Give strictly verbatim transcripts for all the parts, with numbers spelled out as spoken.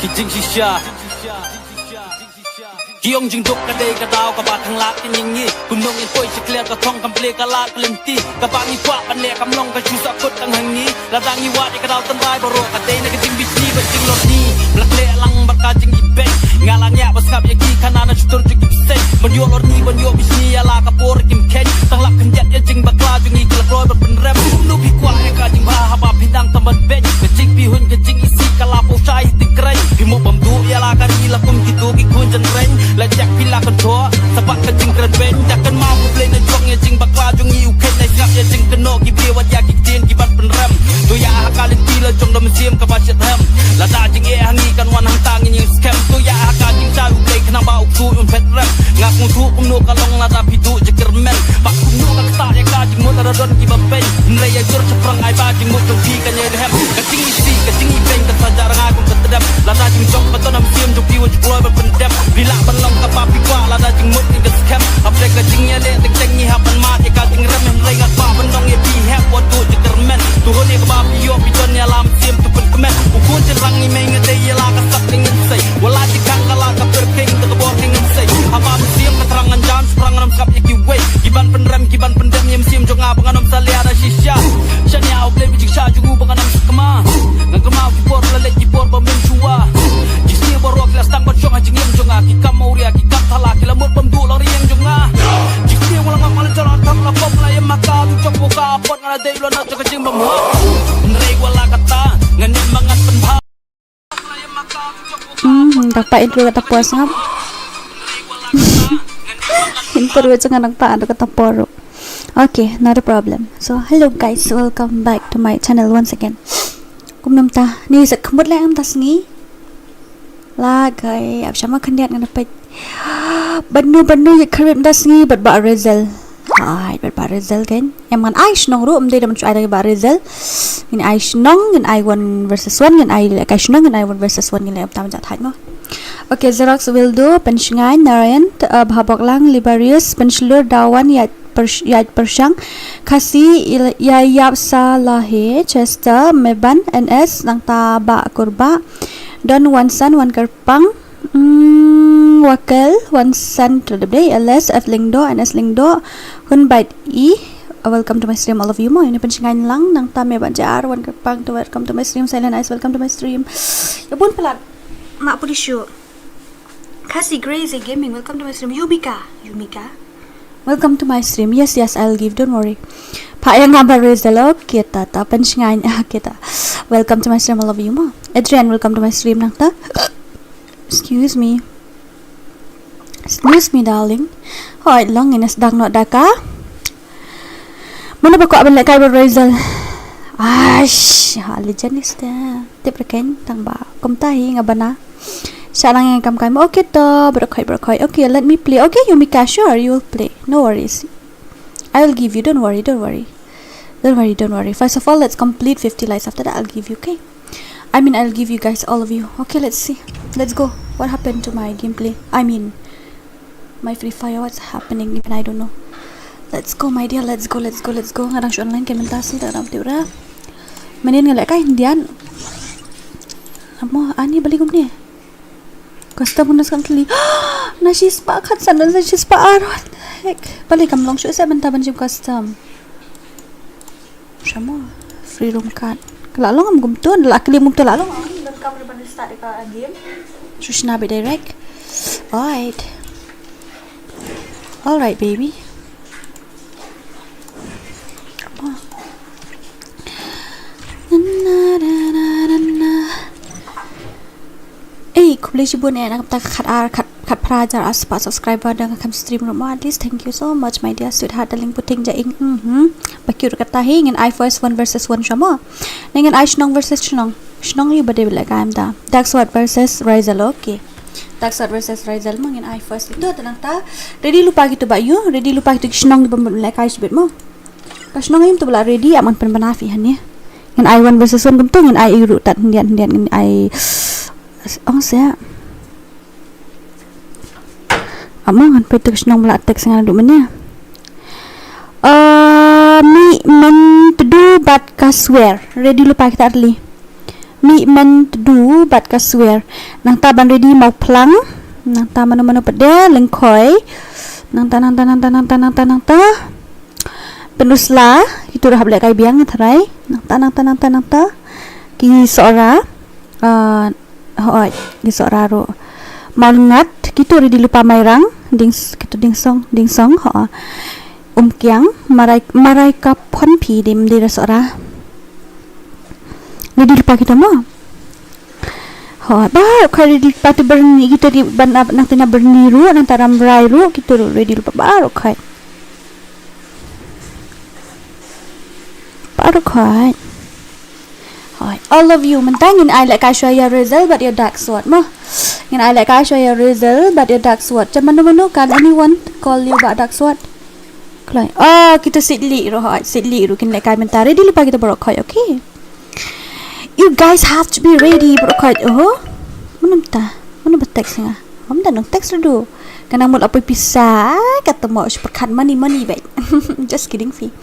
Ki jingshisha. Ki ong jingduk ka dei ka daw kaba khanglad ka jingim. Kumno ngin poi sha khlieh ka thong kam plie ka lad ka lynti. Kaba ngi kwah ban leh kam long ka shu sahkut tang ha ngi. Lada ngi wad ïa ka daw tynrai baroh ka dei na ka jingbishni bad jinglorni. Ba la khleh lang bad ka jingibeiñ. Nga la ngiah ba sngap ïa ki khana na shutur jong ki bseiñ. Ban ïoh lorni ban ïoh bishni ïa la ka por kim kheiñ. Tang lap khyndiat ïa jingbakla jong ngi ki la kloi ban pynrem. Kumno phi kwah ïa ka jingbha haba phi dang tam ban beiñ. Ka jingpyrhuh ka jingisih ka la pynshai ti kren. Phi mo bam duh ïa la ka ri la kum kito ki khun jynreng. La jak phi la kyntoh sa bad ka jingkren beiñ. Dak kynmaw U Blei na jong ïa jingbakla jong ngi u kheiñ na sngap ïa jingkynnoh ki briew wat ïa ki ktien ki ban pynrem. To ïa ha ka lynti la jong da mynsiem kaba shet hem. Lada jingeh ha ngi kan wan hangta ngin ïeng skhem. To ïa ha ka jingshai U Blei khnang ba u ksuid un phet rem. Nga sngewthuh kumno ka long lada phi duh jingkyrmen. Bad kumno ka ktah ïa ka jingmut lada don kiba beiñ. Hynrei ïa jur shaphrang ai ba jingmut jong phi kan ïai rhem. Ka jingisih ka jingibeiñ ka sa jah rngai kum ka tdem. Lada jingjop ba don ha mynsiem jong phi wat ju kloi ban pyndem. Phi lah ban long kaba phi kwah lada jingmut ngi ka skhem. Hapdeng ka jingïaleh teng teng ngi hap ban mad ïa ka jingrem. Hynrei nga kwah ban ong ïa phi hep wat duh jingkyrmen. To hun ïa kaba phi ïoh phi don ïa la mynsiem to pynkmen. U khun jynrang ngi mei nga dei ïa la ka sap ka ngin sei. Wat la jingkhang ka la ka pyrkhing da ka bor ka ngin sei. Haba mynsiem ka thrang ngan jan shaphrang ngam sngap ïa kiwei. Ki ban pynrem ki ban pyndem ïa mynsiem jong nga ba ngan ym salia da shisha. Shaniah U Blei ba jingshah jong u ba ngan ym sakma. Ngan kynmaw ki por la leit ki por ba mynshuwa. Ki sniew baroh ki la sdang ban shong ha jingim jong nga. Ki kam awria ki kam thala ki la mut bam duh la ri ïing jong nga. Ki sniew nga la ngam nga la jala tam la pop la ïam ha ka tu jong ka pot nga la dei la na jong ka jingbam ha. Hynrei wat la katta ngan ïam ba ngan pynbha. Hmm, dapat intro kata puas ngap. Intro jong nga dapat ada kata por. Okay, not a problem. So, hello guys, welcome back to my channel once again. Kumno mynta? Ni sa khmut leh mynta sngi. La kai ap shama khyndiat ngan peit. Bad nu bad nu ïa kharit mynta sngi bad Bah Rezel. Ai bad Bah Rezel kan. Em ngan ai shnong ruh ym dei da man shu ai da Bah Rezel. Ngin ai shnong, ngin ai one versus one, ngin ai leh kai shnong, ngin ai one versus one, ngin leh tam jat haj mo. Okay, Xerox Wildo, Penshngaiñ, Narayan, uh, Bhaboklang, Liberius, Penshlur, Dawan, Yaj Persh-, Yaj Pershang, Khasi, Il-, Yayap Salahe, Chester, Meban, N S, nangta Bah Kurba, Don Wansan, Wan Kerpang, mm, Wakel, Wansan, Terdebde, L S, F Lingdo, N S Lingdo, Hun Bait I, uh, welcome to my stream, all of you mo, ini Penshngaiñ lang, nangta Meban J R, Wan Kerpang, to welcome to my stream, Silent Eyes, welcome to my stream. Ya bun pelat, mak pudi shu. Khasi Crazy Gaming, welcome to my stream. Yumika, Yumika. Welcome to my stream. Yes, yes, I'll give, don't worry. Pha yang ngabar Rizal, okay ta, ta, Penshngaiñ, okay ta. Welcome to my stream, all of you mo. Adrian, welcome to my stream, nangta. Excuse me. Excuse me, darling. Hoi, long in a sdang not daka. Mano ba kwah ban leh kai Bah Rizal? Aish, ha legend is there. Tip reken tang ba. Kumta hi nga bana. Sha lang ïa kam kai mo. Okay to, bro khoi, bro khoi. Okay, let me play. Okay, Yumika, sure, you will play. No worries. I will give you. Don't worry, don't worry. Don't worry, don't worry. First of all, let's complete fifty likes. After that, I'll give you, okay? I mean, I'll give you guys, all of you. Okay, let's see. Let's go. What happened to my gameplay? I mean, my Free Fire, what's happening? Even I don't know. Let's go, my dear. Let's go, let's go, let's go. Nga dang shu online kan mynta sel da ram tiura. Manin nga leh kai Indian. Amo ani bali kumne. Custom bonus kan kali. Na shi spah khat san na shi spah ar. What the heck? Bali kam long shu sa mynta ban jim custom. Shamo free room card. Ka la long am kumto, la klim kumto la long. Don kam ban start ka game. Shushna be direct. Alright. Alright, baby. Ei, khublei shibun eh, na ka bynta ka khat ar, khat, khat phra hajar ar spah subscriber da nga kam stream ruh mo, at least thank you so much, my dear sweetheart, darling puting ja ing, mhm. Ba cute kata hi, ngin ai first one versus one sha mo. Ne ngin ai shnong versus shnong. Shnong ïa ba dei ba leh kai mynta. Dark Sword versus Rizal, okay. Dark Sword versus Rizal mo ngin ai first. Ito, tenang ta. Ready lypa kito ba ïa, ready lypa kito ki shnong ïa ba leh kai shibit mo. Ka shnong ïa to ba la ready, ap ngan pynbna phi hangne. Ngin ai one versus one kumto, ngin ai ïa ruh tat hyndiat hyndiat ngin ai. Ong seh. Amo ngan peit to ka shnong ba la text nga naduh mynne. Ah, mih myntdu bad ka swear. Ready lypa kita ar tylli. Mih man tdu bad ka swear. Nangta ban ready mawphlang. Nangta mano mano pat de lyngkhoi. Nangta nangta nangta nangta nangta nangta. Pynusla, kito ruh hap lehkai biang tharai. Nangta nangta nangta nangta. Ki sohra. Ah, hooid, ki sohra ruh. Mawlngat, kito ready lypa Mairang. Ding, kito Dingsong, Dingsong, hooid. Umkiang, marai, marai ka phonphi dim di da sohra. Ready lypa kito mo. Hooid, baroh khoit ready lypa, te Berni kito ki ban ap, nangta na Berni ruh, nangta Rambrai ruh, kito ruh ready lypa baroh khoit. Baroh khoit. Hooid, all of you, mynta ngin ai lehkai shuwa ïa Razel bad ïa Dark Sword mo. Ngin ai lehkai shuwa ïa Razel bad ïa Dark Sword. Te mano mano, can anyone call ïa u Bah Dark Sword? Kloi. Oh, kito Sitli ruh, hooid, Sitli ruh kin lehkai mynta. Ready lypa kito baroh khoit, okay? You guys have to be ready baroh khoit. Oh, mano mynta? Mano ba text nga? Ym don nong text ruh. Ka nang mut la poi pisa, kata mo, shu pyrkhat money, money beit. Just kidding, Fi.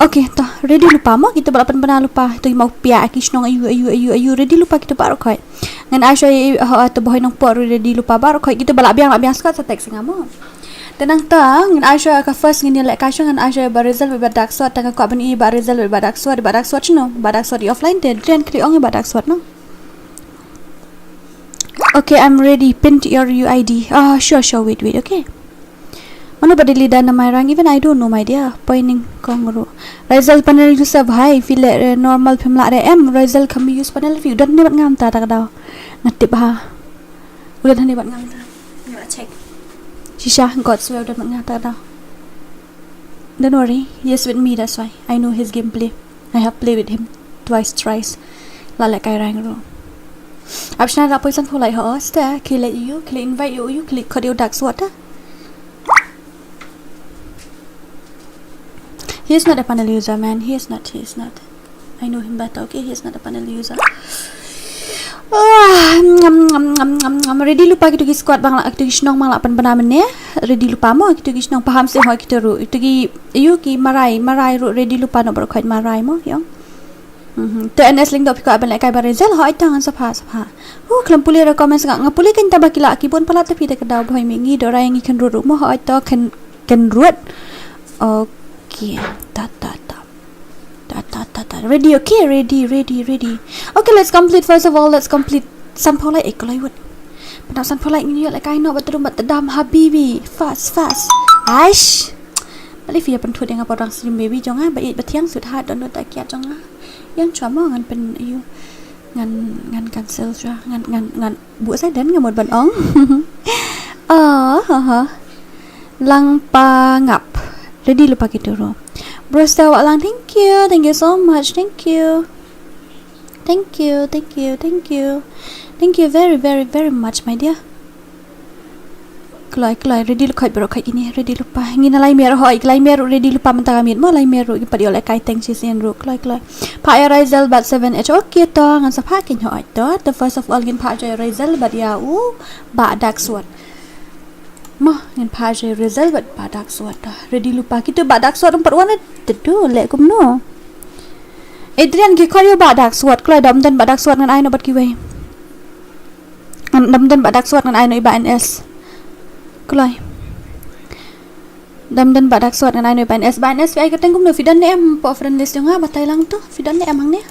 Okay, to, ready lypa mo, kito ba la pynbna lypa. To, i Mawpiah, ki shnong aiu, aiu, aiu, aiu, ready lypa kito baroh khoit. Ngan ai shuwa ïa, ha, to, Bhoi Nongpoh ruh ready lypa baroh khoit. Kito ba la biang, la biang shuwa sa text nga mo. Te nangta, ngan ai shuwa ka first ngin ïa lehkai shuwa, ngan ai shuwa ïa Bah Razel bad Bah Dark Sword, tang nga kwah ban i Bah Razel bad Bah Dark Sword, Bah Dark Sword shano? Bah Dark Sword i offline te, Adrian, klik ong ïa Bah Dark Sword, no? Okay, I'm ready. Pin your U I D. Ah, sure, sure, wait, wait, okay. Mano ba delete da na Mairang, even I don't know, my dear. Pointing kong ruh. Razel panel user bhai, phi leh, eh, normal phim lah re em, Razel kham use panel view. Don ne bad nga mynta ta ka daw. Nga tip ha. U don ne bad nga mynta. Nga check. Shisha, God swear u don bad nga ta ka daw. Don't worry, he is with me, that's why. I know his gameplay. I have played with him twice, thrice. La lehkai rank ruh. Ap shna da poi san phew lai ho, ste, ki leh ïa u, ki leh invite ïa u, ki leh khot ïa u Dark Sword, eh? He is not a panel user, man. He is not, he is not. I know him better, okay? He is not a panel user. Ah, ngam, ngam, ngam, ngam, ngam. Ready lypa kito ki squad ba nga la, kito ki shnong ba nga la pynbna mynne. Ready lypa mo, kito ki shnong Pahamsyiem ho kito ruh. Kito ki, ïa u ki Marai, Marai ruh ready lypa noh baroh khoit Marai mo, ïong. Mhm. To N S Lyngdoh phi kwah ban lehkai Bah Razel, hooid to ngan sa phah, sa phah. Uh, khlem pule ruh comments nga, nga pule kein ta ba ki la, ki bun palat ta phi da ka daw Bhoi Mihngi, Dorai ngi kynrut ruh mo, hooid to Ken, Kynrut. Okay, ta, ta, ta. Ta, ta, ta, ta. Ready, okay, ready, ready, ready. Okay, let's complete. First of all, let's complete. San phew lai, eh, kloi wut. Pyndonkam san phew lai, ngin ïoh lehkai noh, ba trum, ba tdam, habibi. Fast, fast. Aish. Balei phi ïa pynthut ïa nga por dang stream, baby jong nga, ba ïeit ba thiang, sweetheart, dohnud da kiad jong nga. Ïeng shuwa mo, ngan pyn, ïa u. Ngan, ngan cancel shuwa, ngan, ngan, ngan buh silent, nga mut ban ong. Ah, ha, ha. Langpangap. Ready lypa kito ruh. Brosta Wahlang, thank you. Thank you so much. Thank you. Thank you, thank you, thank you. Thank you very, very, very much, my dear. Kloi, kloi, ready lypa khoit baroh khoit kine, ready lypa. Ngin ïa Laimiah ruh, hooid, Laimiah ruh ready lypa mynta ka miet mo, Laimiah ruh, ki pat ïoh lehkai teng shisien ruh, kloi, kloi. Phah ïa Razel bad seven H, okay to, ngan sa phah kein hooid to. To first of all, ngin phah ïa Razel bad ïa u Bah Dark Sword. Mo, ngin phah ïa Razel bad Bah Dark Sword to. Ready lypa kito Bah Dark Sword, ym pat wan, eh, te to, leh kumno. Adrian, ki khot ïa u Bah Dark Sword, kloi, da ym don Bah Dark Sword ngan ai noh bad kiwei. Ngan, da ym don Bah Dark Sword ngan ai noh i Bah N S. Kloi. Da ym don Bah Dark Sword ngan ai noh i Bah N S. Bah N S, phi ai kyrteng kumno, phi don ne em hapoh friend list jong nga, batai lang to, phi don ne em hangne.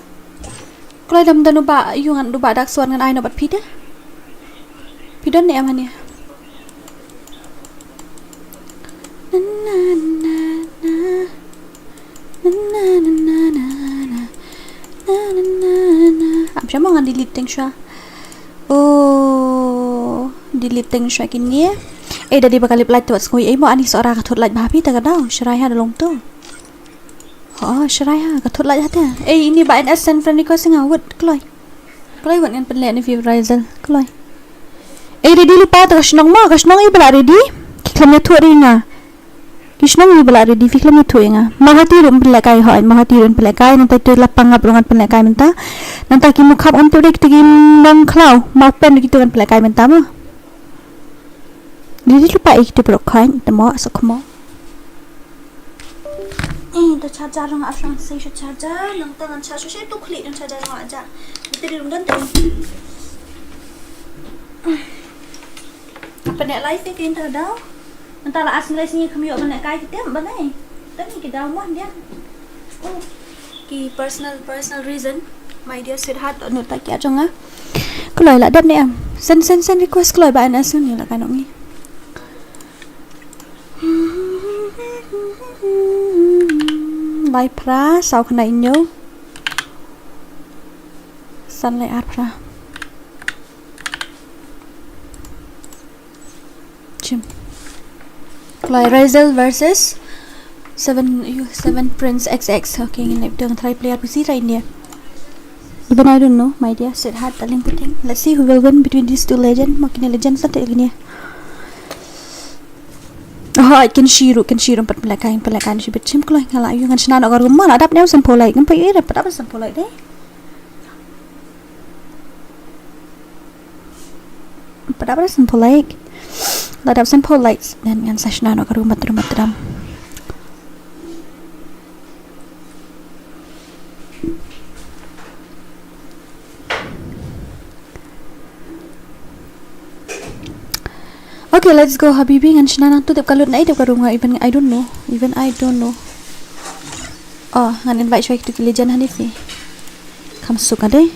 Kloi, da ym don u Bah, ïa u ngan, u Bah Dark Sword ngan ai noh bad phi te. Phi don ne em hangne. Na, na, na, na. Na, na, na, na, na. Na, na, na, na. Am shamo ngan delete teng shuwa. Oh, delete teng shuwa kine. Eh, da dei ba ka lip light te wat sngewsih. Eh, mo ani Sohra ka thut light bha phi ta ka daw. Shrai ha da long to. Oh, shrai ha ka thut light ha te. Eh, ini Bah N S send friend request nga wut kloi. Kloi wat ngan pynleh ne phi Razel. Kloi. Eh, ready lypa to ka shnong mo, ka shnong i ba la ready. Ki khlem ïathuh ri nga. Ki shnong i ba la ready, phi khlem ïathuh ïa nga. Mawhati ruh pynlehkai hooid, Mawhati ruh pynlehkai, nangta to Lapangap ruh ngan pynlehkai mynta. Nangta ki Mukhap ngan to ri kito ki Nongkhlaw, Mawpen ruh kito ngan pynlehkai mynta mo. Ready lypa i kito baroh khoit, te mo, sa kmo. Eh, to charger nga ap shong sei shu charger, nang tang an charge shu sei tu khlieh nang charger nga aja. Battery rum don te. Apa ne live ke inta daw? Nang tang la as ngelai sini kami apa ne kai kitem ba nai. Tang ni ki daw mah dia. Oh. Ki personal, personal reason. My dear sweetheart, nu ta kia jong nga. Kloi la dep ne am. Send, send, send request kloi ba an as ni la kanong ni. Lai phra, saw khyndai hynñiew. San lai ar phra. Chim. Kloi Razel versus Seven, you, Seven Prince X X. Okay, ngin lep dong try player pisi ra India. Even I don't know, my dear sweetheart, darling puting. Let's see who will win between these two legend. Mo kine legend sa te kine. Oh, I can shiru, can shiru pat pelakai, pelakai shi bit chim kloi ngala yu ngan shna no garu ma la dap ne san pholai, ngan pa ira pat dap san pholai de. Pat dap san pholai. La dap san pholai. Dan ngan sa shna no garu matru matram. Okay, let's go, habibi. Ngan shna nang tu tip kalut na i tip ka runga, even I don't know. Even I don't know. Oh, ngan invite shwa kitu ki legend hani fi. Kam suka deh.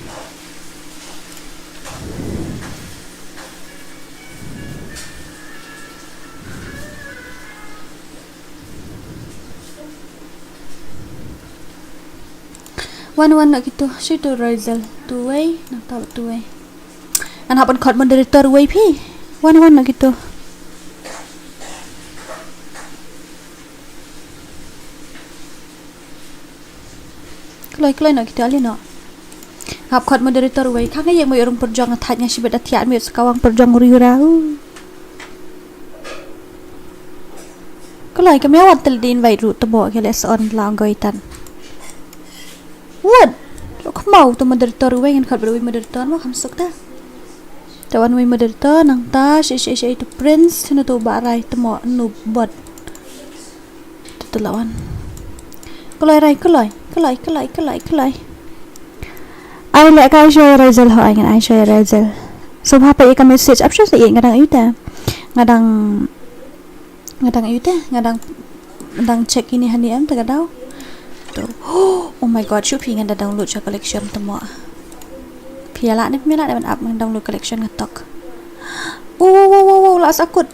Wan wan na kitu, shi tu Razel. Tuwei, nang tahu tuwei. Ngan hap ban khot moderator wei phi. Wan wan na kitu. Kloi kloi na kitu ali no. Hap khot moderator wei. Kha nga yek mo yorum pyrjong nga thait nga shibit da thiat mo skawang pyrjong uri ura. Kloi ka mia wat tel di invite ru tebo ke les on la ngoi tan. What? Lo khmau tu moderator wei ngan khot bad wei moderator mo kham suk ta. Ta wan wei moderator nang ta shi shi shi tu prince na tu barai temo nu bot. Tu tu lawan. Kloi rai kloi kloi kloi kloi kloi. Ai le kai shoy Razel ho ai ngan ai shoy Razel. So ha pa ika message up shoy sa ngadang yu ta. Ngadang Ngadang yu te, ngadang, ngadang check ini hani em te ka daw. Tu. Oh my god, shu phi ngan da download sha collection temo. Phi la ne phi la ne ban ap ngan download collection nga tok. Oh, wow, wow, wow, wow, la sakut.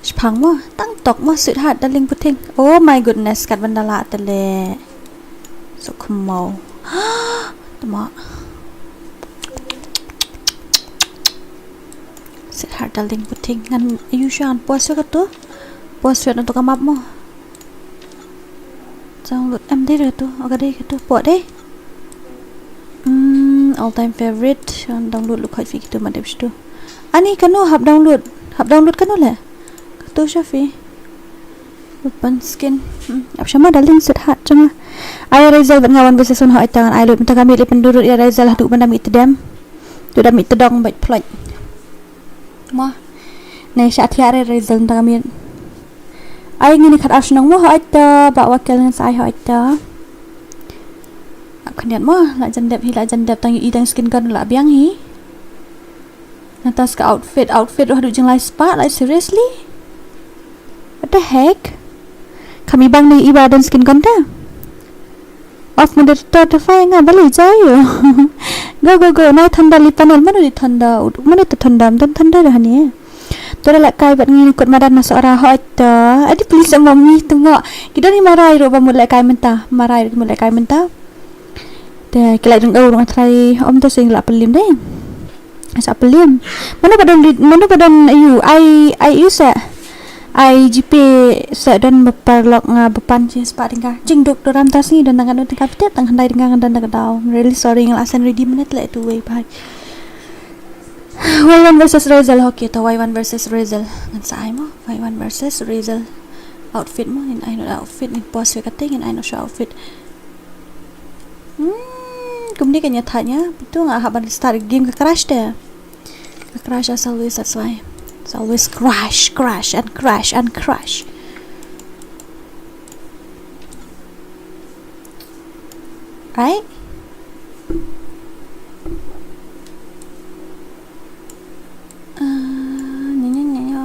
Shpang mo, tang tok mo, sweetheart, darling puting. Oh my goodness, kat ban da la te le. So khmau. Temo. Sweetheart, darling puting. Ngan yu shan post ka tu. Post na tu ka map mo. Jang lut em dei ka tu. Oka dei ka tu. Po dei. Hmm, all time favorite. Ngan download lu khoi fi kitu ma dep shitu. Ani kanu hap download. Hap download kanu le. Ka tu sha fi. Weapon skin. Hmm. Ap shama darling sweetheart shama. Ai Razel ban nga wan versus one hoi tangan ai lut mynta kami lip ndurut ya Razel hadu ban dami tedem. Tu dami tedong bait plot. Mo. Nei sha thia re Razel mynta kami. Ai ngini khat ar shnong mo hoi ta ba wakel ngan sa ai hoi ta. Ap khyndiat mo la jan dep hi la jan dep tang i dang skin gun la biang hi. Natas ka outfit, outfit ruh haduh jinglai spah, like seriously? What the heck? Kami bang ni iba don skin gun ta. Off moderator te fai nga bali jai yo. Go go go, nai thanda li panel, mano di thanda, mano te thanda, don thanda dah ni. Tora la kai bat ngi kut madan na sora hoi ta. Adi please mami temo. Kita ni marai ruh ba mut la kai mynta, marai ruh mut la kai mynta. Te ki la dang dau rung trai om te sing la pelim dei. Sa pelim. Mano ba don lead, mano ba don ayu, ai, ai ayu sa. Ai G P sa don ba paralok nga ba pan chi spah tyngka. Jingduk doram ta sngi don tang ka don tyngka phi tip tang khyndai tyngka ngan don da ka daw. I'm really sorry nga la send ready minute le tu wei bhai. Wei one versus Razel, okay to Wei one versus Razel. Ngan sa ai mo, Wei one versus Razel. Outfit mo, ngin ai noh outfit, ngin pause wei kata, ngin ai noh sha outfit. Hmm, kumne ka nya thait nya. Bitu nga hap ban start game ka crash te. Ka crash as always, that's why. It's always crash, crash, and crash, and crash. Right? Ah, nya, nya, nya, nya.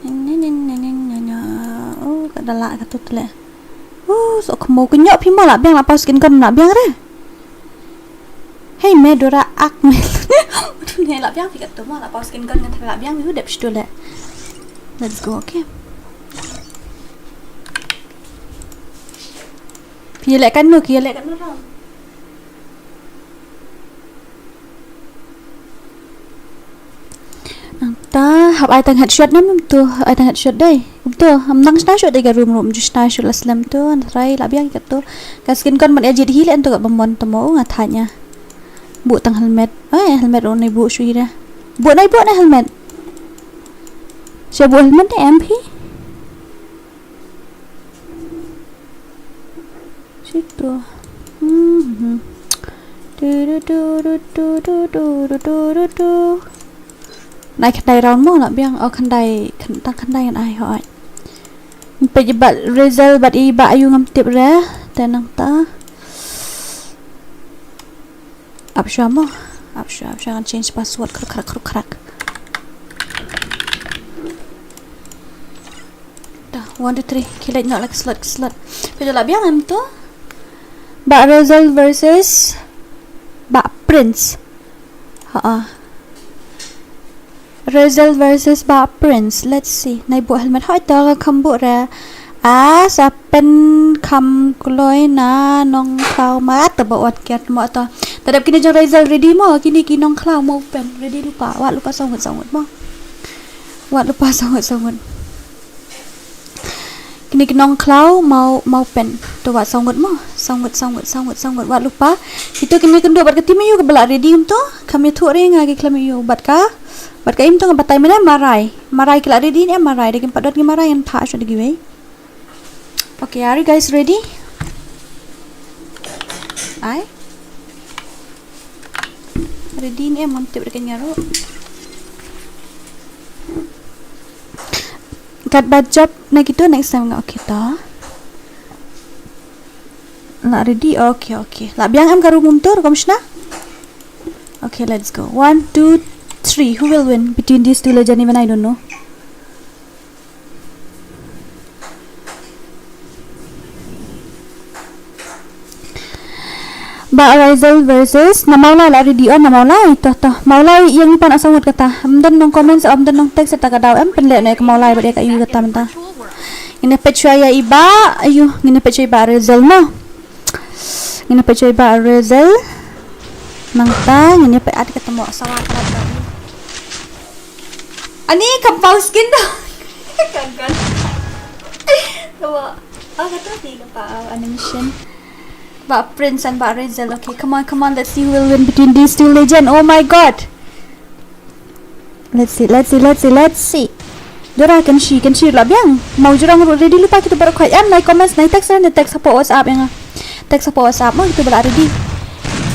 Nya, nya, nya, nya, nya, nya. Oh, ka da lah ka tu tu leh. Oh, so kemo kenyok phi mo lah biang lah pau skin gun lah biang re. Hey, me Dora ak me. Udah ne lah biang phi ka tu mo lah pau skin gun ngan lah biang phi u dep shu leh. Let's go, okay. Phi leh kan no, phi leh kan no. Nangta hap ai tang headshot ne mem tu, hap ai tang headshot dei. Mem tu, am nang shna shot dei ka room room, ju shna shot la slem tu, nang try lah biang ka tu. Ka skin gun man ejit hi len tu ka bamon tu mo nga thanya. Bu tang helmet. Eh, helmet ro nai bu shu hi da. Bu nai bu nai helmet. Sha bu helmet ne M P? Situ. Mhm. Du, du, du. Nai khyndai round mo lah biang. Oh, khyndai, khyn-, tang khyndai ngan ai hooid. Peit i Bah Razel bad i Bah Ayu ngam tip re. Te nangta. Ap shuwa mo. Ap shuwa, ap shuwa ngan change password khruk khrak khruk khrak. Dah, one, two, three. Ki leit noh la ka slot, ka slot. Phi la biang em tu? Bah Razel versus Bah Prince. Ha ah. Razel versus Bah Prince. Let's see. Nai buh helmet hoi to ka kham buh re. Ah, sa pen kham kloi na Nongkhlaw ma ta ba wat kiat mo to. Tadap kini jong Razel ready mo. Kini ki Nongkhlaw mo pen. Ready lupa. Wat lupa sangut sangut mo. Wat lupa sangut sangut. Kini ki Nongkhlaw mau, mau pen. To wat sangut mo. Sangut, sangut, sangut, sangut. Wat lupa. Itu kini kynduh bad ka team ïa u ka ba la ready em to. Kham ïathuh re nga ki khlem ïa u bad ka. Bad ka im to nga batai mene marai. Marai ki la ready ne marai. Da kim pat dot ngi marai ngan phah shot da kiwei. Okay, are you guys ready? Ai. Ready ne em, mon tip re ka nyaru. Kat ba jop na kitu next time nga okay to. La ready? Okay, okay. La biang em ka room um tur, kom shna? Okay, let's go. One, two, three. Who will win between these two legend? Even I don't know. Bah Razel versus na Maulai la ready on na Maulai. Toh, toh. Maulai ïa ngi pan asawut kata. Em don nong comment sa em don nong text ta ka daw em pynleh ne ka Maulai bad ïa ka ïu kata mynta. Ngin peit shuwa ïa i Bah, ayu, ngin peit shuwa i Bah Razel mo. Ngin peit shuwa i Bah Razel. Nangta ngin peit at kata mo sawa kata. Ani ka pau skin da. Kagal. Kawa. Ah, kata ti ka pau animation. Bah Prince and Bah Razel. Okay, come on, come on. Let's see who will win between these two legend. Oh my God. Let's see, let's see, let's see, let's see. Dora kan shi, kan shi la biang. Mau jurang ru ready lupa kita baru koi. Em nai comments, nai text, nai text apa WhatsApp yang. Text apa WhatsApp mau kita bela ready.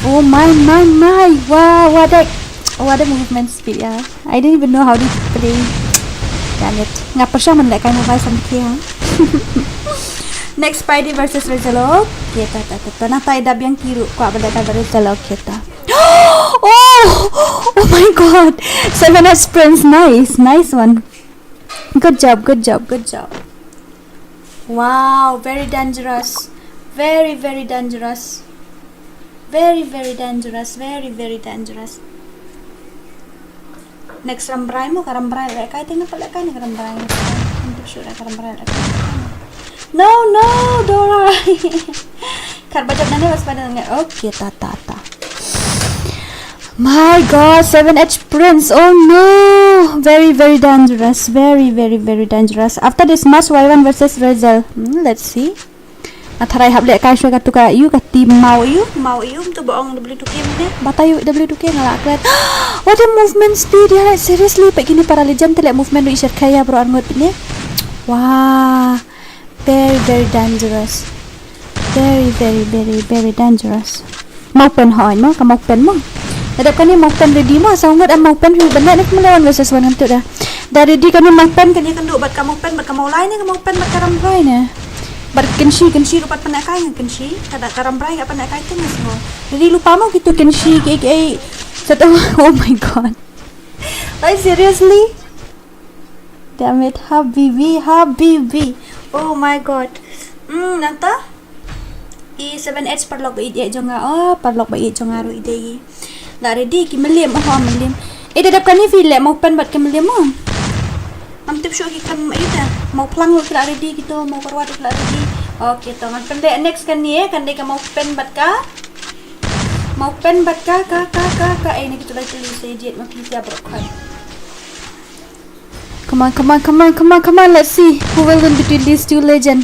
Oh my, my, my. Wah, what a, what a movement speed ya. I didn't even know how to play. Damn it. Ngapa sya man lek kai mobile sam kia. Next Spidey versus Razel. Okay, ta ta ta ta. Nang tai da biang kiru kwa bela kai Razel. Okay, ta. Oh! Oh my God! Seven S Prince, nice, nice one. Good job, good job, good job. Wow, very dangerous. Very, very dangerous. Very, very dangerous. Very, very dangerous. Next Rambrai mo, ka Rambrai leh kai, tengah pala kai ni ka Rambrai. Untuk sure ka Rambrai leh kai. No, no, Dora. Kar bajak nane was pada nane. Okay, ta ta ta. My God, seven H Prince. Oh no. Very, very dangerous. Very, very, very dangerous. After this match, Y one versus Razel. Hmm, let's see. Atharai hap leh kai shwa katu ka ïu ka team mau ïu, mau ïu, tu ba ong W two K mene. Bata ïu W two K ngala kret. What a movement speed ya, seriously, pek kini para legend te leh movement du i sher kaya bro arngut ne. Wah. Very, very dangerous. Very, very, very, very dangerous. Mau pen hoi mo, ka mau pen mo. Adap kani mau pen ready mo, sa ngut am mau pen hu benda ni kemlewan versus wan ngantuk dah. Dah ready kani mau pen, kani kendu bat ka mau pen, bat ka mau lai ni, ka mau pen, bat ka ram lai ni. But Kenshi, Kenshi ruh pat pynlehkai ngan Kenshi. Ka da ka Rambrai ka pynlehkai te ngan sngew. Ready lypa mo kito Kenshi, ki, ki, sa to. Oh my god. Like, seriously? Damn it, Habibi, Habibi. Oh my god. Hmm, nangta? I seven H paralok ba ïeit jong nga. Oh, paralok ba ïeit jong nga ruh i dei. La ready ki Mylliem, oh, Mylliem. Eh, da dep kane phi leh Mawpen bad ki Mylliem mo. Ngam tip shuh ki kam ïa ta. Mawphlang ruh ki la ready kito, Mawkyrwat ruh ki la ready. Okay, to ngan pynleh next kane, kan dei ka Mawpen bad ka. Mawpen bad ka, ka, ka, ka, ka. Eh, na kito la kylli sa idiot ma phi tia baroh khoit. Come on, come on, come on, come on, come on. Let's see who will win between these two legend.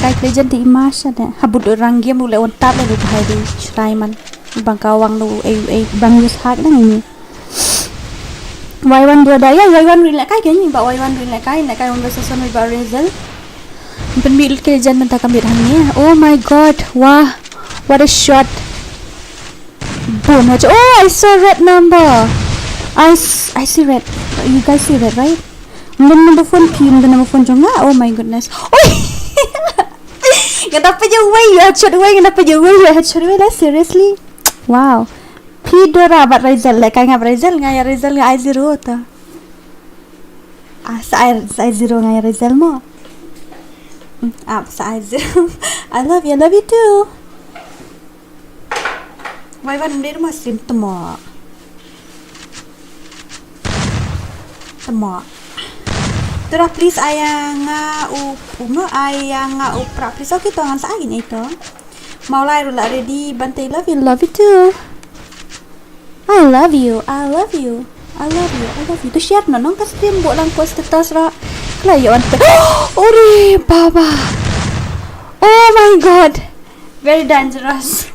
Right legend te i ma sha de. Habud orang game ruh leh one tap leh ruh bhai de. Shrai man. Bang ka wang ruh, eh, eh, bang use hack dang ini. Y one dua da, ya, Y one ruh lehkai kane, ba Y one ruh lehkai, lehkai one versus one ba Razel. Pynbit lut ki legend mynta ka mid hangne. Oh my god, wah, what a shot. Boom, headshot. Oh, I saw red number. I, s- I see red. You guys see red, right? Ngam number phone, phi ngam number phone jong nga. Oh my goodness. Oh, nga dapat je wei, headshot wei, nga dapat je wei, headshot wei lah, seriously. Wow. Phi Dora bad Razel, lehkai nga bad Razel, nga ïa Razel, nga ai zero to. Ah, sa ai, sa ai zero nga ïa Razel mo. Hmm, ah, sa ai zero. I love you, I love you too. Wai wan dei mo stream temo. Temo. Tura please ai ïa nga u, u mo, ai ïa nga u pra please. Okay to, ngan sa ai ïa ito. Mawlai ruh la ready, Bante, love you, love you too. I love you, I love you, I love you, I love you. To share noh nong ka stream, buh lang ko status ra. Kala ïa wan te. Ore baba. Oh my god. Very dangerous.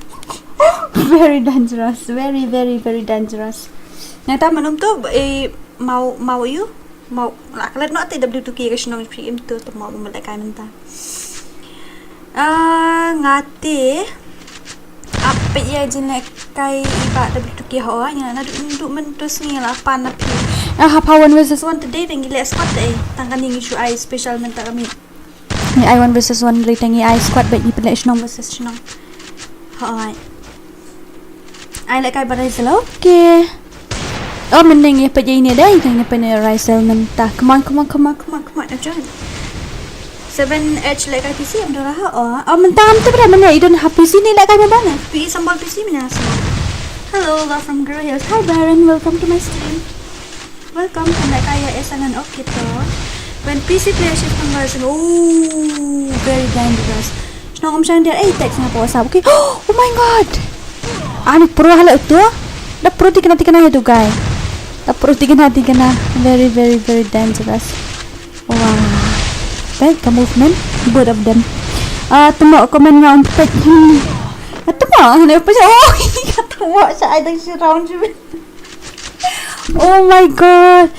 Very dangerous. Very, very, very dangerous. Nangta mynta to, eh, mau, mau ïu. Mau, la klet noh te W two K ka shnong P M to, to mau ba lehkai mynta. Ah, nga te. Ap peit ïa jingïalehkai i Bah W two K ho, ïa naduh mynta sngi la pan na phi. Ah, hap ha one versus one today, te ngi leh squad te. Tang kane ngi shu ai special mynta ka mih. Ngi ai one versus one lei, te ngi ai squad bad ngi pynleh shnong versus shnong. Hooid. Ai lehkai bad Razel, okay. Oh, mynne ngi peit ïa ine dei, ngi peit ïa Razel mynta. Come on, come on, come on, come on, come on, enjoy. Seven H lehkai P C em Dora ha, oh. Oh, mynta am te bra mynne, i don ha P C ne lehkai mobile ne? Pi sambal P C mynne. Hello, love from Guru Hills. Hi Baron, welcome to my stream. Welcome, kan lehkai ïa S N N, okay to. When P C player shift conversion, oh, very dangerous. Shnong Umshang dia, eh, text nga pa WhatsApp, okay. Oh my god. Ani pro hala uto. Da pro tikna tikna hai tu guy. Da pro tikna tikna. Very, very, very dangerous. Wow. Peit ka movement, both of them. Ah, temo comment nga um peit. Hmm. Ah, temo, ano pa siya? Oh, temo siya, ay, dang si round siya. Oh my god.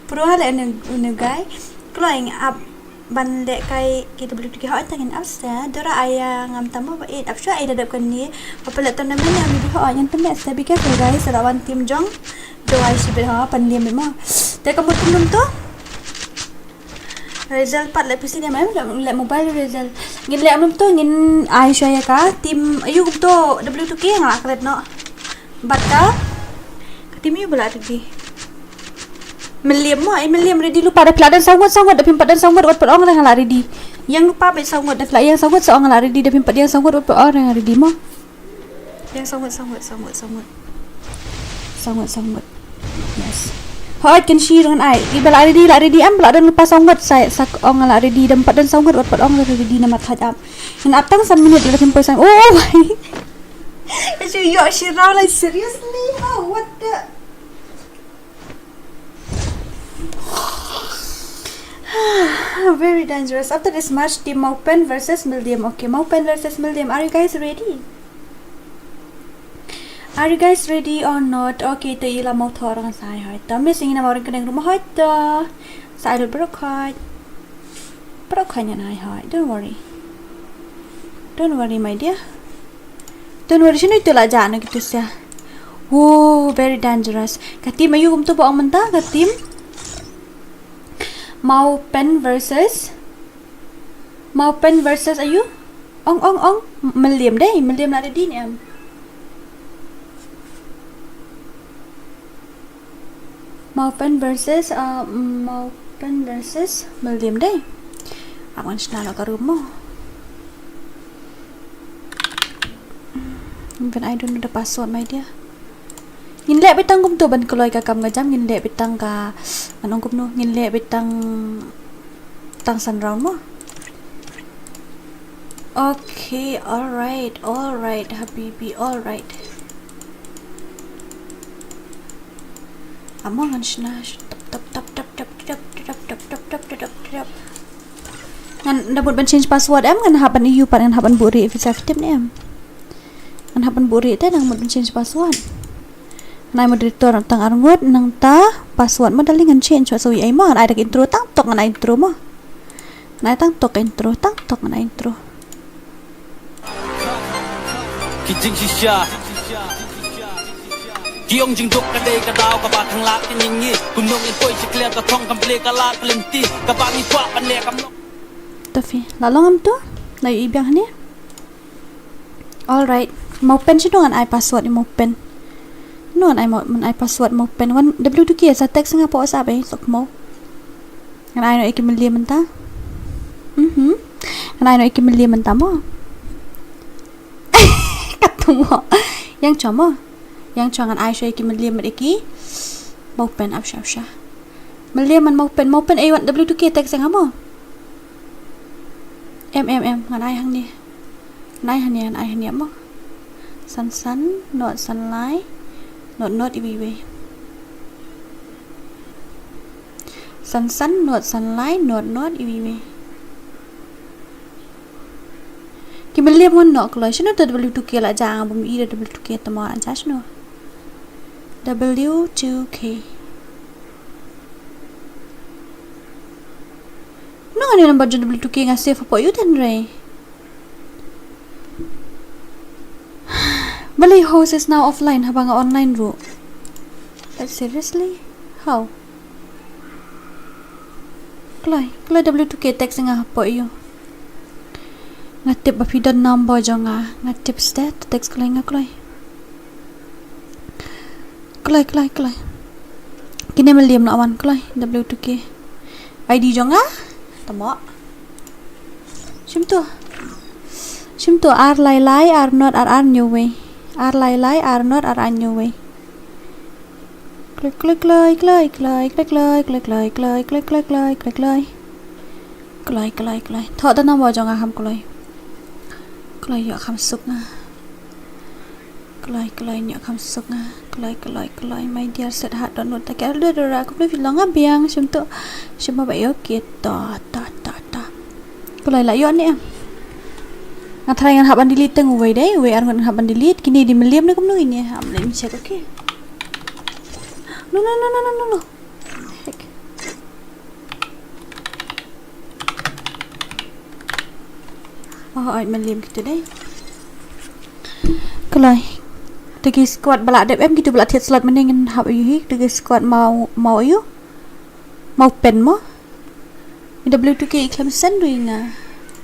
Pro hala anu, anu guy. Kloi ap ban lehkai K W T K ha tangin ap sa. Dora aya ngam tamo ba it ap shu ai da dap kan ni. Apa leh tournament ya mi bi ha yan tamo sa, be careful guys. Sa da wan team jong. Jowai shibit ha pan lim mo. Te ka mut kum to. Result pat leh P C dia mai leh mobile result. Ngin leh mum to ngin ai shu ïa ka team ayu kum to W two K nga la klet noh. Bad ka ka team ayu ba la ready. Meliam mo, ai meliam ready lypa da phi la don saw ngut saw ngut da phim pat don saw ngut wat pat ong nga la ready. Ïeng lypa bad saw ngut da phi la ïeng saw ngut sa ong nga la ready da phim pat ïeng saw ngut wat pat ong nga ready mo. Ïeng saw ngut, saw ngut, saw ngut, saw ngut. Saw ngut, saw ngut. Yes. Hooid, kan shi ruh ngan ai. Iba la ready, la ready em, ba la don lypa saw ngut sa, sa ong la ready, da phim pat don saw ngut wat pat ong la ready namar hooid ap. Ngan ap tang san minit la phim poi saw. Oh, oh. Ka shu ïoh shi round, like, seriously? Oh, what the? Very dangerous. After this match, team Maupen versus Mildiam. Okay, Maupen versus Mildiam. Are you guys ready? Are you guys ready or not? Okay, to ila mau thor ngan sa ai hoi. To miss ina mau ring keneng rumah hoi to. Sa ai dot berokot. Berokot ngan ai hoi. Don't worry. Don't worry, my dear. Don't worry, shinu itu la jana gitu sia. Whoa, very dangerous. Ka team ayu kum tu ba ong mynta, ka team Maupen versus Mawpen versus aïu? Ong, ong, ong. Mylliem dei, Mylliem la ready ne em? Mawpen versus, uh, Mawpen versus Mylliem dei. Ap ngan shna noh ka room mo. Even I don't know the password, my dear. Ngin leh beit tang kumto ban kloi ka kam ka jam, ngin leh beit tang ka, ngan ong kumno, ngin leh beit tang, tang san round mo. Okay, alright, alright, habibi, alright. Amo ngan shna, tap, tap, tap. Ngan da mut ban change password em, ngan hap ban ïoh pat, ngan hap ban buhrieh, phi sa tip ne em. Ngan hap ban buhrieh te, ngan mut ban change password. Ngan ai moderator tang arngut, nangta password mo darling ngan change, sa wi ai mo, ngan ai da ka intro tang tok, ngan ai intro mo. Ngan ai tang tok ka intro, tang tok ngan ai intro. Ki jingshisha. Ki ong jingduk ka dei ka daw kaba khanglad ka jingngeit. Kumno ngin poi sha clear ka thong kam plie ka lad ka lynti. Kaba ngi kwah ban leh kam long. To phi, la long em to? La ïohi biang hangne? Alright. Mawpen shano ngan ai password ïa Mawpen? Shano ngan ai mo-, ngan ai password Mawpen? Wan W two K sa text nga hapoh WhatsApp eh, sok mo. Ngan ai noh ïa ki Mylliem mynta. Mhm. Ngan ai noh ïa ki Mylliem mynta mo. Katto mo. Ïeng shuwa mo. Ïeng shuwa ngan ai shuwa ïa ki Mylliem bad ïa ki Mawpen, ap sha, ap sha. Mylliem bad Mawpen, Mawpen ai wan W two K text ïa nga mo. Em, em, em, ngan ai hangne. Ngan ai hangne, ngan ai hangne mo. San san, nod san lai, nod nod iwei iwei. San san, nod san lai, nod nod iwei iwei. Ki Mylliem wan noh kloi, shano te W two K la jia, nga bym i da W two K te mo la jia shano. W two K. Ngan ïoh number jong W two K nga save hapoh ïa u te hynrei. Balei host is now offline haba nga online ruh. Like seriously? How? Kloi, kloi W two K text nga hapoh ïa u. Nga tip ba phi don number jong nga, nga tip stet, text kloi nga kloi. Kloi, kloi, kloi. Kine Mylliem la wan kloi, W two K. I D jong nga? Tamo. Shim to. Shim to, ar lai lai, ar nod, ar ar hynñiew wei. Ar lai lai, ar nod, ar ar hynñiew wei. Kloi, kloi, kloi. Kloi, kloi, kloi. Thoh da number jong nga kham kloi. Kloi ïoh kham suk nga. Kloi, kloi, ïoh kham suk nga. Kloi, kloi, kloi. My dear, set heart, don't know. Ta kiar dor dor aku phi long nga biang, shim to. Shim ba ïoh kit. To, to, to, to. Kloi la ïoh ne em. Nga try ngan hap ban delete tang uwei dei, uwei arngut ngan hap ban delete. Kine dei Mylliem ne kumno ine. Am, let me check, okay. No, no, no, no, no, no, no. Heck. Oh, ai Mylliem kito dei. Kloi. Te ki squad ba la dep em, kito ba la thied slot mynne ngin hap ïa hi. Te ki squad Maw, Maw ïa u. Mawpen mo. W two K i khlem send ruh ïa nga.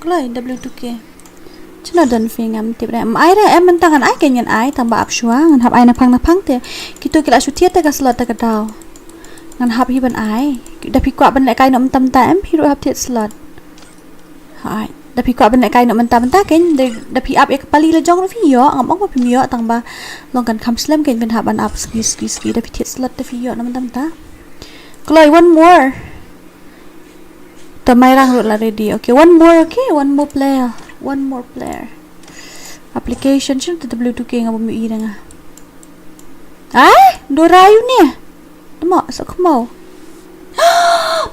Kloi W two K. Shano don phi ngam tip re. Em ai re, em mynta ngan ai, kein ngan ai tang ba ap shuwa, ngan hap ai naphang naphang te. Kito ki la shu thied te ka slot te ka daw. Ngan hap hi ban ai. Da phi kwah ban lehkai noh mynta mynta em, phi ruh hap thied slot. Hai. Da phi kwah ban lehkai noh mynta mynta kein, da, da phi ap ïa ka pali la jong ruh phi ïoh, ngam ong ba phim ïoh tang ba long kan kham slem kein, phin hap ban ap sngi sngi sngi, da phi thied slot te phi ïoh noh mynta mynta. Kloi, one more. Te Mairang ruh la ready. Okay, one more, okay, one more player. One more player. Application, shano te W two K nga bym ïohi da nga. Ai, Dora ïa une. Tamo, sok mo.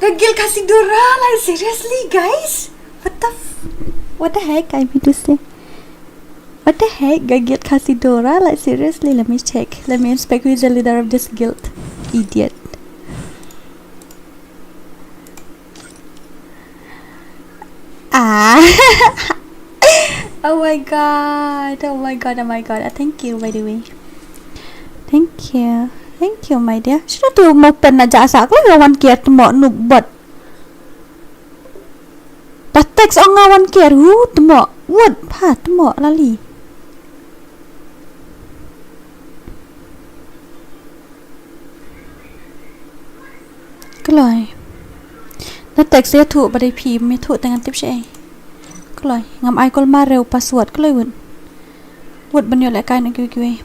Ka guild Khasi Dora, like seriously, guys? What the f-, what the heck I mean to say? What the heck? Ka guild Khasi Dora, like seriously, let me check. Let me inspect who is the leader of this guild. Idiot. Ah. Oh my god. Oh my god. Oh my god. Ah, thank you, by the way. Thank you. Thank you, my dear. Shano tu Mawpen na ja sa ko wan kiat mo nu bot. Ta text Song nga wan ker hu tmo. Wut pha tmo lali. Kloi. Na text ïathuh ba dei phi, ym ïathuh te ngan tip shaei. Kloi. Ngam ai kolmar re u password, kloi wut. Wut ban ïoh lehkai na kiwei kiwei.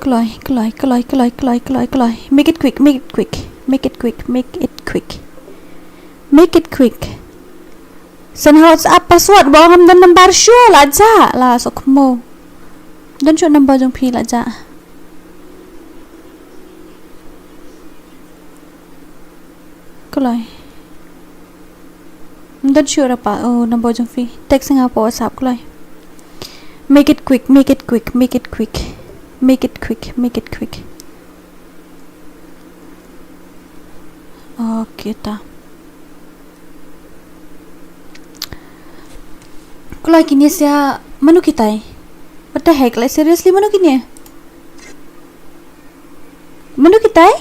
Kloi, kloi, kloi, kloi, kloi, kloi, kloi. Make it quick, make it quick. Make it quick, make it quick. Make it quick. Send ha WhatsApp password, ba ngam don number shuh la jah, la soh khmo. Don shuh number jong phi la jah. Kloi. Don shuh ra pa, oh, number jong phi. Text nga pa WhatsApp kloi. Make it quick, make it quick, make it quick. Make it quick, make it quick. Okay ta. Kloi kine sia mano kitai. What the heck, like seriously mano kine? Mano kitai?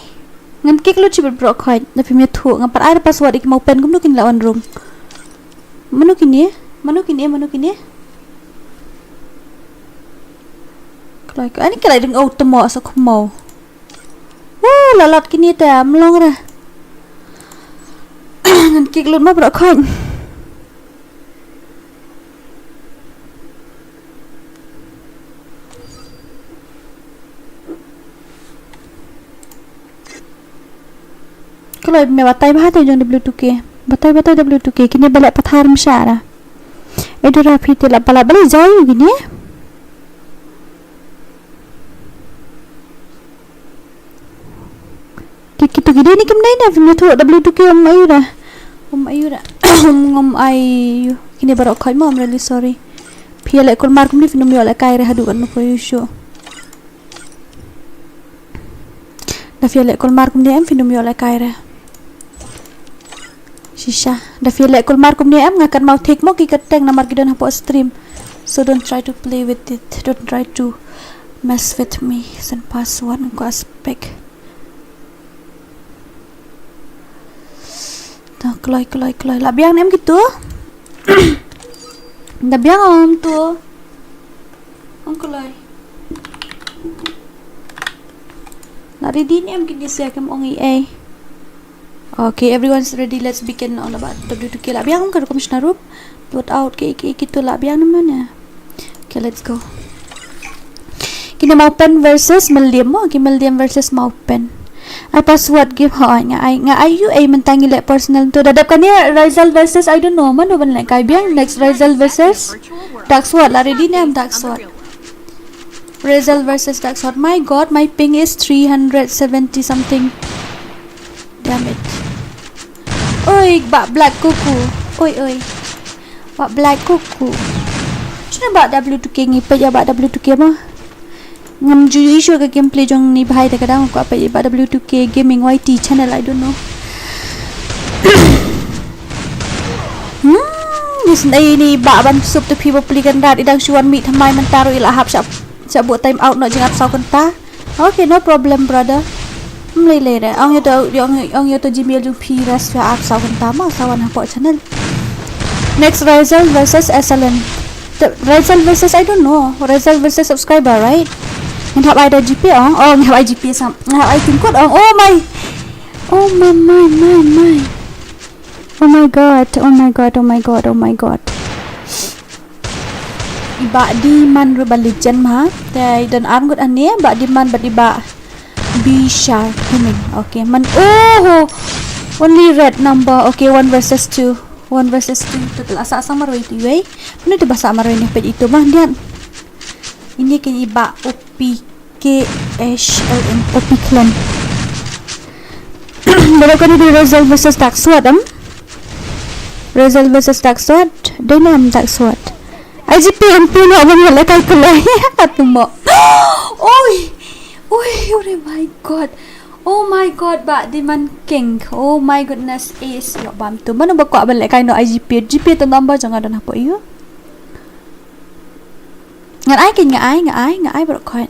Ngam kick lut shibit bro khoit. Da phim ïathuh, ngam pat ai password, i ki ma open kumno kin la wan rung. Mano kine? Mano kine? Mano kine? Kloi ka, ani ka la ding, oh, tmo sa khmo. Woo, la lat kine te, am long re. Ngan kick lut ma bro khoit. Kloi me batai bha te jong W two K. Batai, batai W two K. Kine ba leh pathar msha ra. Edu ra phi te la pala bala jai kine. Ki, kitu ki dei ni kim dei na, phim ïathuh, W two K um ayu ra. Um ayu ra. Um ngam ayu. Kine baroh khoit mo, I'm really sorry. Phi ïaleh kulmar kumne phin ym ïoh lehkai re haduh katno poi shuh. Da phi ïaleh kulmar kumne em phin ym ïoh lehkai re. Shisha. Da phi ïaleh kulmar kumne em, nga kynmaw thik mo ki kyrteng namar ki don hapoh stream. So don't try to play with it. Don't try to mess with me. Send password, nga kwah spek. To kloi, kloi, kloi. La biang ne em kitu? Da biang em tu? Ong kloi. La ready ne em kine sia, kem ong ei ei. Okay, everyone's ready. Let's begin. All about W two K. La biang ka rukom shna rup. Load out ke, ke, kitu la biang ne mane. Okay, let's go. Kine Maupen versus Meliam mo. Ki Meliam versus Maupen. Ai password, give, hooid, nga ai, nga ai ïa u ei mynta ngi leh personal tu. Da dep kane Rizal versus, I don't know, mano ban lehkai biang. Next Rizal versus Dark Sword. La ready ne em Dark Sword? Rizal versus Dark Sword. My God, my ping is three hundred seventy something. Damn it. Oi, Bah Black Cuckoo. Oi, oi. Bah Black Cuckoo. Shano Bah W two K, ngi peit ïa Bah W two K mo. Ngam ju ïohi shuh ka gameplay jong ni bhai, te ka dang kwah peit ïa Bah W two K Gaming Y T channel, I don't know. Hmm, ni sngewbha ni Bah ban sup te phi ba pli kan rat, i dang shu wan mih thymmai mynta ruh i la hap sha, sha buh time out noh jingap saw kynta. Okay, no problem, brother. Ym lei lei re. Ong ïa to, ong, ong ïa to Gmail jong phi, rest ïa ar saw kynta ma sa wan hapoh channel. Next, Rizal versus S L N. The, Rizal versus, I don't know. Rizal versus subscriber, right? Ngan hap ai da G P ong. Oh, ngan hap ai G P sam. Ngan hap ai pin code ong. Oh my. Oh my, my, my, my. Oh my God. Oh my God. Oh my God. Oh my God. I Bah Diman ruh ba legend ma. Te i don ar ngut hangne, Bah Diman bad i Bah Bishar Gaming. Okay, man. Oh! Only red number. Okay, one versus two. One versus two. Te la sah sah marwei tu wei. Mano tu ba sah marwei ne, peit itu ma, dian. Ini kane i Bah O P K H L M, O P Clan. Baroh kane dei Rizal versus Dark Sword, em? Rizal versus Dark Sword, dei ne em Dark Sword? I G P M P no, bang le kai kulai. Atu mo. Oi! Oi, oh my God. Oh my God, Bah Diman King. Oh my goodness, ace. Ïoh bam tu. Mano ba kwah ban lehkai noh I G P? G P tu number jong nga don hapoh ïu. Ngan ai kein, nga ai, nga ai, nga ai baroh khoit.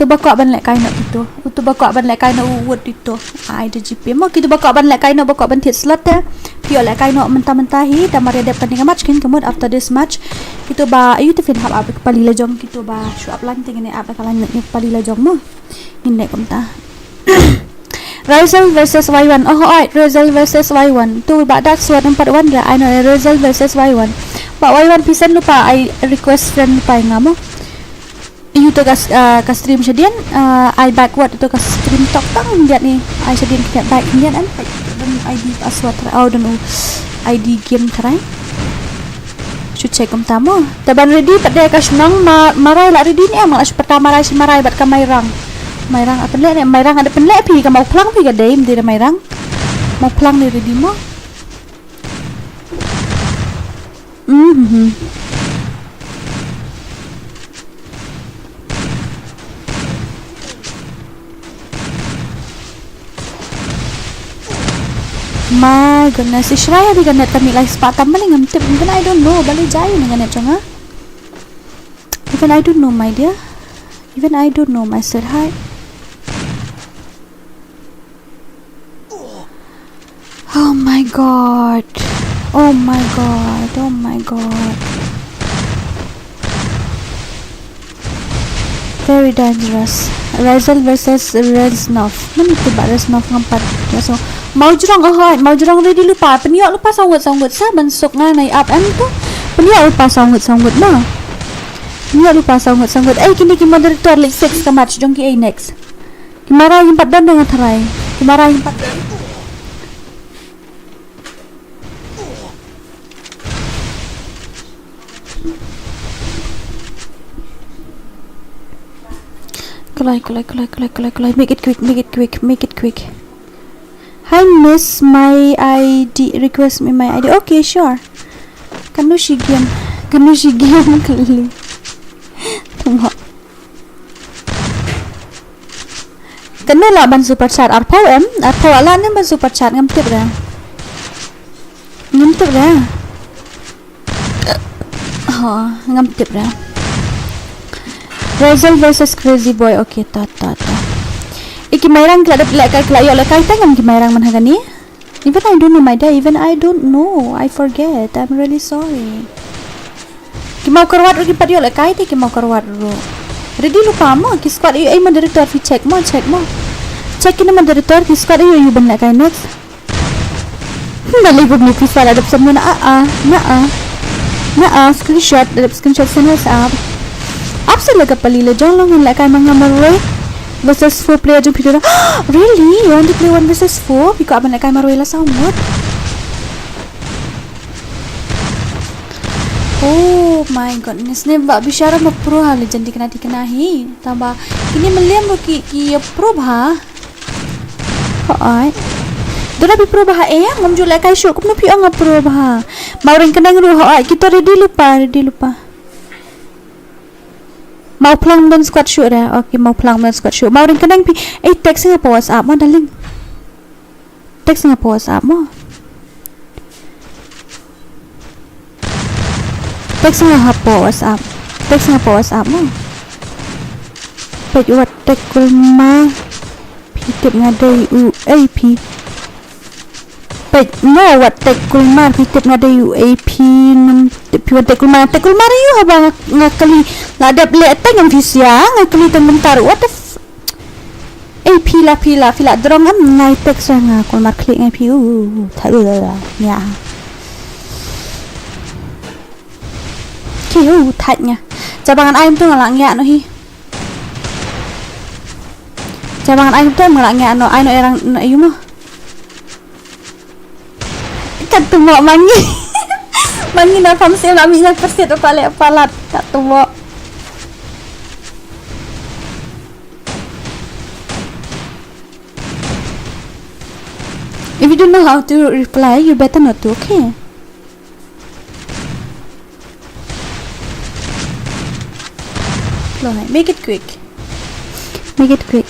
Uto ba kwah ban lehkai noh kito. Uto ba kwah ban lehkai noh u wut kito. Ai da G P mo kito ba kwah ban lehkai noh ba kwah ban thied slot te. Phi ïoh lehkai noh mynta mynta hi da mar ïa dep kane ka match khein ka mut after this match. Kito ba ayu te phin hap ap ka pali la jong kito ba shu ap lan te ngin ap ka lan ka pali la jong mo. Ngin leh kumta. Razel versus Y one. Oh, alright, Razel versus Y one. Tu ba dak suat empat one ra, ai no, Razel versus Y one. Ba Y one phi send lypa, ai request friend lypa ïa nga mo. Ïa uto ka, ah, ka stream shadien, ah, ai backward uto ka stream tok tang khyndiat ni. Ai shadien khyndiat back khyndiat em. Don I D password tharai, oh, don u I D game tharai. Shu check kumta mo. Te ban ready pat de ka shnong ma, Marai la ready ne em, nga la shu pyrta Marai shi Marai bad ka Mairang. Mairang a pynleh ne, Mairang a da pynleh phi ka Mawphlang phi ka dei, ym dei da Mairang. Mawphlang ne ready mo. Mhm. My goodness, i Shreya di ka net ka mih lai spah tam, balei ngam tip, even I don't know balei jai ne ka net jong nga. Even I don't know, my dear. Even I don't know, my sweetheart. Oh my god. Oh my god. Oh my god. Very dangerous. Razel versus Reznov. Mano tu ba Reznov ngam pat. Ya so. Mawjrong, oh, hai. Mawjrong ready lypa. Pynïoh lypa saw ngut, saw ngut. Sa ban suk nga nai ap em tu. Pynïoh lypa saw ngut, saw ngut ma. Pynïoh lypa saw ngut, saw ngut. Ei, kine ki moderator leh six ka match jong ki ei next. Ki Marai ngim pat don da nga tharai. Ki Marai ngim pat don. Kalai, kalai, kalai, kalai, kalai, kalai. Make it quick, make it quick, make it quick. Hi miss, my I D, request me my I D. Okay, sure. Kano shi game? Kano shi game kali? Tunggu. Kane lah ban super chat arphew em, arphew lah ne ban super chat ngam tip re. Ngam tip re. Ha, ngam tip re. Razel versus Crazy Boy. Okay, ta ta ta. Iki Mairang kila dep lehkai kila ïoh lehkai tang ngam ki Mairang man ha kane. Even I don't know, my dear. Even I don't know. I forget. I'm really sorry. Ki Mawkyrwat ruh ki pat ïoh lehkai te ki Mawkyrwat ruh. Ready lypa mo, ki squad ïoh ei moderator phi check mo, check mo. Check kine moderator ki squad ïoh ïoh ban lehkai next. Balei kumne pisa la dep send na a a na a na a screenshot, la dep screenshot send WhatsApp. Ap sa la ka pali la jong long lehkai ma nga marwei. Versus four player jong phi tu. Really? You want to play one versus four? Phi kwah ban lehkai marwei la saw ngut. Oh my goodness. Ne ba bishara ma pro ha le jan dikna dikna hi. Taba kini meliam ruh ki ki pro bha. Hooid. Dura phi pro bha eh, ngam ju lehkai shuh kumno phi ong nga pro bha. Mawryngkneng ruh hooid, kita ready lypa, ready lypa. Mawphlang don squad shuh re. Okay, Mawphlang don squad shuh. Mawryngkneng phi, eh, text nga pa WhatsApp mo, darling. Text nga pa WhatsApp mo. Text nga ha pa WhatsApp. Text nga pa WhatsApp mo. Peit wat tek kulmar. Phi tip nga dei u A P. Peit mo wat tek kulmar phi tip nga dei u A P. Nam tip phi wat tek kulmar. Tek kulmar ïa u haba nga, nga kali. La dep leh tang ngam phi sia. Nga kali tang mynta ruh. What the f-, Ei, phi la, phi la, phi la drong em, ngai text sa nga, kulmar khlieh ngai phi, u, u, u, tha, u, u, u, ngiah. Ki, u, thait nga. Jaba ngan ai kumto nga la ngiah noh hi. Jaba ngan ai kumto nga la ngiah noh, ai noh ïa rang, noh ïa u mo. Katto mo mangi. Mangi na pam se na mi na perset apa le apa lat. Katto mo. If you don't know how to reply, you better not to, okay? Long, make it quick. Make it quick.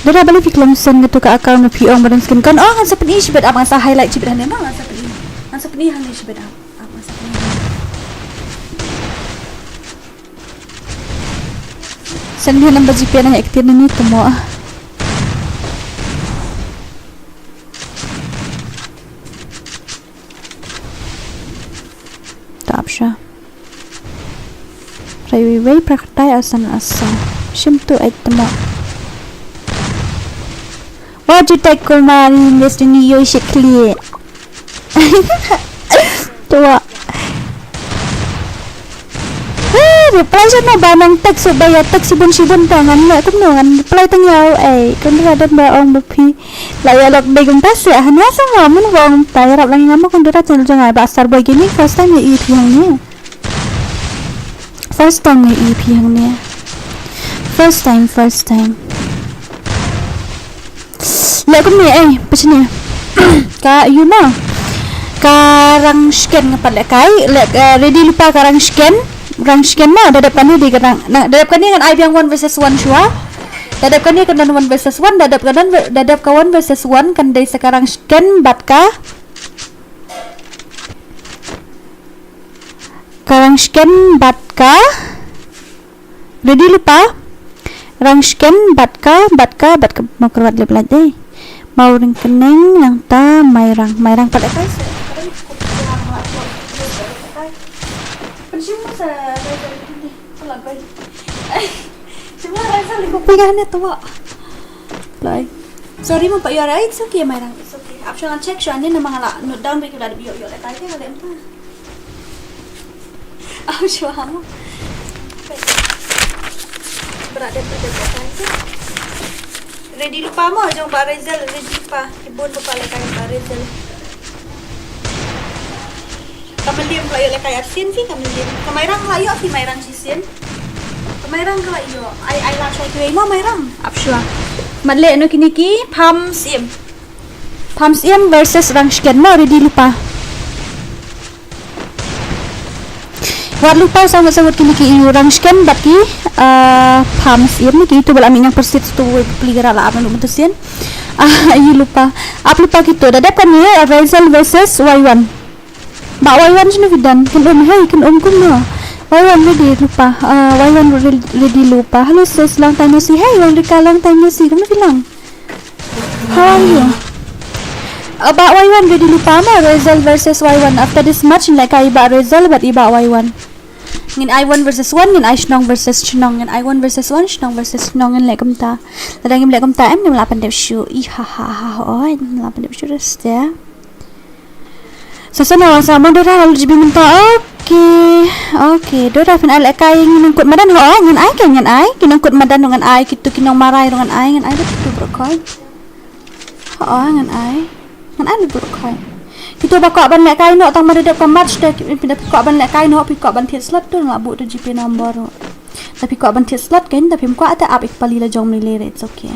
Dada, balei phi khlem send kato ka account na phi ong ba don skin gun. Oh, ngan sa pyni shibit ap, ngan sa highlight shibit hangne ma, ngan sa pyni. Ngan sa pyni hangne shibit ap. Ap, ngan sa pyni. Seng dia number G P na ya ktir ni temo. Tap sha. Rai wei wei praktai asan asan. Shim tu ai temo. Wajib tai kumari Destiny yo shikli. Tuwa. Eh, reply jana ba nang text ba ya text shibun shibun ta ngan le kumno ngan reply tang ya eh kun da dan ba ong ba phi. La ya lok dei kumta se hanya sa nga mun ba ong ta ya rap lang ngam kun da channel jong ai ba Star Boy Gaming first time ya i phi hangne. First time ngi i phi hangne. First time, first time. Le kumne eh pachne. Ka yu ma. Ka rang scan nga pat le kai le eh, ready lupa ka rang scan. Rang scan ma da dep kane di ka rang. Na da dep kane ngan ai biang one versus one shwa. Da dep kane kan one versus one da dep kan da dep ka one versus one kan dei sa ka rang scan bat ka Ka rang scan bat ka. Ready lupa. Rang scan bat ka bat ka bat ka mau kyrwat lip light dei. Mau ring keneng nang ta mai rang mai rang pat. Sorry mo pa yara it's okay mai rang it's okay. Ap shang check shang ni nama ngala note down bagi la yo yo le tai ke le empa. Au shwa mo. Bra de bra de bra de. Ready lupa mo jong ba Rezel ready pa kibun lupa le kai ba Rezel. Kamelim la yo le kai arsin si kamelim. Kamai rang la yo si mai rang sisin. Kamai rang la yo. Ai ai la shwa tu mo mai rang. Ap shwa. Mat le no kini ki pam sim. Pam sim versus rang scan mo ready lupa. Wat lupa sangat sangat kini ki iu rang scan bat ki ah, pam sim ni ki itu bala minyak persit tu wei pli gara la apa lu mutusin. Ah, iu lupa. Ap lupa gitu. Dadap kan ni Razel versus Y one. Ba Y one sini vidan. Kin um hey kin um kum no. Y one ready lupa. Ah, Y one ready lupa. Hello sis, long time no see. Hey, Wandrika, long time no see. Kamu bilang. How are you? Ba Y one ready lupa ma Razel versus Y one. After this match ngi lehkai ba Razel bad i ba Y one. Ngin ai one versus one, ngin ai shnong versus shnong, ngin ai one versus one, shnong versus shnong, ngin leh kumta. Lada ngim leh kumta em ngim lah pyndep shuh. I ha ha ha oi, ngim lah pyndep shuh dah. Sa sa na sa mo Dora la L G B mynta. Okay. Okay, Dora phin ai lehkai ngi nangkut madan ho. Ngan ai ke ngan ai. Ki nangkut madan ngan ai kitu ki nong marai ngan ai ngan ai kitu bro khoi. Ho ngan ai. Ngan ai bro khoi. Kitu ba kwah ban lehkai noh tang ma da dep ka match da ki phi da phi kwah ban lehkai noh phi kwah ban thied slot tu la buh tu G P number. Da phi kwah ban thied slot kan da phim kwah ta ap ik pali la jong mli le it's okay.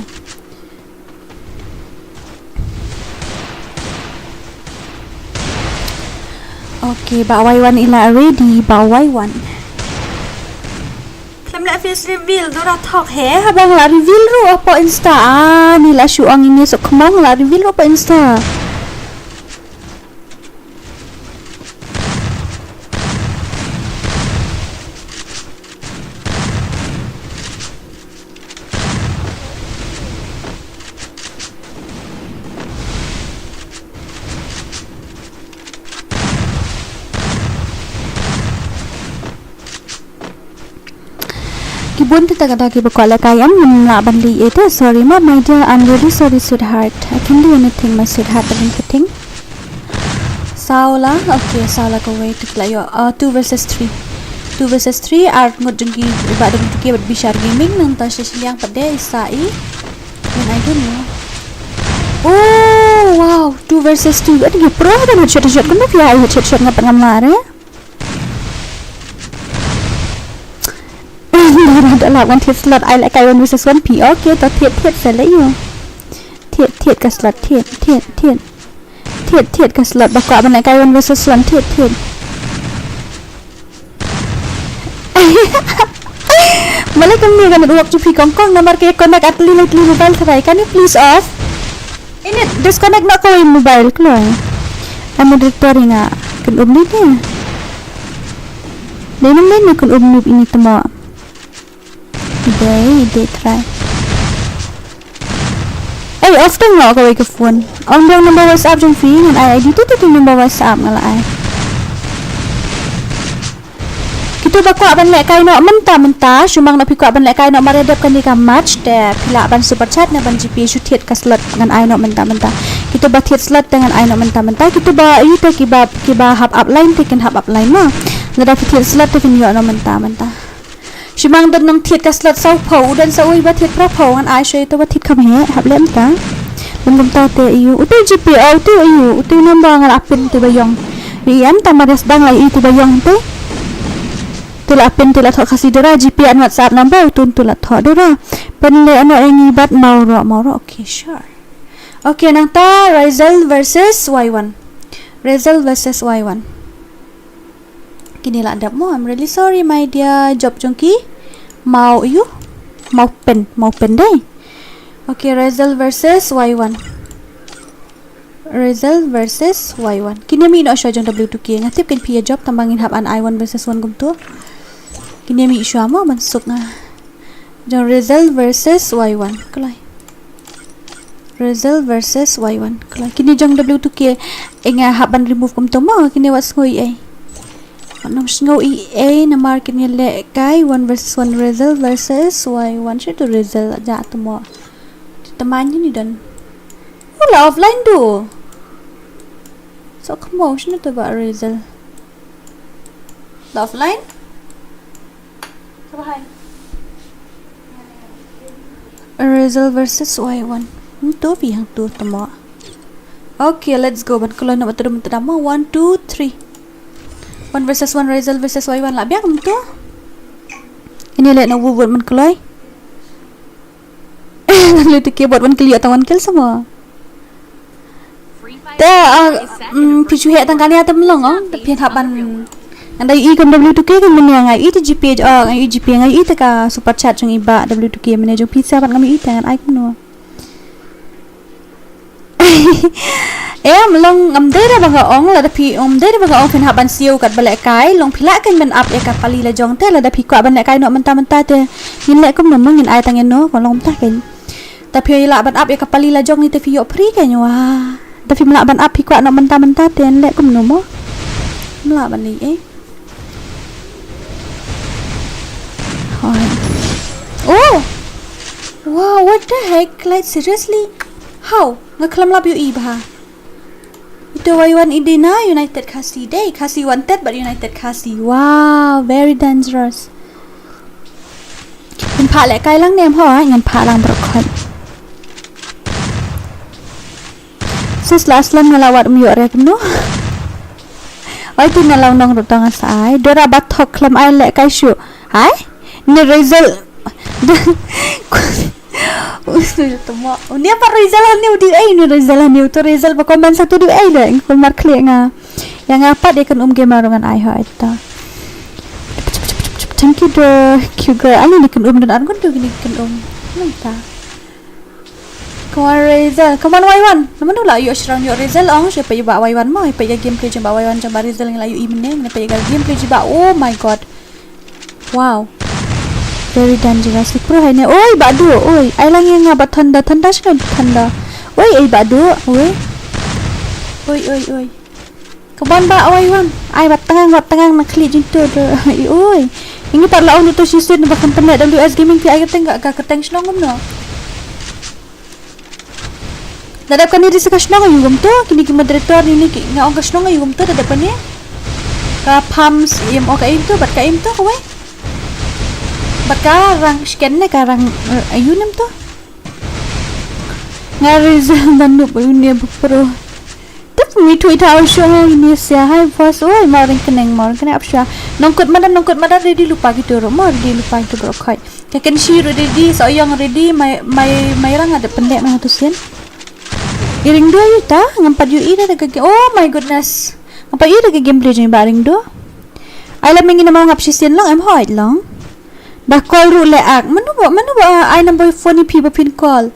Okay, ba Y one i la ready, ba Y one. Khlem leh face reveal, Dora thok he, haba nga la reveal ruh hapoh Insta. Ah, ni la shu ong ini sok khmong la reveal ruh hapoh Insta. Ki bun te ta kata ki ba kwah lehkai em ngim lah ban leh ïa te. Sorry ma my dear, I'm really sorry sweetheart. I can do anything my sweetheart, ta bun ka thing. Saw la, okay, saw la kawei tu la ïoh. Ah, two versus three. Two versus three, ar ngut jong ki, ba dang tu ki bad Bishar Gaming, nangta sha shiliang pat de, isa i. Then I don't know. Oh, wow, two versus two. Ada ki pro ban headshot, headshot, kumno phi ai headshot, headshot nga pat ngam lah re. Da lap ngan thied slot ai lehkai one versus one phi. Okay, to thied thied sa leh ïa. Thied thied ka slot thied thied thied. Thied thied ka slot ba kwah ban lehkai one versus one thied thied. Malai kam ni ka network jong phi kong kong namar ka connect atli lai tli mobile tharai. Can you please off? Ini disconnect noh kawei mobile kloi. Ai moderator nga kan um ni ni. Dei nang dei na kan um ni ini temo. Ei, dei trai. Ei, off tang noh kawei ka phone. Ong biang number WhatsApp jong phi, ngan ai ID te, te number WhatsApp nga la ai. Kito ba kwah ban lehkai noh mynta mynta, shu mang noh phi kwah ban lehkai noh mar ïa dep kane ka match te phi lah ban super chat ne ban GPay shu thied ka slot ngan ai noh mynta mynta. Kito ba thied slot te ngan ai noh mynta mynta. Kito ba ïu te kiba, kiba hap upline te kin hap upline mo. Lada phi thied slot te phin ïoh noh mynta mynta. Shu mang don nong thied ka slot saw phew, u don sa uwei ba thied phra phew, ngan ai shuwa ïa uto ba thied kham heh, hap leh mynta. Bun kumta te ïa u, uto GPay, uto ïa u, uto number nga la pin te ba ïong. Ïa em tang ba res dang la ïa u te ba ïong te. Te la pin te la thoh Khasi Dora, GPay and WhatsApp number, uto uto la thoh Dora. Pynleh noh ïa ngi bad Mauro, Mauro, okay, sure. Okay, nangta Razel versus Y one. Razel versus Y one. Kine la dap mo, I'm really sorry my dear. Jop jong ki. Mau ïa u. Mau pen, mau pen dei. Okay, Razel versus Y one. Razel versus Y one. Kine mih noh shuwa jong W two K. Nga tip kein phi ïa jop tang ba ngin hap an ai one versus one kumto. Kine mih shuwa mo ban suk nga. Jong Razel versus Y one. Kloi. Razel versus Y one. Kloi. Kine jong W two K. Ei nga hap ban remove kumto mo. Kine wat sngew ei. Wat nang sngew ei namar kine lehkai one versus one, Razel versus Y one. Shu tu Razel ja tu mo. Teman ni don. U la offline tu. So kamo shinu tu ba Razel. La offline? Razel versus Y one. Hmm, tu phi hang tu tamo. Okay, let's go. Ban kloi na batrum tamo. One, two, three. One versus one, Razel versus Y one. La biang tu. Ini leh na wubut ban kloi. Lalu tu keyboard ban kloi atau ban kill semua. Te, ah, mm, phi shu heh tang kane te mlong, oh. Te phi hap ban. Ngan da i kum W two K kan mynne nga i te GPay, oh, nga i GPay, nga i te ka super chat jong i ba W two K mynne jong phi sa ban ngam i te ngan ai kumno. Em, long ngam dei da ba nga ong, lada phi ong dei da ba nga ong phin hap ban siew kat ba lehkai, long phi lah kan ban ap ïa ka pali la jong te, lada phi kwah ban lehkai noh mynta mynta te. Ngin leh kumno mo ngin ai tang ïa no, ko long ta kan. Ta phi lah ban ap ïa ka pali la jong ni te phi ïoh free kein wa. Ta phi mlah ban ap phi kwah noh mynta mynta te leh kumno mo. Mlah ban leh eh. Hoi. Oh. Wow, what the heck? Like seriously? How? Nga khlem lap ïohi bha. Ito Y one i dei na United Khasi dei. Khasi Wanted bad United Khasi. Wow, very dangerous. Ngan phah lehkai lang ne em ho, ngan phah lang baroh khoit. Sis la aslam nga la wad um ïoh re kumno. Oi tu na law nong ruh tang sa ai. Dora ba thok khlem ai lehkai shuh. Hai? Ni Razel. Uni apa Razel ni u dei ai ni Razel ni u tu Razel ba comment satu dei ai le. Kumar klik nga. Ïa nga pat ïa kan um gamer ngan ai ha ita. Thank you, the cute girl. Ani ni kan um dan an kan tu ni kan um. Nanta. Come on, Razel. Come on, Y one. Naman la ïoh shrawn ïoh Razel ong shu peit ba Y one mo, peit ïa gameplay jong ba Y one jong ba Razel ngi la ïoh i mynne, ngi peit ïa gameplay jong ba. Oh my god. Wow. Very dangerous. Pro hai ne. Oi, ba du. Oi, ai lang ïa nga ba Thunder, Thunder shino Thunder. Oi, ai ba du. Oi. Oi, oi, oi. Ka ban ba oi wan. Ai ba tangang ba tangang na khlieh jingto to. Oi. Ini pat la ong to shisien ba kan pynleh W S Gaming phi ai ka teng ka ka teng shnong kumno. Da dep kane dei sa ka shnong aïu kumto kini ki moderator ni ki nga ong ka shnong aïu kumto da dep kane. Ka pam sim o ka im to bad ka im to kawei. Bad ka rang scan ne ka rang aïu nem to. Nga Rizal da nup une ba pro. Tep mi thui thaw shuh ha ini sia hai bos oi ma ring keneng ma ring keneng ap shuh. Nongkut madan nongkut madan ready lupa gitu ro ma ready lupa gitu bro khoi. Ka ken shi ro ready sa oyong ready mai mai mai rang ada pendek na tu sin. Iring dua yuta ngampat yu ira da ka oh my goodness. Ngampat yu da ka gameplay jeng ba ring dua. Ai la mengi na mau ngap shi sin long em hoi long. Da call ruh le ak. Manu ba manu ba ai number phone ïa phi ba phin call.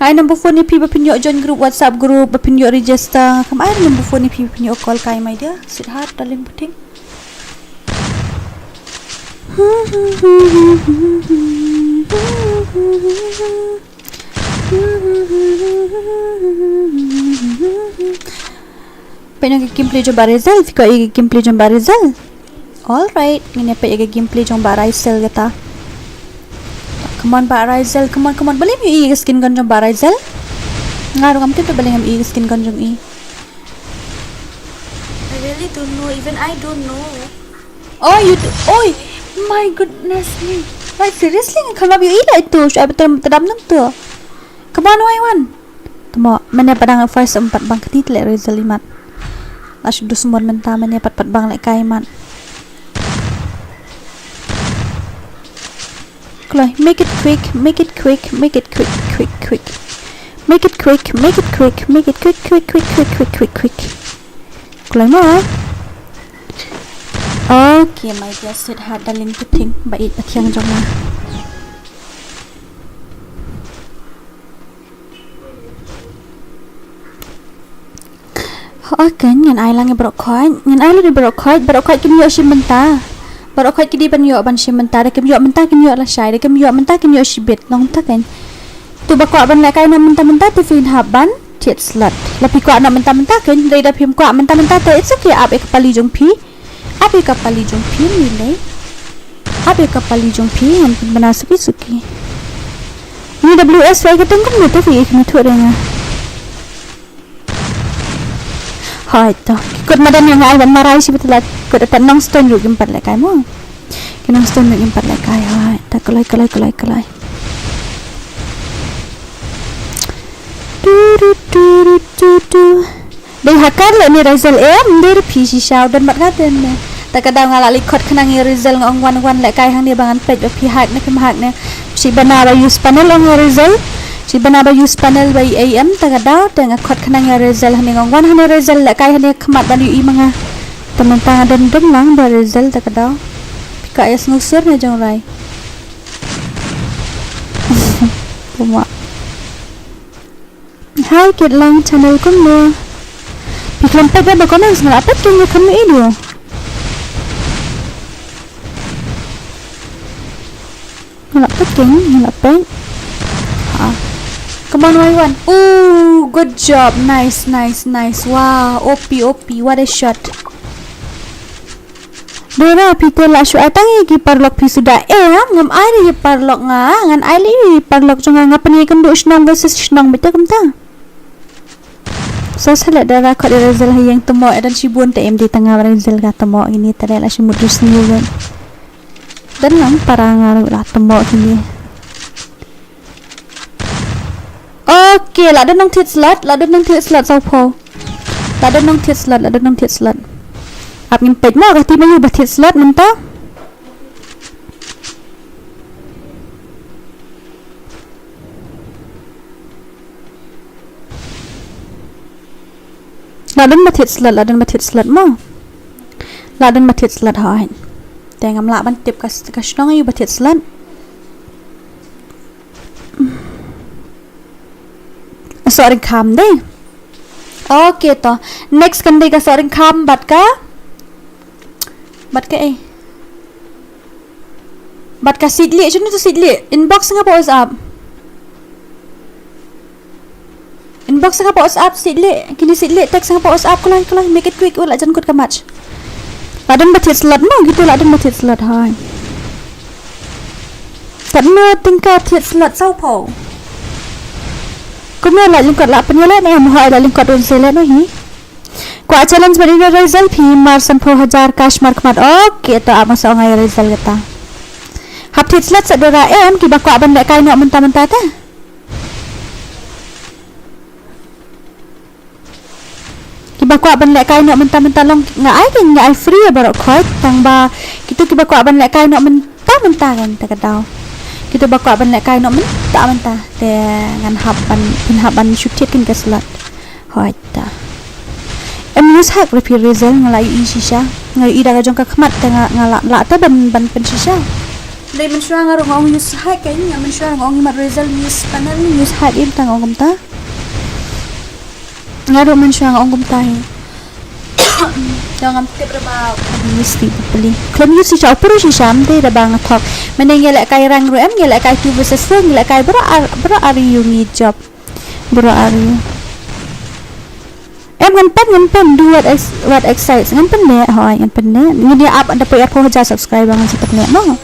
Ai number phone ïa phi ba phin ïoh join group WhatsApp group ba phin ïoh register. Kam ai number phone ïa phi ba phin ïoh call kai mai dia. Sweetheart darling puting. Peit ïa ka gameplay jong Bah Rizal, phi kwah ïa ka gameplay jong Bah Rizal? Alright, ngin ïa peit ïa ka gameplay jong Bah Rizal kata. Come on Bah Rizal, come on, come on. Balei ym ïohi ïa ka skin gun jong Bah Rizal? Nga ruh ngam tip balei ngam ïohi ïa ka skin gun jong i. I really don't know, even I don't know. Oh, you do. Oi, my goodness me. Wait, seriously, nga khlem ïohi la ito. Shu ai betul tadam nam tu. Come on, wai wan. Tamo, mane padang first empat bang kini tle result imat. La shu dus mon menta mane pat pat bang le kai mat. Kloi, make it quick, make it quick, make it quick, quick, quick. Make it quick, make it quick, make it quick, quick, quick, quick, quick, quick, quick. Kloi mo. Okay, my dear sweetheart, darling, to think ba it ba thiang jong nga. Okay, ngan ai lang ïa baroh khoit, ngan ai lang ïa baroh khoit, baroh khoit kin ïoh shi mynta. Baroh khoit ki dei ban ïoh ban shi mynta, da kim ïoh mynta kin ïoh lashai, da kim ïoh mynta kin ïoh shibit, long mynta kan. Tu ba kwah ban lehkai noh mynta mynta te phin hap ban thied slot. La phi kwah noh mynta mynta kan, dei da phim kwah mynta mynta te it's okay, ap ïa ka pali jong phi. Ap ïa ka pali jong phi ni lei. Ap ïa ka pali jong phi, ngan pynbna suki suki. Ni W S Y ka teng kumno te phi ïa kine thuh re nga. Hoi to. Ki kut madan ïa nga ai ban marai shi bit la kut ata nongstone ruh kim pat lehkai mo. Ki nongstone ruh kim pat lehkai, hoi. Ta kloi kloi kloi kloi. Tu tu tu tu tu tu. Dei hacker leh ne Rizal em, dei ruh phi shisha u don bad nga te ne. Ta ka daw nga la leit khot khnang ïa Rizal nga ong wan wan lehkai hangne ba ngan peit ba phi hack ne phim hack ne. Shi bana ba use panel ong ïa Rizal. Shi bana ba use panel ba i A M ta ka daw te nga khot khnang ïa Rizal hangne nga ong wan hangne Rizal lehkai hangne khmat ban ïohi ma nga. Te mynta nga don dum lang ba Rizal ta ka daw. Phi ka ïa sngewsur ne jong rai. Puma. Hi, Kit Long channel kumno? Phi khlem peit ba comments nga la peit keiñ, khlem ïohi. Nga la peit keiñ, nga la peit. Ha. Come on, Y one. Ooh, good job. Nice, nice, nice. Wow, O P, O P. What a shot. Dora, phi te la shu ai tang ïa ki paralok phi suda. Eh, ngam ai ïa ki paralok nga, ngan ai ïa ki paralok jong nga, nga pynïakynduh shnong versus shnong beit te kumta. Sa sa leh Dora khot ïa Rizal ha ïing tamo, eh, don shibun te em dei tang nga Rizal ka tamo kine te la shu mut dus ni wen. Don lang para nga ruh la tamo kine. Okay, la don nang thied slot, la don nang thied slot saw phew. La don nang thied slot, la don nang thied slot. Ap ngin peit mo ka team aïu ba thied slot mynta. La don ba thied slot, la don ba thied slot mo. La don ba thied slot hoi. Te ngam lah ban tip ka, ka shnong aïu ba thied slot. Sohryngkham dei. Okay to. Next kan dei ka Sohryngkham bad ka. Bad ka eh. Bad ka Sidli, shano to Sidli? Inbox nga pa WhatsApp. Inbox nga pa WhatsApp Sidli, kini Sidli, text nga pa WhatsApp, kloi, kloi, make it quick, u la jan kut ka match. La don ba thied slot mo, kito la don ba thied slot, hai. Katno tyngka thied slot saw phew. Kumno la lyngkot la pynïaid leh ne em, hoi la lyngkot un se leh no hi. Kwah challenge bad ïa Rizal phi mar sanphew hajar cash mar khmat. Okay, to ap nga sa ong ïa Rizal kata. Hap thied slot sa Dora em, kiba kwah ban lehkai noh mynta mynta te. Kiba kwah ban lehkai noh mynta mynta long nga ai kan nga ai free baroh khoit tang ba kito kiba kwah ban lehkai noh mynta mynta kan ta ka daw. Kito ba kwah ban lehkai noh mynta mynta te ngan hap ban phin hap ban shu thied kan ka slot. Hoi ta. Em use hack re phi Rizal nga la ïohi shisha. Nga ïohi da ka jong ka khmat te nga nga la la te ban ban pynshisha. Dei mynshuwa nga ruh nga ong use hack kan nga mynshuwa nga ong mat Rizal use panel use hack im ta nga ong kumta. Nga ruh mynshuwa nga ong kumta hi. Te ngam tip re ba u use ti peli. Khlem use shisha u puru shisha ym dei re ba nga thok. Mynne ngi lehkai rank ruh em, ngi lehkai two versus four, ngi lehkai bro ar, bro ar ïoh ngi job. Bro ar ïoh. Em ngan pyn, ngan pyn, do what ex-, what excites. Ngan pynleh, hooid, ngan pynleh. Ngin ïa ap da poi arphew hajar subscriber ngan sa pynleh mo.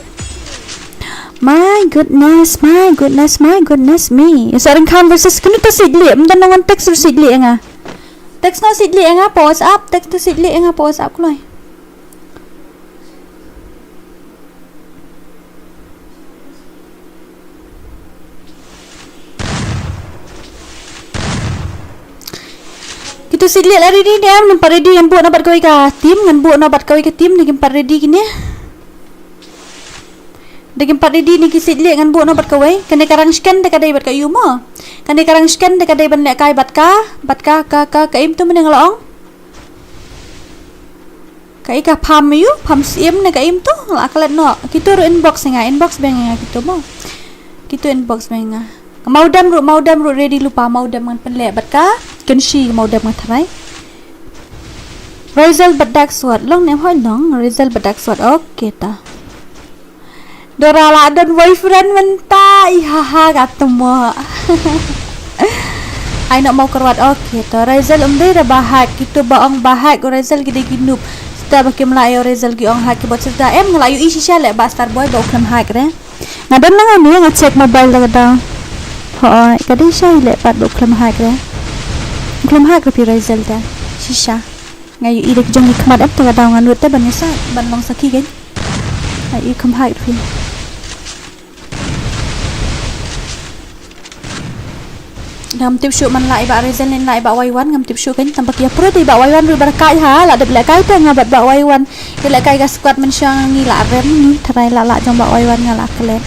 My goodness, my goodness, my goodness me. Sohryngkham versus kano to sitlieh, ym don nongwan text ruh sitlieh ïa nga. Text noh sitlieh ïa nga pa WhatsApp, text noh sitlieh ïa nga pa WhatsApp kloi. Kito sitlieh la ready ne em, ngan pat ready ngan buh noh bad kawei ka team, ngan buh noh bad kawei ka team, da kim pat ready kine. Da kim pat ready ne ki sitlieh ngan buh noh bad kawei, kane ka rangshken da ka dei bad ka ïu mo. Kane ka rangshken da ka dei ban lehkai bad ka, bad ka, ka, ka, ka im to mynne nga la ong. Kaei ka pham ïu, pham syiem ne ka im to, la klet noh. Kito ruh inbox ïa nga, inbox biang ïa nga kito mo. Kito inbox biang ïa nga. Maudam ruh, maudam ruh ready lypa, maudam ngan pynleh bad ka Kenshi, maudam nga tharai. Razel bad Dark Sword, long ne em hoi long, Razel bad Dark Sword, okay ta. Dora la don boyfriend mynta, i ha ha ka tmo. Ai noh Mawkyrwat, okay to. Razel ym dei da ba hack, kito ba ong ba hack u Razel ki dei ki noob. Sdang ba kim lah ïa u Razel ki ong hack ki bot sdang. Em nga la ïohi shisha leh ba Starboy ba u khlem hack re. Nga don na nga ne nga check mobile da ka dang. Hooid, ka dei shisha leh pat ba u khlem hack re. U khlem hack re phi Razel da. Shisha. Nga ïohi da ki jong ki khmat em, te ka daw nga nud te ban ïasaid ban long sakhi kein. Nga ïohi kham hack ruh phi. Ngam tip shuh man la i Bah Razel ne la i Bah Waiwan, ngam tip shuh kein, tang ba ki ïa pyrkhat i Bah Waiwan ruh ba la kai ha, la dep lehkai te nga bad Bah Waiwan. Ïa lehkai ka squad mynshuwa ngi la rem ngi tharai la la jong Bah Waiwan nga la klet.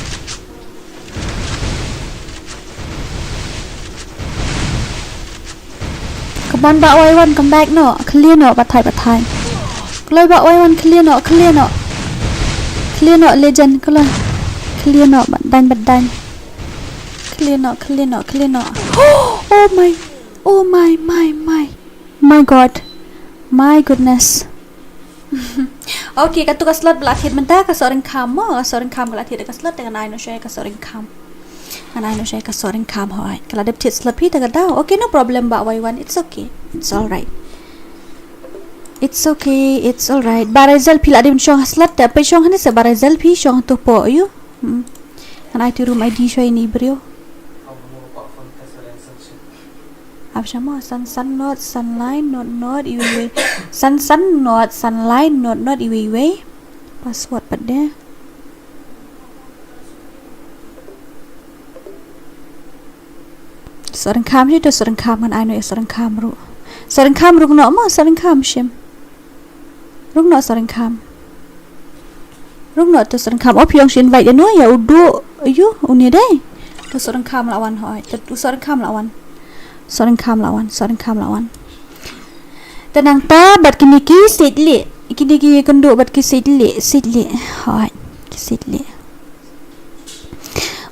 Come on, Bah Waiwan, come back noh. Khlieh noh, pathai, pathai. Kloi Bah Waiwan, khlieh noh, khlieh noh. Khlieh noh, legend, kloi. Khlieh noh, bat dang, bat dang. Khlieh noh, khlieh noh, khlieh noh. Oh my, oh my, my, my. My God. My goodness. Okay, katu ka slot ba la thied mynta, ka Sohryngkham mo, ka Sohryngkham ka la thied ka slot, te ngan ai noh shuwa ka Sohryngkham. Ngan ai noh shuwa ka Sohryngkham, hooid. Ka la dep thied slot phi te ka daw. Okay, no problem Bah Waiwan, it's okay. It's all right. It's okay, it's all right. Bah Razel phi la dep shong ha slot, te phi shong hangne se Bah Razel phi shong tu po ïu. Hmm. Ngan ai tu room I D shuwa ïa ini i briew. Ap shamo, san san not san lai not not iwei iwei. San san not san lai not not iwei iwei. Password pat de. Sohryngkham shi to Sohryngkham ngan ai noh ïa Sohryngkham ruh. Sohryngkham ruh noh mo Sohryngkham shim. Rung noh Sohryngkham. Rung noh to Sohryngkham. Oh, phi ong shu invite ïa no ïa u Duh ïu une dei. To Sohryngkham la wan hoi. To u Sohryngkham la wan. Sohryngkham la wan. Sohryngkham la wan. Te nangta bad kine ki sitlieh. Kine ki kynduh bad ki sitlieh, sitlieh. Hoi. Ki sitlieh.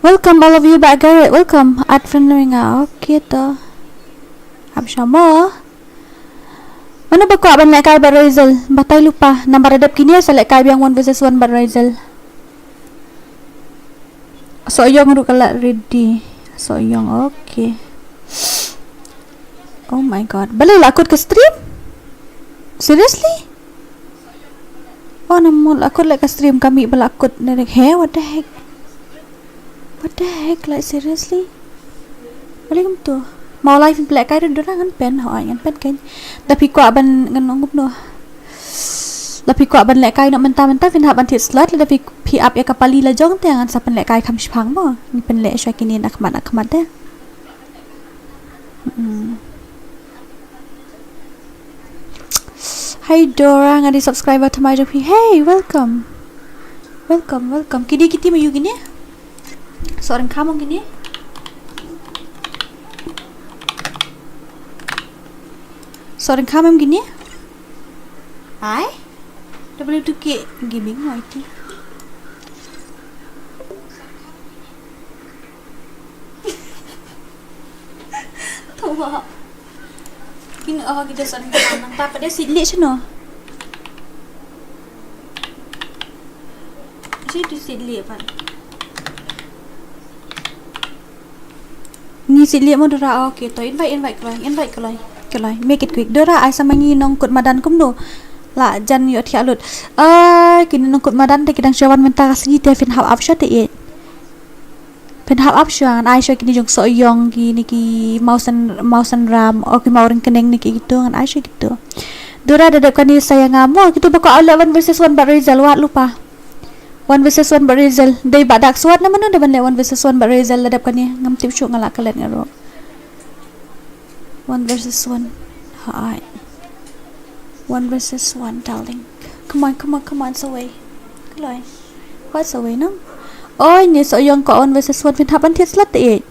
Welcome all of you back, Garrett. Welcome. Add friend nga. Okay to. Ap shamo. Mano ba kwah ban lehkai bad Razel? Batai lypa. Namar dep kine sa lehkai biang one versus one bad Razel. Sohyong ruh ka la ready. Sohyong, okay. Oh my god. Balei la kut ka stream? Seriously? Oh, namar la kut leh ka stream kami ba la kut ne he, what the heck? What the heck, like, seriously? Balei kumto? Maw live phi lehkai ruh duna ngan pen, hoi, ngan pen kein. Da phi kwah ban ngan ong kumno. Da phi kwah ban lehkai noh mynta mynta phin hap ban thied slot, lada phi, phi ap ïa ka pali la jong te ngan sa pynlehkai kham shipang mo. Ngi pynleh shuwa kine na khmat na khmat te. Mm. Hi Dora, nga dei subscriber thymmai jong phi. Hey, welcome. Welcome, welcome. Kine ki team aiu kine? Sohryngkham ong kine? Sohryngkham ong kine? Ai? W two K gaming mo iti. Thawa. Kin, oh, kita Sohryngkham. Nangta pat de sitlieh shano? Shi tu Sit lieh pat. Ngi sit lieh mo Dora, okay, to invite, invite kloi, invite kloi, kloi. Make it quick. Dora, ai sa ma ngi nongkut madan kumno. La jan ïoh thiah lut. Ai, kine nongkut madan te ki dang shu wan mynta ka sngi te phin hap ap shuwa te ïeit. Phin hap ap shuwa ngan ai shuwa kine jong Sohiong kine ki Mawsan, Mawsanram, o ki Mawryngkneng ne ki kito ngan ai shuwa kito. Dora da dep kane sa ïa nga mo, kito ba ko leh one versus one bad Razel wat lypa. One versus one bad Razel. Dei bad Dark Sword ne mano da ban leh one versus one bad Razel da dep kane. Ngam tip shuh nga lah klet nga ruh. One versus one. Hai. One versus one, darling. Come on, come on, come on, sa wei. Kloi. Wat sa wei, no? Oi, ne Sohiong ko one versus one phin hap ban thied slot te ïeit.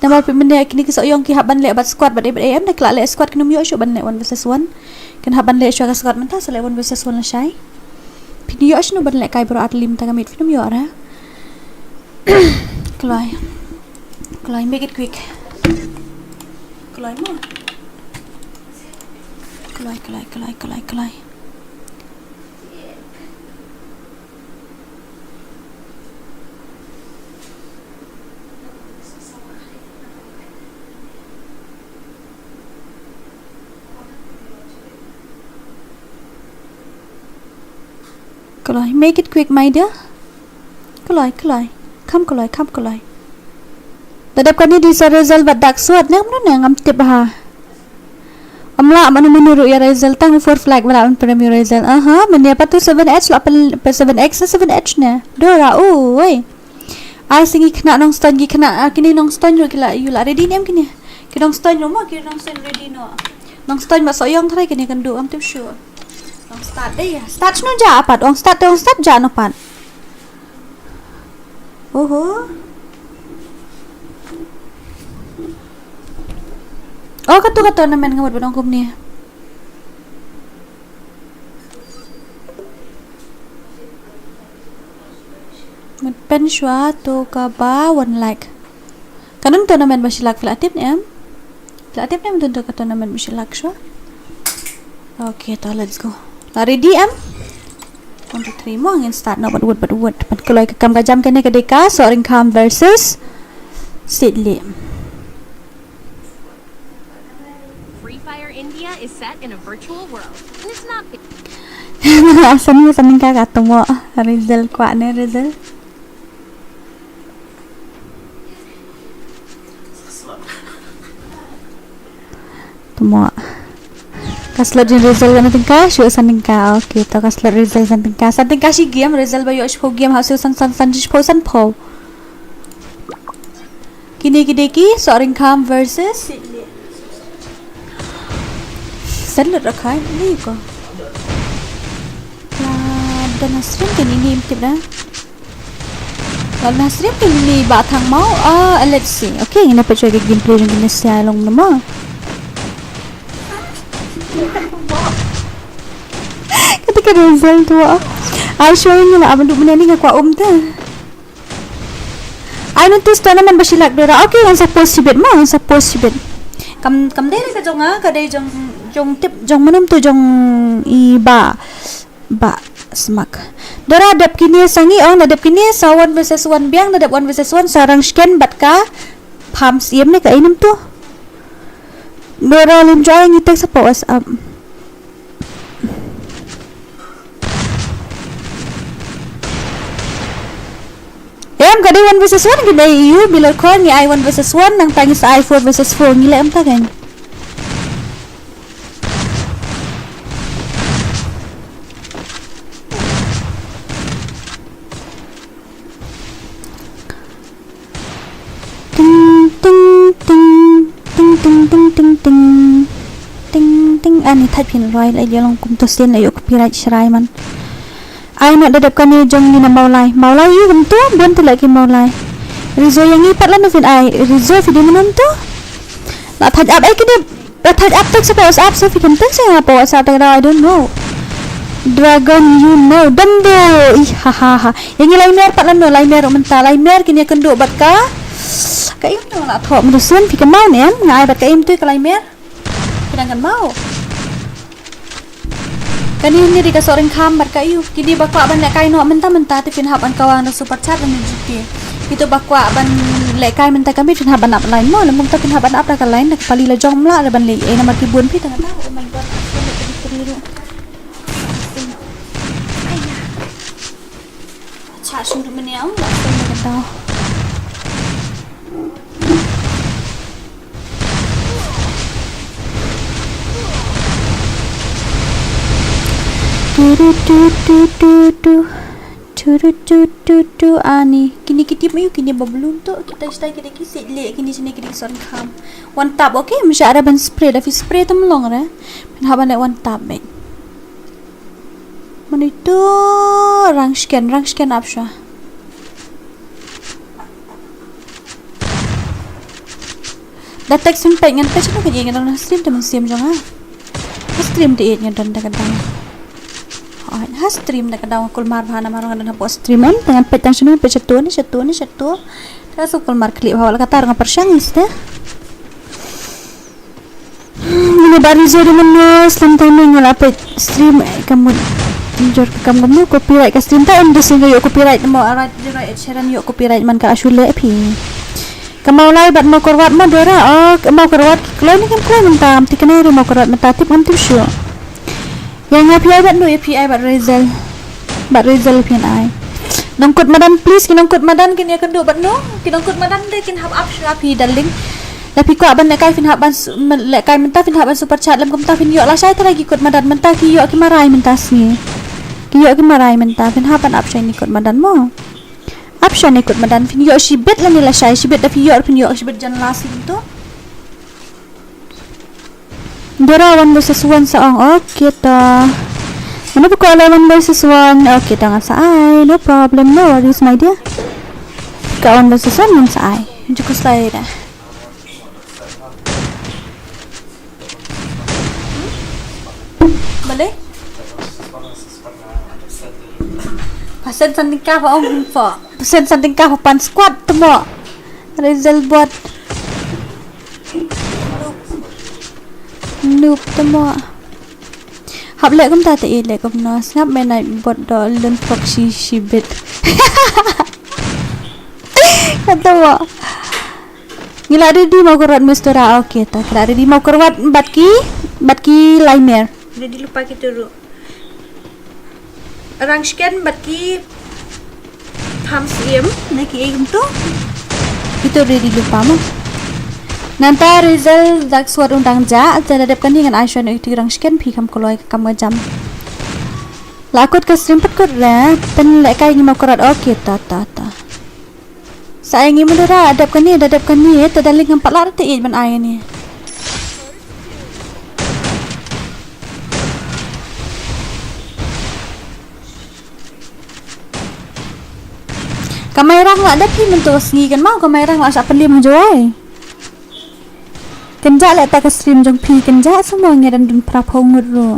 Namar phi mynne kine ki Sohiong ki hap ban leh bad squad bad A M da ki la leh squad kin ym ïoh shuh ban leh one versus one. Kin hap ban leh shuwa ka squad mynta sa leh one versus one lashai. Phin ïoh shano ban lehkai baroh artylli mynta ka miet, phin ym ïoh re. Kloi. Kloi, make it quick. Kloi mo. Kloi, kloi, kloi, kloi, kloi. Kloi, make it quick, my dear. Kloi, kloi. Kham kloi, kham kloi. Da dep kane dei sa Razel bad Dark Sword ne, mano ne ngam tip ha. Ym lah mano mano ruh ïa Razel, tang u four flag ba lah ban prem ïa Razel. Aha, mynne pat u seven H lah pyn, seven X ne seven H ne. Dora, oi. Ai sngi khynnah Nongstoiñ ki khynnah, ah, kine Nongstoiñ ruh ki la, ïoh la ready ne em kine. Ki Nongstoiñ ruh mo, ki Nongstoiñ ready noh. Nongstoiñ bad Sohiong tharai kine kan duh, ngam tip shuh. Ong start dei ïa. Start shano jah pat, ong start te ong start jah noh pat. Oho. Oh, kato ka tournament nga mut ban ong kumne. Mut pyn shuwa to kaba one lakh. Ka don tournament ba shi lak phi la tip ne em? Phi la tip ne em don to ka tournament ba shi lak shuwa? Okay, to let's go. La ready em? One, two, three, mo ngin start noh bad wut bad wut. Ban kloi ka kam ka jam kane ka dei ka Sohryngkham versus Sitlim. Free Fire India is set in a virtual world. And it's not Asan mo sa ningka ka tomo. Rizal kwah ne Rizal. Tomo. Ka slot jong Rizal ka na tyngka, shu san tyngka. Okay, to ka slot Rizal san tyngka. San tyngka shi game, Rizal ba ïoh shiphew game, ha shu san san san shiphew san phew. Kine ki dei ki Sohryngkham versus Sitlim. San lut rakhai ni ko. La da na stream kine ni im tip da. La na stream kine ni ba thang mau. Ah, let's see. Okay, ngin ïa peit shuwa ka gameplay jong kine sia long na ma. Kata ka result wa. Ai shuwa ngin la abang duk mene ni nga kwah um ta. Ai notice tournament ba shi lak Dora. Okay, ngan sa post shibit ma, ngan sa post shibit. Kam, kam dei ka jong nga, ka dei jong, jong tip, jong mynum tu jong i ba, ba smak. Dora dep kine sa ngi ong, da dep kine sa one versus one biang, da dep one versus one sa rang sken bat ka pam siem ne ka inem tu. Dora lim jai ngi tek sa pa WhatsApp. Em ka dei one versus one ki dei ïu bilor khon ngi ai one versus one nang tangi sa ai four versus four ngi leh em ta kan. Ting ting ting ting ting ting ting ting ting ting. Ani thait phin roi la ïa long kum to sien la ïoh copyright shrai man. Ai no da dep kane jong ngi na Mawlai. Mawlai ïu kum to bun te la ki Mawlai. Rizo ïa ngi pat la no phin ai. Rizo phi di mynum to. La thait ap ai ki dep. Ba thait ap tek sa pa WhatsApp sa phi kan teng sa pa WhatsApp ta ka daw I don't know. Dragon you know Dumbo. Ih ha ha ha. Ïa ngi lai mer pat lano lai mer mynta lai mer kine kynduh bad ka. Ka im no la thok mynta sien phi kan mau ne em nga ai bad ka im tu ka lai mer. Phi dang kan mau. Kane hi dei ka Sohryngkham bad ka Ïew. Kine ba kwah ban lehkai noh mynta mynta te phin hap ban kawang da super chat lane G Pay. Kito ba kwah ban lehkai mynta ka miet phin hap ban ap line mo, lem kumta phin hap ban ap da ka line da ka pali la jong, ym lah re ban leh ei namar ki bun phi tang kata. Oh my god. Ai ya. Cha shim du mene au la sen da ka dau. Tu tu tu tu tu tu. Tu tu tu tu tu. Ani. Kine ki tip ma ïew kine ba balloon tu. Kita stai kine ki sih leh kine sini kine ki Sohryngkham. One tap, okay? Mynshwa da ban spray, da phi spray tam long re. Phin hap ban leh one tap beit. Mano ito? Rangshken, rangshken ap sha. Da text pyn peit ngan peit shano ka ïeit nga don ha stream te mynsiem jong nga. Ha stream te ïeit nga don da ka dang. Hooid, ha stream da ka dang kulmar bha namar nga don hapoh stream em te ngan peit tang shano peit shato ne shato ne shato. Te ka shu kulmar clip ha la kata nga pyrshang iste. Mano ba Rizal Rimano, slem time nga la peit stream, eh, ka mut jur ka kam kumno copyright ka stream ta, em, da sing ka ïoh copyright mo, right, right, Ed Sheeran ïoh copyright man ka, shu leh phi. Ka Mawlai bad Mawkyrwat mo Dora, oh, ka Mawkyrwat ki kloi ne kim kloi mynta, ym thikna re Mawkyrwat mynta tip ngam tip shuh. Ïa nga phi ai bad no, ïa phi ai bad Rizal. Bad Rizal phin ai. Nongkut madan please, ki nongkut madan kin ïakynduh bad no. Ki nongkut madan de kin hap ap sha phi darling. Da phi kwah ban lehkai phin hap ban su-, men-, lehkai mynta phin hap ban super chat lem kumta phin ïoh lashai trai ki kut madan mynta ki ïoh ki marai mynta sngi. Ki ïoh ki marai mynta phin hap ban ap shai ni kut madan mo. Ap shai ni kut madan phin ïoh shibit lane lashai shibit da phi ïoh phin ïoh shibit jan la sngi tu. Dora one versus one sa ong. Okay to. Mano ba kwah leh one versus one? Okay to ngan sa ai. No problem, no worries my dear. Ka one versus one ngan sa ai. Ju khuslai da. Balei? Percent san tyngka pha ong pha. Percent san tyngka pha pan squad te mo. Rizal bot. Noob te mo. Hap leh kumta te i leh kumno. Sngap me nai bot do lun proxy shibit. Kata mo. Ngi la ready Mawkyrwat Mistura, okay ta. Ngi la ready Mawkyrwat bad ki, bad ki Laimer. Ready lypa kito ruh. Rangshken bad ki Thamsiem ne ki ei kumto. Kito ready lypa mo. Nangta Rizal dak suat undang ja, ja da dep kane ngan ai shuwa na iti Rangshken phi kam kloi kam ka jam. La kut ka stream pat kut re, pynlehkai ngi Mawkyrwat, okay ta ta ta. Sa ai ngi mudara, da dep kane, da dep kane, te da link ngam pat lah te ïeit ban ai ne. Ka Mairang lah da phi mynta sngi kan mau, ka Mairang lah sa pynliem ha Jowai. Kynjah leh ta ka stream jong phi, kynjah sa mo ngi dang dun phra phew ngut ruh.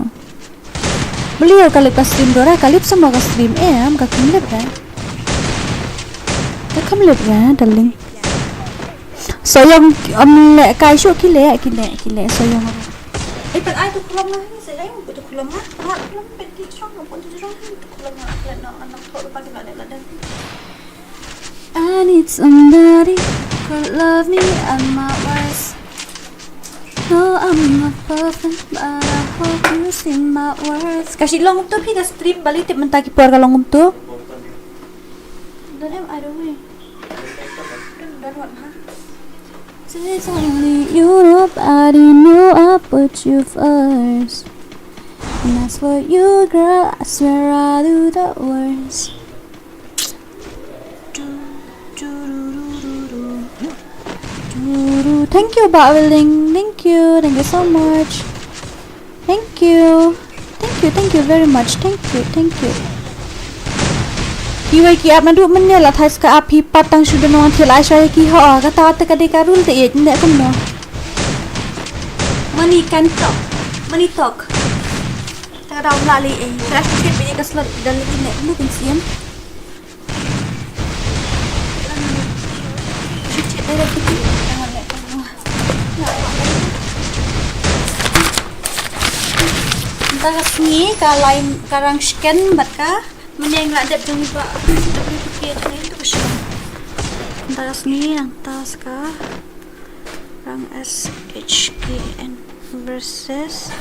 Balei ka lip ka stream Dora, ka lip sa mo ka stream em, ka kham lip ra. Ka kham lip ra, darling. Soyong, um, leh kai shu ki leh, ki leh, ki leh, soyong. Eh, pet ai tu kulom nga, sa ai tu kulom nga, kulom pet ki strong, pun tu strong, tu kulom nga, leh no, anak tu pa tu leh leh. I need somebody who could love me at my worst. No, I'm not perfect, but I hope you see my worth. Ka shi long kumto phi ka stream, balei tip mynta ki por ka long kumto. Don't am, I don't know. Don't, don't want, huh? Say something you, nobody knew I put you first. And as for you, girl, I swear I'll do the worst. Thank you, Bah Willing. Thank you. Thank you so much. Thank you. Thank you, thank you very much. Thank you, thank you. Kiwei ki ap naduh mynne la thais ka ap hi pat tang shu don wang thil ai shwa ïa ki ho, kata te ka dei ka rule te ïeit ne kumno. Money can talk. Money talk. Ta ka dau la lei ei. Ka shit be ka slot dan lei ne kumno kin siem. Ka sngi ka lai ka rang shken bad ka mynne nga la dep jong i ba W P K jong i tu ka shken. Nangta ka sngi nangta ska rang S H K N versus.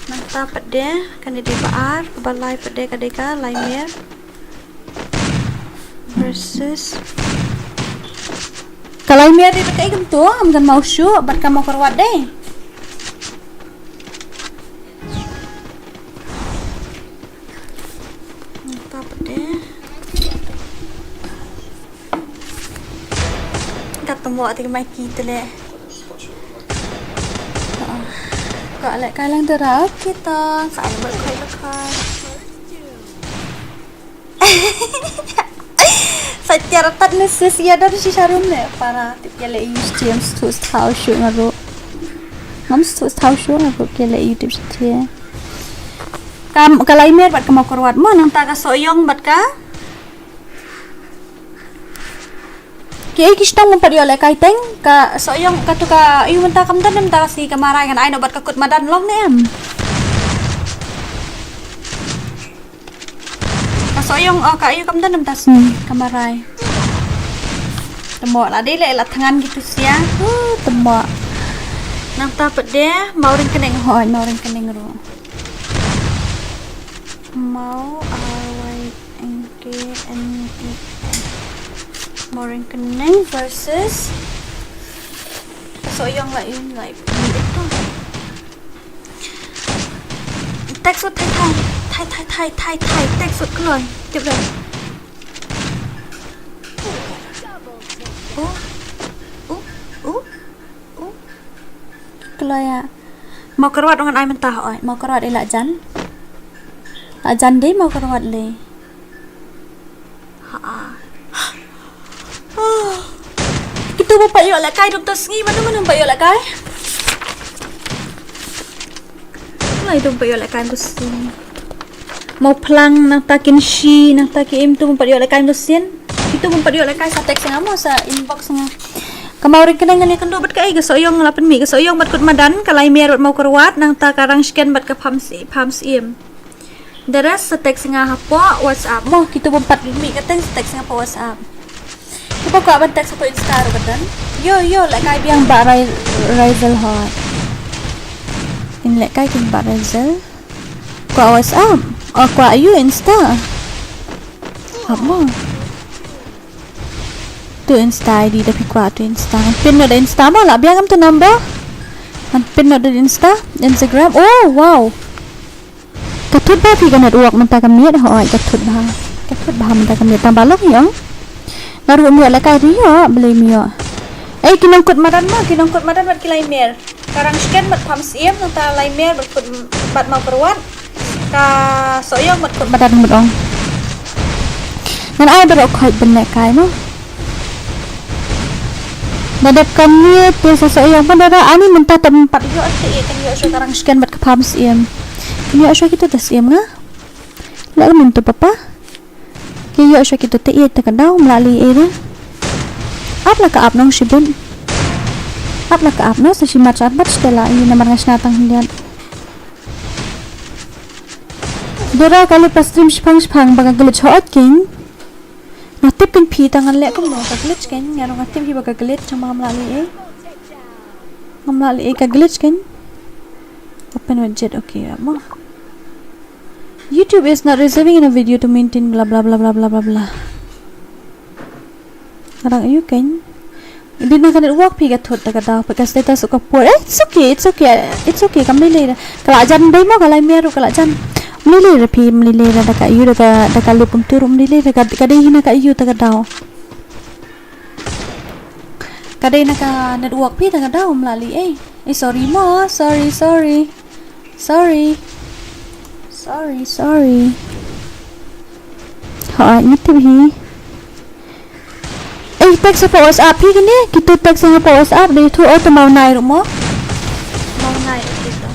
Nangta pat de kane dei ba ar, ba lai pat de ka dei ka lai mer. Versus. Ka lai mer dei bad kaei kumto, ym kynmaw shuh bad ka mawkyrwat dei. Nangta pat de. Kat tymmo te ka Mikey te leh. Ka lehkai lang dara kita, sa ai ber khoi khoi. Sa tiar tat ne sis ïa da shi sharum ne para tip ïa leh use stream stu stau shu ngaru. Ngam stu stau shu ngaru ïa leh YouTube stream. Kam ka lai mer bad ka mawkyrwat mo nangta ka sohïong bad ka. Ki ei ki shtong bym pat ïoh lehkai teng ka sohïong ka tu ka ïu mynta kam don mynta ka sngi ka marai ngan ai noh bad ka kut madan long ne em. Ka sohïong o ka ïu kam don mynta sngi ka marai. Tymmo la dei leh la thngan ki tu sia. Huh, tymmo. Nangta pat de Mawryngkneng hoi Mawryngkneng ruh. Maw R Y N K N E N. Mawryngkneng versus. Sohïong la in lai ni itu. Text sut thai thai thai thai thai thai thai text sut kloi. Tip dah. Oh. Oh. Oh. Oh. Kloi ah. Mawkyrwat ngan ai mynta oi. Mawkyrwat i la jan. La jan dei mawkyrwat lei. Ha. Kitu bym pat ïoh lehkai dum ta sngi mano mano bym pat ïoh lehkai. Lai dum bym pat ïoh lehkai dum ta sngi. Mawphlang nangta Kinshi nangta ki im tu bym pat ïoh lehkai dum ta sngi. Kitu bym pat ïoh lehkai sa text nga mo sa inbox nga. Ka Mawryngkneng ngan ïakynduh bad kaei ka sohïong la pynmih ka sohïong bad kut madan ka lai mer bad mawkyrwat nangta ka rang shken bad ka pham si pham sim. The rest sa text nga hapoh WhatsApp. Mo kitu bym pat mih ka teng sa text nga hapoh WhatsApp. Kiba kwah ban text hapoh Insta ruh ka don. Ïo ïo lehkai biang ba Rai Razel hoi. In lehkai kin ba Razel. Kwah WhatsApp. O kwah ïu Insta. Hap mo. Tu Insta I D da phi kwah tu Insta. Pin noh da Insta mo la biang am tu number. Pin noh da Insta, Instagram. Oh wow. Ka thut bha phi ka network mynta ka miet hoi ka thut bha. Ka thut bha mynta ka miet tang ba long ïong. Nga ruh miet la kai ri ïoh beli miet. Eh ki nongkut madan ma ki nongkut madan bad ki lai mer. Ka rang shken bad pham siem nangta lai mer bad kut bad mawkyrwat. Ka sohïong bad kut madan bad ong. Ngan ai baroh khoit ban lehkai mo. Da dep ka miet te sa sohïong ban da ani mynta tam pat ïoh te kan ïoh shuwa ka rang shken bad ka pham siem. Kan ïoh shuwa kitu ta siem nga. Leh ka mynta papa. Ki ïoh shuwa kitu te ïeit ta ka daw mla li ïeit. Ap la ka ap nong shibun. Ap la ka ap no sa shi mat shat mat shtela ïi namar nga shna tang hyndiat. Dora ka lip stream shipang shipang ba ka glitch hot king. Nga tip kin phi ta ngan leh kumno ka glitch king nga nga tip hi ba ka glitch chama mla li ïeit. Nga mla li ïeit ka glitch king. Open widget okay mo. YouTube is not receiving in a video to maintain bla bla bla bla bla bla bla. Ngarang ayu kein. Di na ka network phi ka thut ta ka daw phi ka status ka por. Eh, it's okay, it's okay, it's okay. Kam lei lei da. Ka la jan dei mo ka lai miet ruh ka la jan. Kam lei lei da phi kam lei lei da ka ayu da ka da ka lip um tu ruh kam lei lei da ka ka dei hi na ka ayu ta ka daw. Ka dei na ka network phi ta ka daw mla li eh. Eh, sorry mo, sorry, sorry. Sorry. Sorry, sorry. Hooid, ngi tip hi. Eh, text hapoh WhatsApp hi kine, kitu text hapoh WhatsApp dei tu oh tu maw nai ruh mo. Maw nai ruh kitu.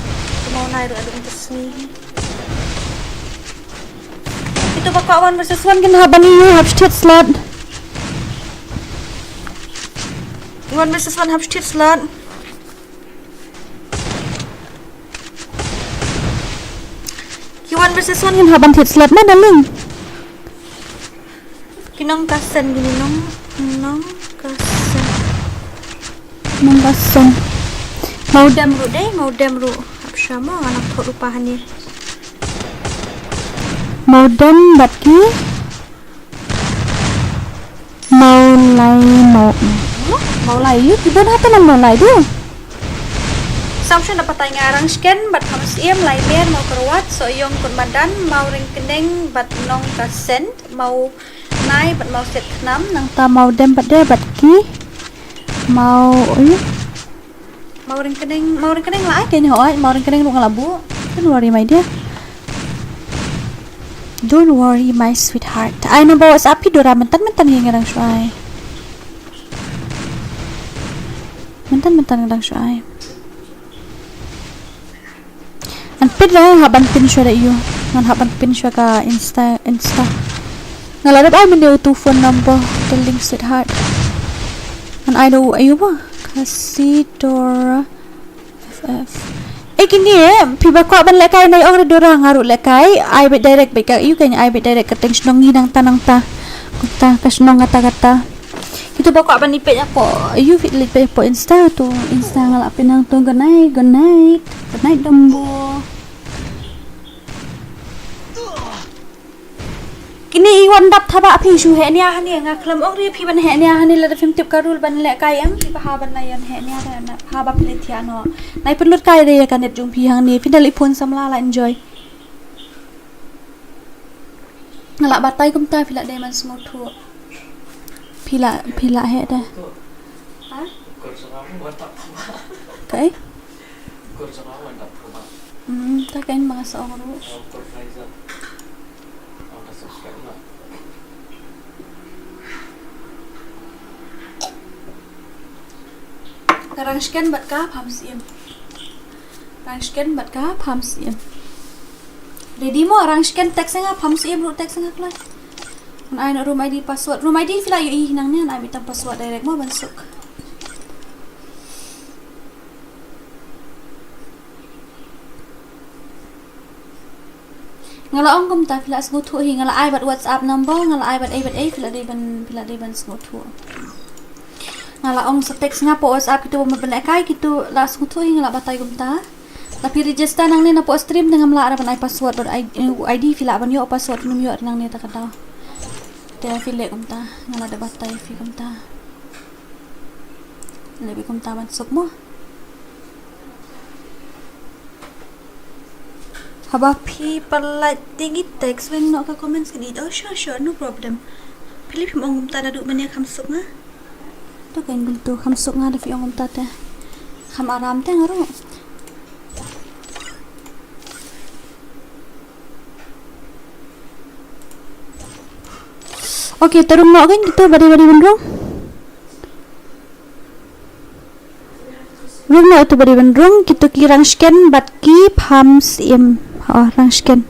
Tu maw nai ruh aduh tu sngi. Kitu ba ka one versus one kin hap bani yu hap shit slot. One versus one hap shit slot. Versus one ngin hap ban thied slot ma, darling. Ki nongkasen, ki nong, nongkasen. Nongkasen. Maw dem ruh dei, maw dem ruh. Hap sha mo, nga nang thot rupa hani. Maw dem bad ki. Mawlai, maw, mawlai, ïa ki bun hato na mawlai tu. Sam shun da patai nga rang sken bad pham siem lai mer maw kyrwat so yong kun madan maw ring keneng bad nong ka sent maw nai bad maw set khnam nang ta maw dem bad de bad ki maw, oi. Mawring keneng, mawring keneng lah ai kene hoi, mawring keneng ruh nga lah bu. Don't worry my dear. Don't worry my sweetheart. Ai number WhatsApp phi Dora mentan mentan hi ngarang shuai. Mentan mentan ngarang shuai. An pin lah hap ban pin shuai da ïu. Ngan hap ban pin shuai ka Insta, Insta. Nga la dep ai mynne utu phone number, darling sweetheart. Ngan ai da u ïu ba. Kasi Dora F F. Eh kini eh, phi ba kwah ban lehkai nai ong re Dora nga ruh lehkai. Ai beit direct beit ka ïu kan ai beit direct ka teng shnong ngi nangta nangta. Kata ka shnong kata kata. Kitu ba kwah ban ipeit hapoh ïu phi leit peit hapoh Insta tu. Insta nga la pynang tu good night, good night. Good night Dombo. Kini i wan dap thaba phi shu heh nia hani nga khlem ong ri phi ban heh nia hani lada phim tip ka rul ban lehkai em phi ba ha ban nai ïan heh nia da na ha ba phi leit thiah noh. Nai pynlut kai re ïa ka net jong phi hangne phi da leit phone samla la enjoy. Nga la batai kumta phi la dei ban sngewthuh. Phi la, phi la heh da. Ha? Kai? Hmm, ta kan ba nga sa ong ruh. Ka rang sken bad ka pham siem. Rang sken bad ka pham siem. Ready mo rang sken text nga pham siem ruh text nga kloi. Ngan ai noh room I D password. Room I D phi la ïohi nangne ngan ai beit tang password direct mo ban suk. Nga la ong kumta phi la sngewthuh hi nga la ai bad WhatsApp number nga la ai bad ei bad ei phi la dei ban phi la dei ban sngewthuh. Nga la ong sa text nga hapoh WhatsApp kitu ba mut ban lehkai kitu la sngewthuh hi nga la batai kumta. La phi register nangne napoh stream te ngam lah ban ai password bad I D phi lah ban ïoh password ngam ïoh nangne ta ka daw. Te phi leh kumta nga la da batai phi kumta. Leh beit kumta ban suk mo. Haba phi pynlait te ngi text weng noh ka comments kini. Oh sure sure no problem. Phi leh phim ong kumta naduh mynne kham suk nga. To kan kumtu kham suk nga da phi ong kumta te. Kham aram te nga ruh. Okay, te rung noh kan kitu ba dei ba dei ban rung. Rung noh tu ba dei ban rung kitu ki rang sken bad ki pham siem. Oh, rang sken.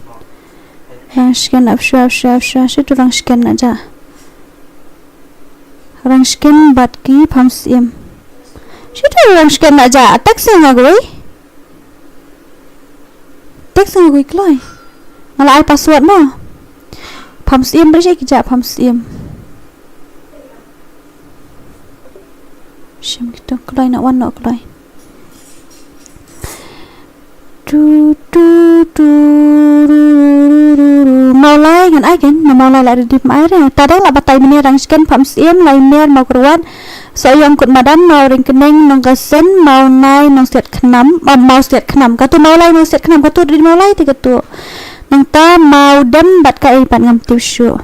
Rang sken ap shu ap shu ap shu shu tu rang sken na ja. Rang sken bad ki pham siem. Shu tu rang sken na ja. Attack sien nga goi. Text nga gui kloi. Nga la ai password mo. Pham siem bri shi ki ja pham siem. Shim kitu kloi na wan no kloi. Tu tu tu ru, ru, ru, ru, ru. Mawlai ngan ai kan na mawlai la redeem ai re. Ta dang la batai mene rang sken pham siem lai mer maw kyrwat. So ïong kut madan maw ring keneng nong ka sen maw nai nong siat khnam, ah, maw siat khnam. Katu maw lai maw siat khnam katu ri maw lai te katu. Nang ta maw dem bad ka ei pat ngam tip shu.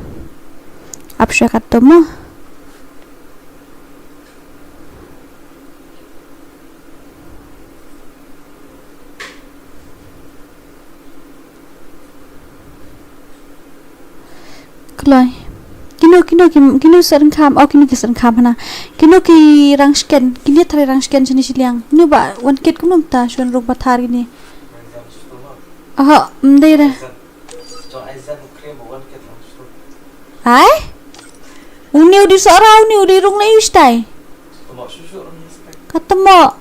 Ap shu katu mo. Kloi. Kino, kino, ki-, kino sa rengkham. Oh, kino ki sa rengkham hana. Kino ki rang sken. Kino thare rang sken shini shiliang. Kino ba wan kit kumno ta shon rung pathar kini. Aha, mdei re. Ai? Uni udi sara, uni udi rung na yustai. Katamo.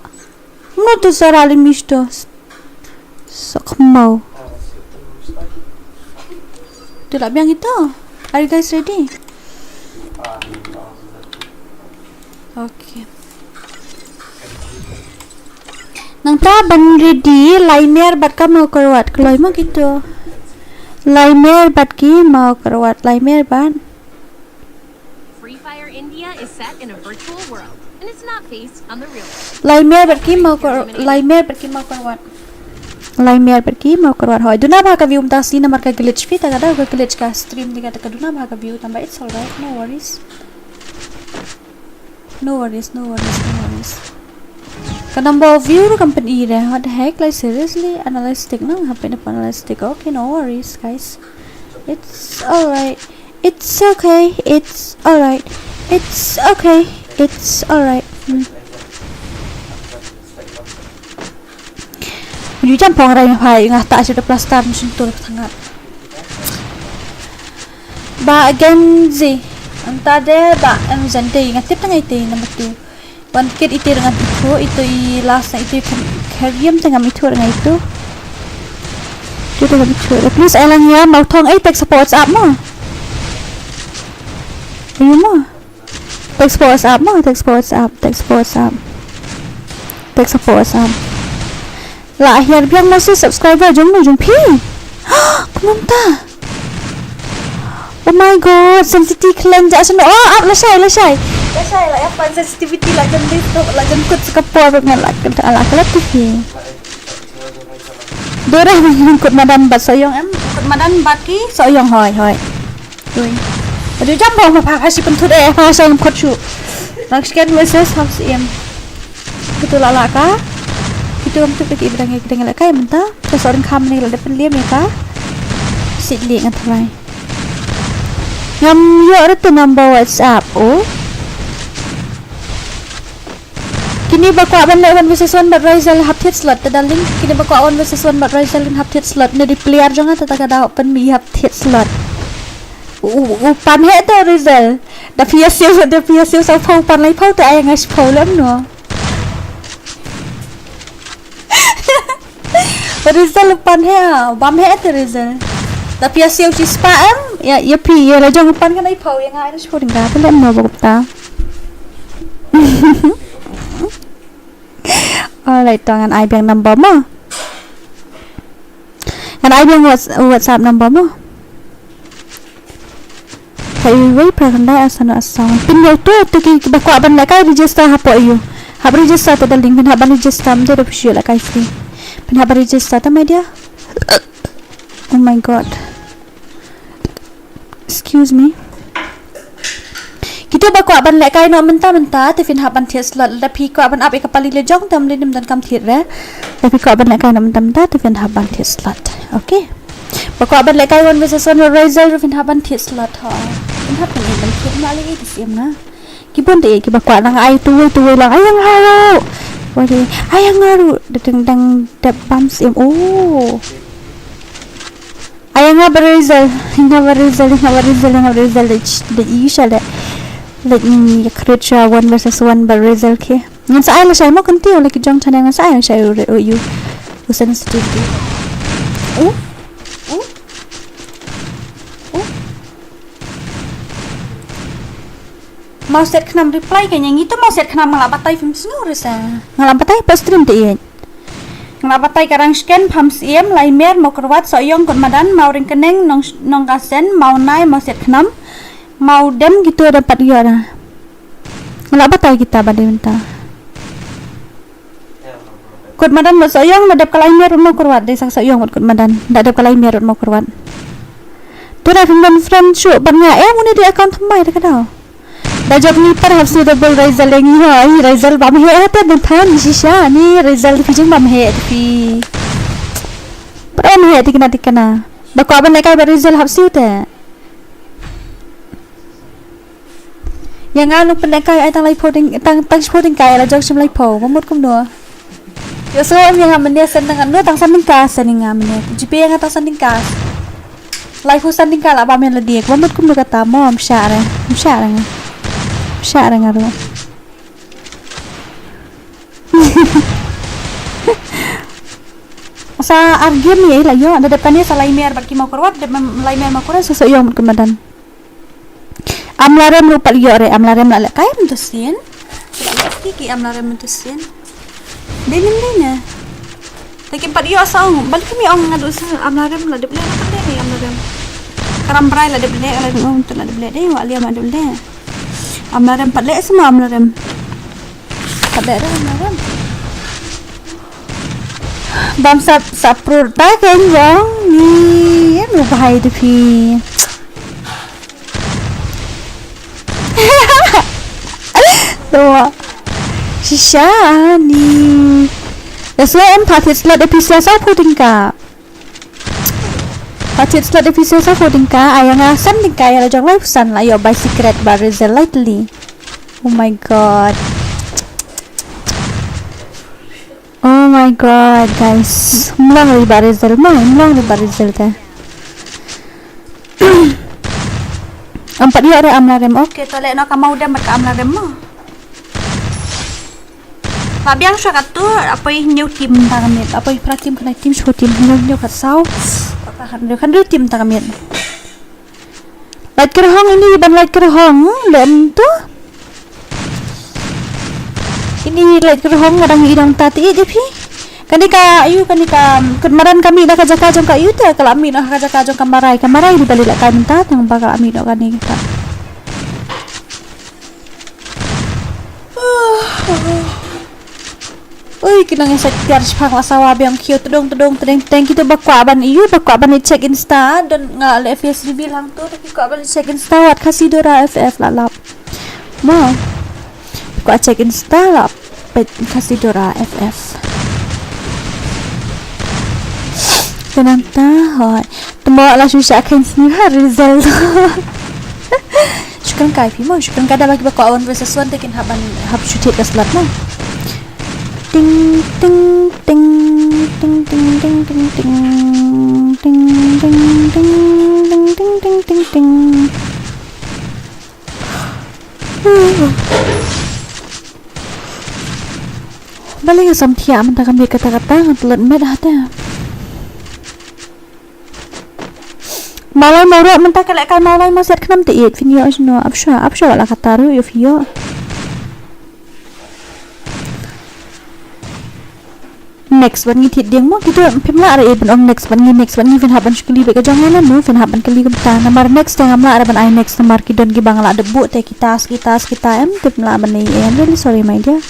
Mno tu sara li misto. Sok mau. Tu lah biang ito. Are you guys ready? Okay. Nangta ban ready, Laimer bad ka Mawkyrwat kloi mo kito. Laimer bad ki Mawkyrwat, Laimer bad. Free Fire India is set in a virtual world, and it's not based on the real world. Laimer bad ki Mawkyr, Laimer bad ki Mawkyrwat. Laimer bad ki Mawkyrwat hoi. Duna ba ka view mynta sni namar ka glitch phi ta ka da ka glitch ka stream di ka ta ka duna ba ka view tamba it's alright, no worries. No worries, no worries, no worries. Ka number of view ruh kam pyni re. What the heck? Like seriously? Analytic no? Happen upon analytic. Okay, no worries, guys. It's alright. It's okay. It's alright. It's okay. It's alright. Hmm. Ju jam phong rai phai nga ta shu da plaster machine tool thangat. Ba again zi. Anta de ba em zan de nga tip tangai te number two. Wan kit iti nga tip ko ito i last na ito i kariam te ngam ito nga ito. Ito te ngam ito. Please ai lang ya mau thong ai text support WhatsApp mo. Ayo mo. Text support WhatsApp mo, text support WhatsApp, text support WhatsApp. Text support WhatsApp. La hiar biang masi subscriber jong nu jong phi. Kumta. Oh my god, sensitivity klan ja seno. Oh, up la shai, la shai. La shai la ya pan sensitivity la jan dis la jan kut sa ka por ngan la kan ala kala tu phi. Dora ngan kut madan bat soyong em, kut madan bat ki soyong hoi hoi. Ui. Aduh jam bong ma pha shi pyntut eh pha shong khot shu. Nang scan versus ham siem. Kitu la la ka. Kitu am tu ki bidang ki dang la kai mynta. Ka sorin kham ni la depan liam ya ka. Sit li ngan try. Ngam yo re tu number WhatsApp oh. Kini ba kwah ban leh one versus one bad Razel hap thied slot te darling. Kini ba kwah one versus one bad Razel hap thied slot ne di player jong nga te ta ka daw pynmih hap thied slot. U u pan he te Razel. Da phi ïa siew da phi ïa siew sa phaw pan lai phaw te ai nga shi phaw lem no. Razel u pan he bam he te Razel. Da phi ïa siew shi spah em ïa ïa phi ïa la jong u pan kan ai phaw ïa nga ai shi phaw ding ka te lem no ba ta. Alright, to ngan ai biang number mo. Ngan ai biang Whats- WhatsApp number mo. Hai wei pra kan dai asan asan. Pin yo tu tu ki ba kwah ban leh kai register hapoh ïu. Hap register te darling pin hap ban register mynta da phi shu leh kai free. Pin hap ban register te media. Oh my god. Excuse me. Kito ba kwah ban leh kai noh mynta mynta te phin hap ban thied slot da phi kwah ban ap ïa ka pali lajong te ym lei nym donkam thied re. Da phi kwah ban leh kai noh mynta mynta te phin hap ban thied slot. Okay. Ba kwah ban leh kai one versus one Razel ruh phin hap ban thied slot ho. Phin hap ban thied ma lei te siem na. Ki bun te ki ba kwah nang ai tuwei tuwei lang ai yang haru. Wei ai yang haru da dang dang dep bam siem oh. Ai nga ba Razel, nga ba Razel, nga ba Razel, nga ba Razel da da i sha da. Like ni create sha one versus one ba Razel ke. Ngan sa ai la shai mo kan ti la ki jong channel ngan sa ai la shai u u ïu. U sensitivity. U u u. Mau set khnam reply ka ngi tu mau set khnam nga la batai phim sngew re sa. Nga la batai pa stream te ïeit. Nga la batai ka rang scan pham siem lai mer mau kerwat so yong kot madan mau ring keneng nong nong kasen mau nai mau set khnam. Mau dem gitu da pat ïoh da. Nga la batai kita ba de mynta. Kot madan bad soh ïong da dep ka lai miat rut mo kyrwat dei sa ka soh ïong bad kot madan da dep ka lai miat rut mo kyrwat. Tu da phim don friend shuh bad nga em uni dei account thymmai da ka daw. Da jop ni par hap siew da bol Raizal ïa ngi ho ai Raizal bam heh te ban than shisha ni Raizal da phi jing bam heh da phi. Bad bam heh tikna tikna. Da kwah ban lehkai bad Raizal hap siew te. Ïa nga nong pynlehkai ai tang laiphew ding tang tang shiphew ding kai la jong shim laiphew ba mut kumno. Ïa so em ïa nga mynne sen tang no tang san ding ka sen ïa nga mynne. Jipe ïa nga tang san ding ka. Laiphew san ding ka la ba men la dik ba mut kumno kata mo am sha re. Am sha re nga. Am sha re nga ro. Sa ar game ïa la ïoh, da dep kane sa lai mer bad ki Mawkyrwat, dep lai mer Mawkyrwat sa sa ïoh mut ka madan. Amlarem ruh pat ïoh re, Amlarem la lehkai mynta sien. La lehkai ki Amlarem mynta sien. Dei ne dei ne. Te kim pat ïoh sa ong, bad kim ïoh ong nga duh sa Amlarem la dep leh, la dep leh Amlarem. Karam Brai la dep leh, la dep ong tu la dep leh dei, wa liam la dep leh. Amlarem pat leh sa ma Amlarem. Pat leh re Amlarem. Bam sap sap prur ta ken jong ni em u bhai de phi. Tuh. Shisha ni. That's why em pha thied slot A P C sa phu tyngka. Pha thied slot A P C sa phu tyngka, ai nga san tyngka ïa la jong lai phew san la ïoh bai secret ba result lightly. Oh my god. Oh my god, guys. Mlong ri ba result mo, mlong ri ba result te. Am pat ïoh re Amlarem. Okay, to leh noh ka Mawdem bad ka Amlarem mo. Ba biang sha katu, apoi hynñiew team ta ka miet, apoi phra team khyndai team, shiphew team, hynñiew hynñiew khatsaw. Ka khat hynriew, khat hynriew team ta ka miet. Light kyrhong ini ban light kyrhong lem tu. Ini light kyrhong nga dang i dang ta ti de phi. Kane ka ayu kane ka kut madan ka mih na ka jaka jong ka ayu te ka la mih na ka jaka jong ka Marai, ka Marai di bali la kai mynta tang ba ka la mih na kane ka. Ui, ki nang insek tiar shipang la sawa biang kiew tedong tedong tedeng tedeng, kita ba kwah ban iu ba kwah ban check Insta don nga le F S reveal hang tu, ki kwah ban check Insta wat Khasi Dora F F la lap. Mo. Kwah check Insta la pet Khasi Dora F F. Kenang ta hoi. Temo la shu sha khein sni ha result. Shukran kai phi mo, shukran kai da ba ki ba kwah one versus one te kin hap ban hap shu thied ka slot mo. Ting ting ting ting ting ting ting ting ting ting ting ting ting ting ting ting. Balei nga sam thiah mynta ka miet kata kata nga tlot met ha te. Mawlai Mawrok mynta ka lehkai Mawlai Mawsiat khnam te it phin ïoh shano ap sha ap sha la kata ruh ïoh phi ïoh. Next ban ngi thied dieng mo kito phim lah re ban ong next ban ngi next ban ngi phin hap ban shukli bad ka jong nga mo phin hap ban kali kumta namar next te ngam lah re ban ai next namar ki don ki ba nga lah dep buh te ki task ki task kita em te phim lah ban ai. I'm really sorry my dear.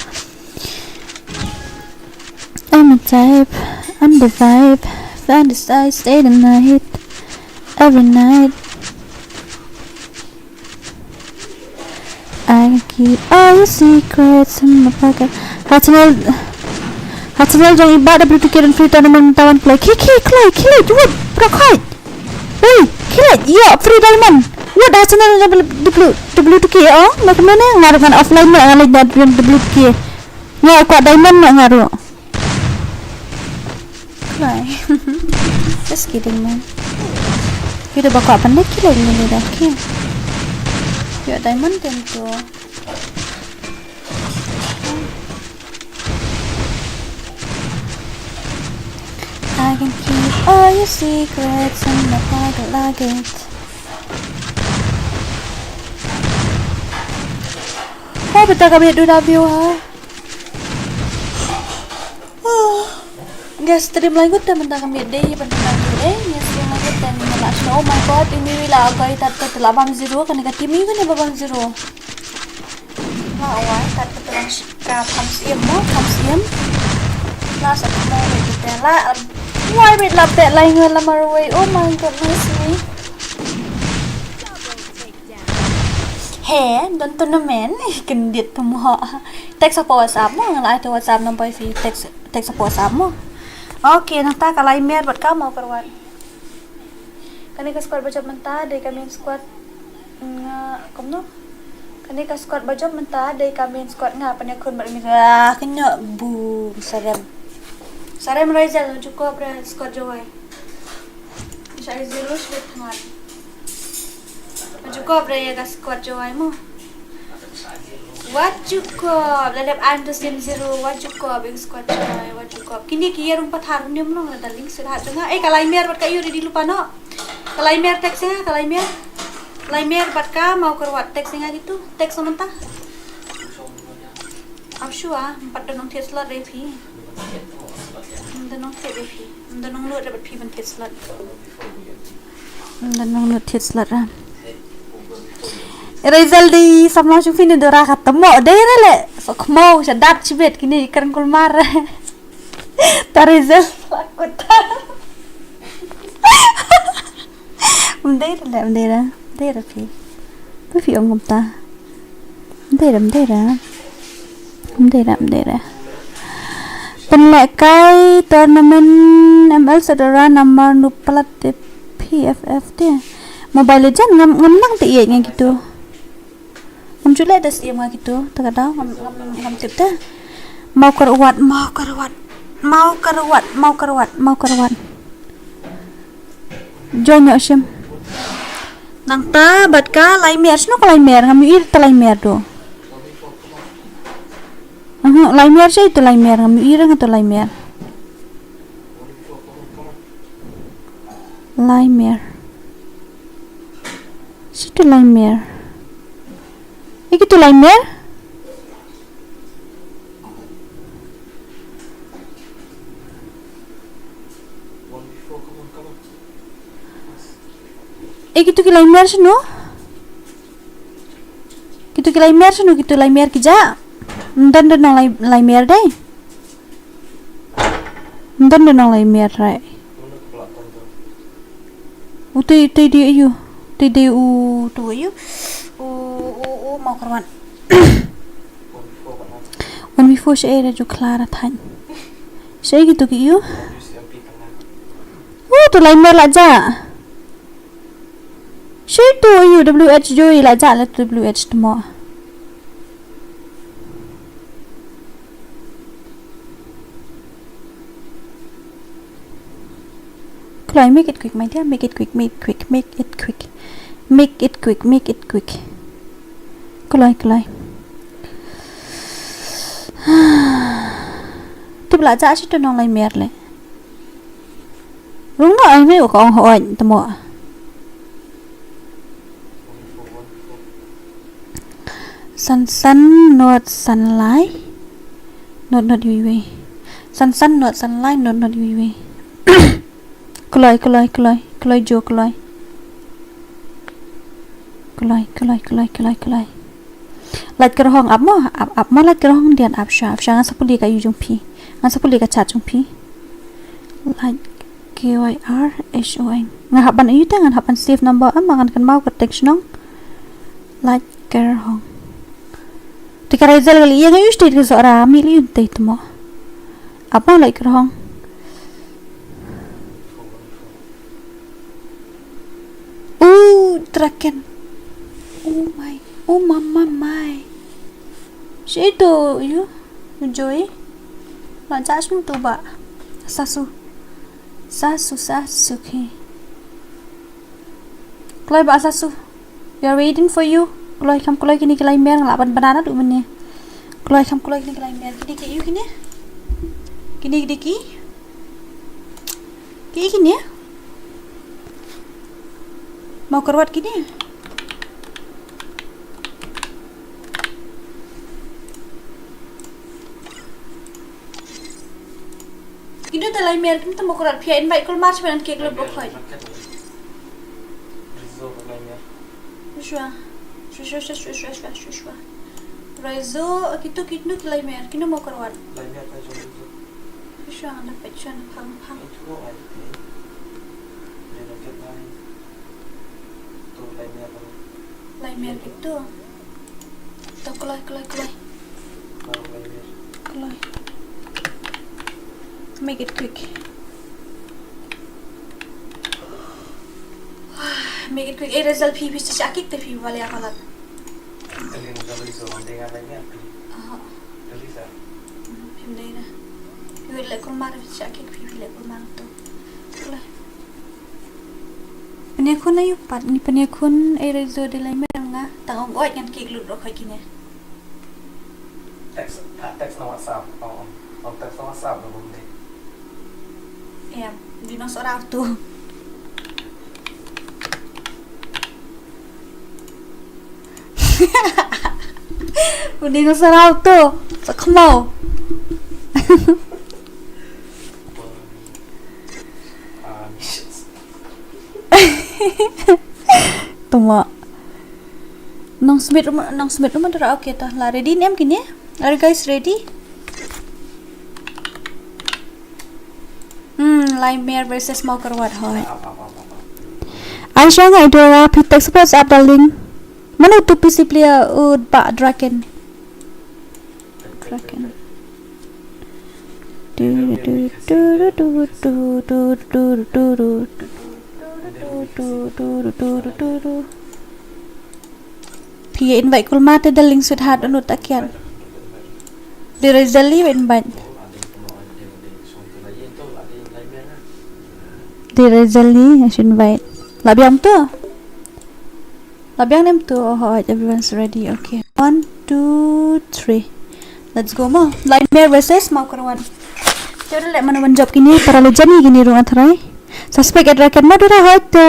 I'm a type, I'm the vibe, fantasize day and night, every night. I can keep all your secrets in my pocket. Ha channel, ha channel jong i Bah W two K don free tournament mynta wan kloi. Ki ki kloi ki leit wut bro khoi. Ui ki leit ïoh free diamond. Wut ha channel jong W W two K oh. Mak mane nga ruh ngan offline nga leit na W two K. Nga kwah diamond nga ruh. Kloi. Just kidding man. Ki da ba kwah ban leit ki leit ngi leit da ki. Ïoh diamond tem tu. I can keep all your secrets in my pocket luggage. Ho beta ka bit du da view ha. Nga stream lai ngut te mynta ka miet dei ban mynta ka miet dei nga stream lai ngut te nga la shna. Oh my god, ini wi la goi tat ka te la bam zero kane ka team wi kane ba bam zero. La wai tat ka te la sh- ka kham siem mo kham siem. La sa mo wi te la wai wi la bet lai ngut la mar wi. Oh my goodness me. He, don tournament. Ih, kyndit tu mo. Text hapoh WhatsApp mo, nga la ai tu WhatsApp number phi text text hapoh WhatsApp mo. Okay, nangta ka lai mer bad ka mo Parwan. Kane ka squad ba jop mynta dei ka main squad nga kumno. Kane ka squad ba jop mynta dei ka main squad nga pynïakhun bad mi. Ah, kynnoh bu sarem. Sarem Raisel, jukop re squad Jowai. Shah zero shibit thngat. Jukop re ïa ka squad Jowai mo. Wat ju kop, la dep an to sim zero, wat ju kop, ing squad chai, wat ju kop. Kine ki ïa rung pathar, ym long la darling, sweetheart jong nga. Eh, ka Laimer bad ka ïu ready lypa noh. Ka Laimer text ïa nga, ka Laimer. Laimer bad ka Mawkyrwat text ïa nga kitu, text mynta. Ap shu ah, ym pat don nong thied slot re phi. Ym don nong thied re phi. Ym don nong lut re bad phi ban thied slot. Ym don nong lut thied slot ra. Result de samla shu phi ne dora ka tamo de re le. Sok mo sha dat chibet kini kren kulmar. Ta result la kut. Ym dei re le, ym dei re, ym dei re phi. Phi ong kumta. Ym dei re, ym dei re. Ym dei re, ym dei re. Pynlehkai tournament M L Sedora namar nu palat te P F F te. Mobile Legend ngam, ngam nang te ïeit nga kitu. Ngam ju leh da siem nga kitu, ta ka daw ngam, ngam, ngam tip te. Mawkyrwat, Mawkyrwat. Mawkyrwat, Mawkyrwat, Mawkyrwat. Join noh shim. Nangta bad ka Laimer, shano ka Laimer, ngam ïohi ta Laimer tu. Aha, Laimer shi tu Laimer, ngam ïohi nga tu Laimer. Laimer. Shi tu Laimer. Ïa kitu Laimer. Ïa kitu ki Laimer shano? Kitu ki Laimer shano, kitu Laimer ki ja. Ym don don nong Lai, Laimer dei. Ym don don nong Laimer rai. U tei, tei di ayu. Tei di u tu ayu. U, u, u Mawkyrwat. One before sha era ju Clara thain. Sha kitu ki ayu. U tu Laimer la ja. Shi tu U W H joi la ja la tu W H tmo. Kloi, make it quick, my dear, make it quick, make it quick, make it quick. Make it quick, make it quick. Kloi, kloi. Tip la ja shi tu nong Laimer le. Rung no ai me u ka ong hoi tamo. San san not san lai. Not not yui wei. San san not san lai not not yui wei. Kloi, kloi, kloi, kloi jo kloi. Kloi, kloi, kloi, kloi, kloi. Lait kyrhong ap mo, ap, ap mo lait kyrhong dian ap sha, ap sha ngan sa pule ka yu jong phi. Ngan sa pule ka chat jong phi. Lait K Y R H O N. Nga hap ban yu te ngan hap ban save number am ngan kan mau ka text nong. Lait kyrhong. Te ka result ka li ïa nga yu state ka so ra mi li yu te tmo. Ap mo lait kyrhong. U draken. Oh my. Oh mama my. Shi tu yu. Joy. Ma ja sum tu ba. Sasu. Sasu, Sasu ki. Kloi ba Sasu. We are waiting for you. Kloi kham kloi kini ki Laimer nga la ban banana du mane. Kloi kham kloi kini ki Laimer. Kini ki yu kini. Kini kini ki. Ki kini. Mawkyrwat kini. Kino ta Laimer, kino ta Mawkyrwat, phi ïa invite kulmar sha ban kek lut ba khoi. Shwa. Shwa, shwa, shwa. Raizo, kito kino ki Laimer, kino Mawkyrwat. Shwa, na pet shwa, na phang, phang. Laimer kito. To kloi, kloi, kloi. Kloi. Make it quick. Make it quick. Eh, result phi phi sha kik te phi wale akalat. Aha. Phim dei na. Yu le kulmar phi sha kik phi phi le kulmar to. Kloi. Pynïakhun ayu pat, ngi pynïakhun, eh, Raizo de Laimer nga, tang ong oi ngan kik lut ruh khoi kine. Text, ah, text na WhatsApp. Oh, oh. Oh, text na WhatsApp na bom dei. Em, di nong sora tu. Di nong sora tu. Sakmo. Ah, ni shit. Tuma. Nong submit ruh ma, nong submit ruh ma dura, okay ta. La ready ne em kine? Are you guys ready? Hmm, Nightmare versus Mawkyrwat, hoi. Ai sha nga i dua phi text WhatsApp, darling. Mano tu P C player u ba Draken. Draken. Phi invite kulma te, darling sweetheart, anu takian. Dere jali invite. Dere jali invite. Labiang tu. Labiang nem tu, oh, hoi, everyone's ready. Okay. One, two, three. Let's go mo. Nightmare versus Mawkyrwat. Te u da leh mano ban jop kine, para le jani kine rung athrai. Suspect e Draken mo dura hoi to.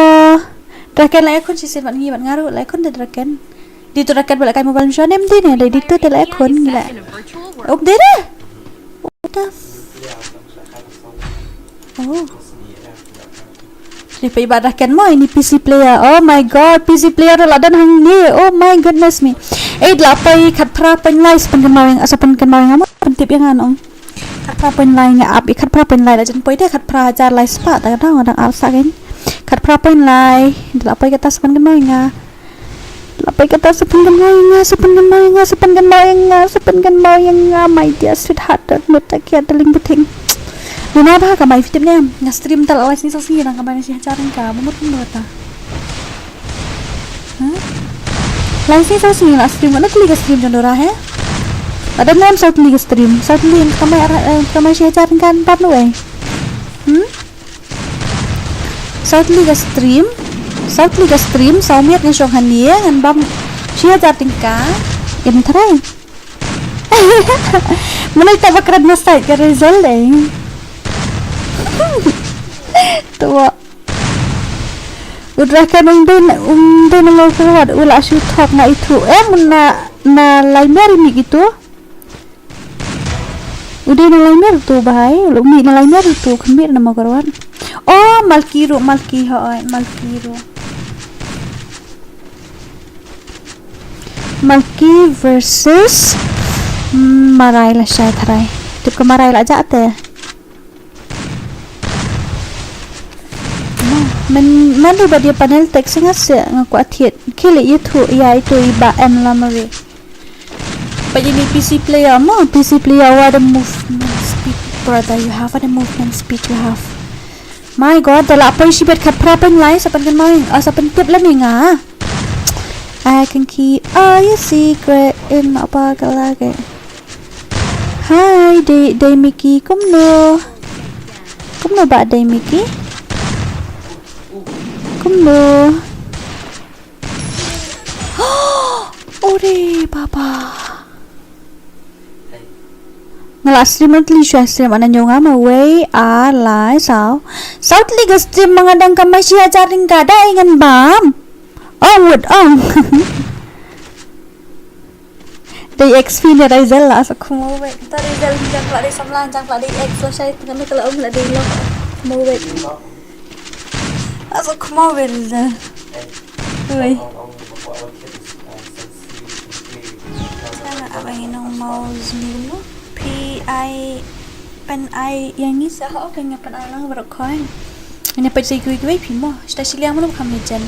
Draken la ikhun shisien ban ngi ban ngaru la ikhun de Draken. Di tu Draken ba la kai mobile sha nem di ne, le di tu te la ikhun ngi la. Up de de. What the f-, oh. Ni pei ba Draken mo, ini P C player. Oh my god, P C player la don hangne. Oh my goodness me. Eh, la pei khatphra point lai, sa pynkan maweng, sa pynkan maweng mo, pyntip ïa nga nong. Khatphra point lai nga ap, khatphra point lai la jan poi de, khatphra hajar lai spah, ta ka dang, dang ar sa kan. Khatphra point lai, la pei kata sa pynkan maweng nga. La pei kata sa pynkan maweng nga, sa pynkan maweng nga, sa pynkan maweng nga, sa pynkan maweng nga, my dear sweetheart, don't know ta kya, darling, buting. Luna ba ka mai fitip ne, nga stream tal awai sini sa sini, dang ka mai na shi hajar ka, bumut bumut ta. Huh? Lai sini sa sini la stream, na kli ka stream jong dora he. Ada nem sa kli ka stream, sa kli ka mai ara, eh, ka mai shi hajar ka, empat lu eh. Hmm? Saw tylli ka stream, saw tylli ka stream, saw miet ngan shong hangne, ngan bam shi hajar tyngka. Im tharai. Mano ita ba kren na site ka result eh. Tua. U Draken um dei, um dei na Mawkyrwat, u la shu thok nga ithuh. Em na, na Nightmare ini gitu. U dei na Nightmare tu bahai, u la mih na Nightmare tu, khmih na Mawkyrwat. Oh, Malki ruh, Malki hoi, Malki ruh. Malki versus, mm, Marai lashai tharai. Tip ka Marai la jah te. Man, man ruh ba dia panel text nga se, nga kwah thied. Khie leit ïathuh ïa itu i Bah M Lamare. Peit ïa ini P C player mo, P C player, what a movement speed, brother, you have, what a movement speed you have. My God, da lah poi shibit khatphra point lai, sa pynkan mai, ah, sa pyntip lane nga. I can keep all your secret in my pocket like it. Hi, Dei, Dei Mickey, kumno? Kumno Bah Dei Mickey? Kumno? Ore baba. Nga la stream, at least shu stream, ana ñiewngam wei ar lai saw. Saw tylli ka stream ma nga dang kamai shi hajar tyngka, da ai ngan bam. Ong wut ong. Dei X P ne Razel la sa khmo wei. Ta Razel jang pla dei samla, jang pla dei X lashai, tengah ne ka la ong la dei lo. Khmo wei. Asa khmo wer da. Oi. Sana abang inong mau zmino. P I pen ai yang ngi sa ha, okay, nga pen ai lang baroh coin. Nga peit sa kiwei kiwei phi mo. Sita shiliang mo kam ni jen.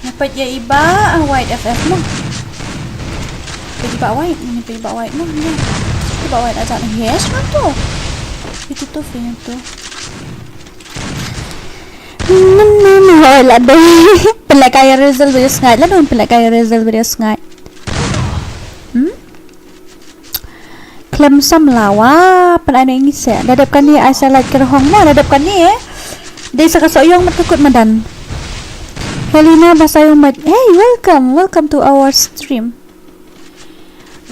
Nga peit ïa i Bah White F F mo. Peit i Bah White, nga peit i Bah White mo. Nga. I Bah White aja na yes ma to. Itu tu phi tu. Hoi la dei. Pynlehkai ïa Razel ba ïa sngaid la dong, pynlehkai ïa Razel ba ïa sngaid. Hmm? Khlem samla wa pynai ngi se. Da dep kane ai sa lait kyrhong ma, da dep kane eh. Dei sa ka soh ïong mat ka kut madan. Helena Basayong mat. Hey, welcome, welcome to our stream.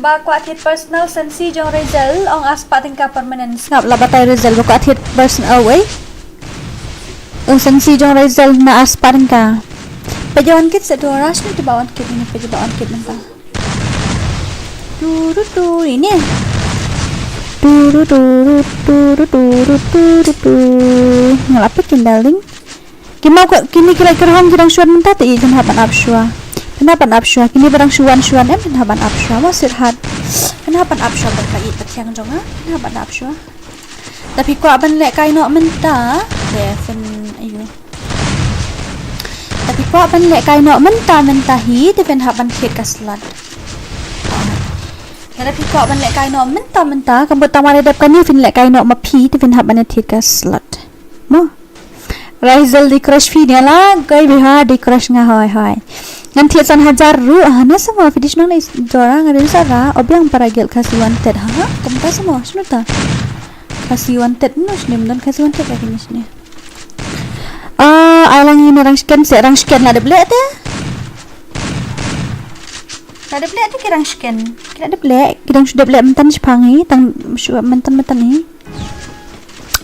Ba kwah thied personal, sensi jong Razel ong ar spah tyngka permanent. Sngap, la batai Razel ba kwah thied personal, wei. Ong sensi jong Razel na ar spah tyngka. Peit ïa wan kit seh Dora, shano te ba wan kit, ine peit ba wan kit mynta. Tu tu tu, ine. Tu tu tu tu tu tu tu tu tu. Nga la peit kin darling. Ki map ko, kine ki la kyrhong ki dang shu wan mynta te, i phin hap ban ap shuwa. Phin hap ban ap shuwa. Kine ba dang shu wan shu wan em, phin hap ban ap shuwa. Mo sweetheart. Phin hap ban ap shuwa bad ka ïeit ka thiang jong nga. Phin hap ban ap shuwa. Te phi kwah ban lehkai noh mynta. Te phin, aiu. Te phi kwah ban lehkai noh mynta mynta hi, te phin hap ban thied ka slot. Te phi kwah ban lehkai noh mynta mynta, kam bud tang ma dep kane phin lehkai noh ma phi, te phin hap ban thied ka slot. Mo. Razel dei crush phi ne la, koi bha dei crush nga hoi hoi. Ngan thied san hajar ruh, ah, na sa mo phi dei shnong na i Dora, nga dei sa ra, o biang para gel Khasi Wanted, ha? Kumta sa mo, shano ta? Khasi Wanted, no shane, ym don Khasi Wanted lagi ne shane. Ah, ai lang ine rang sken, seh rang sken la dep leh te. La dep leh te ki rang sken. Ki la dep leh, ki dang shu dep leh mynta shipang hi, tang shu mynta mynta hi.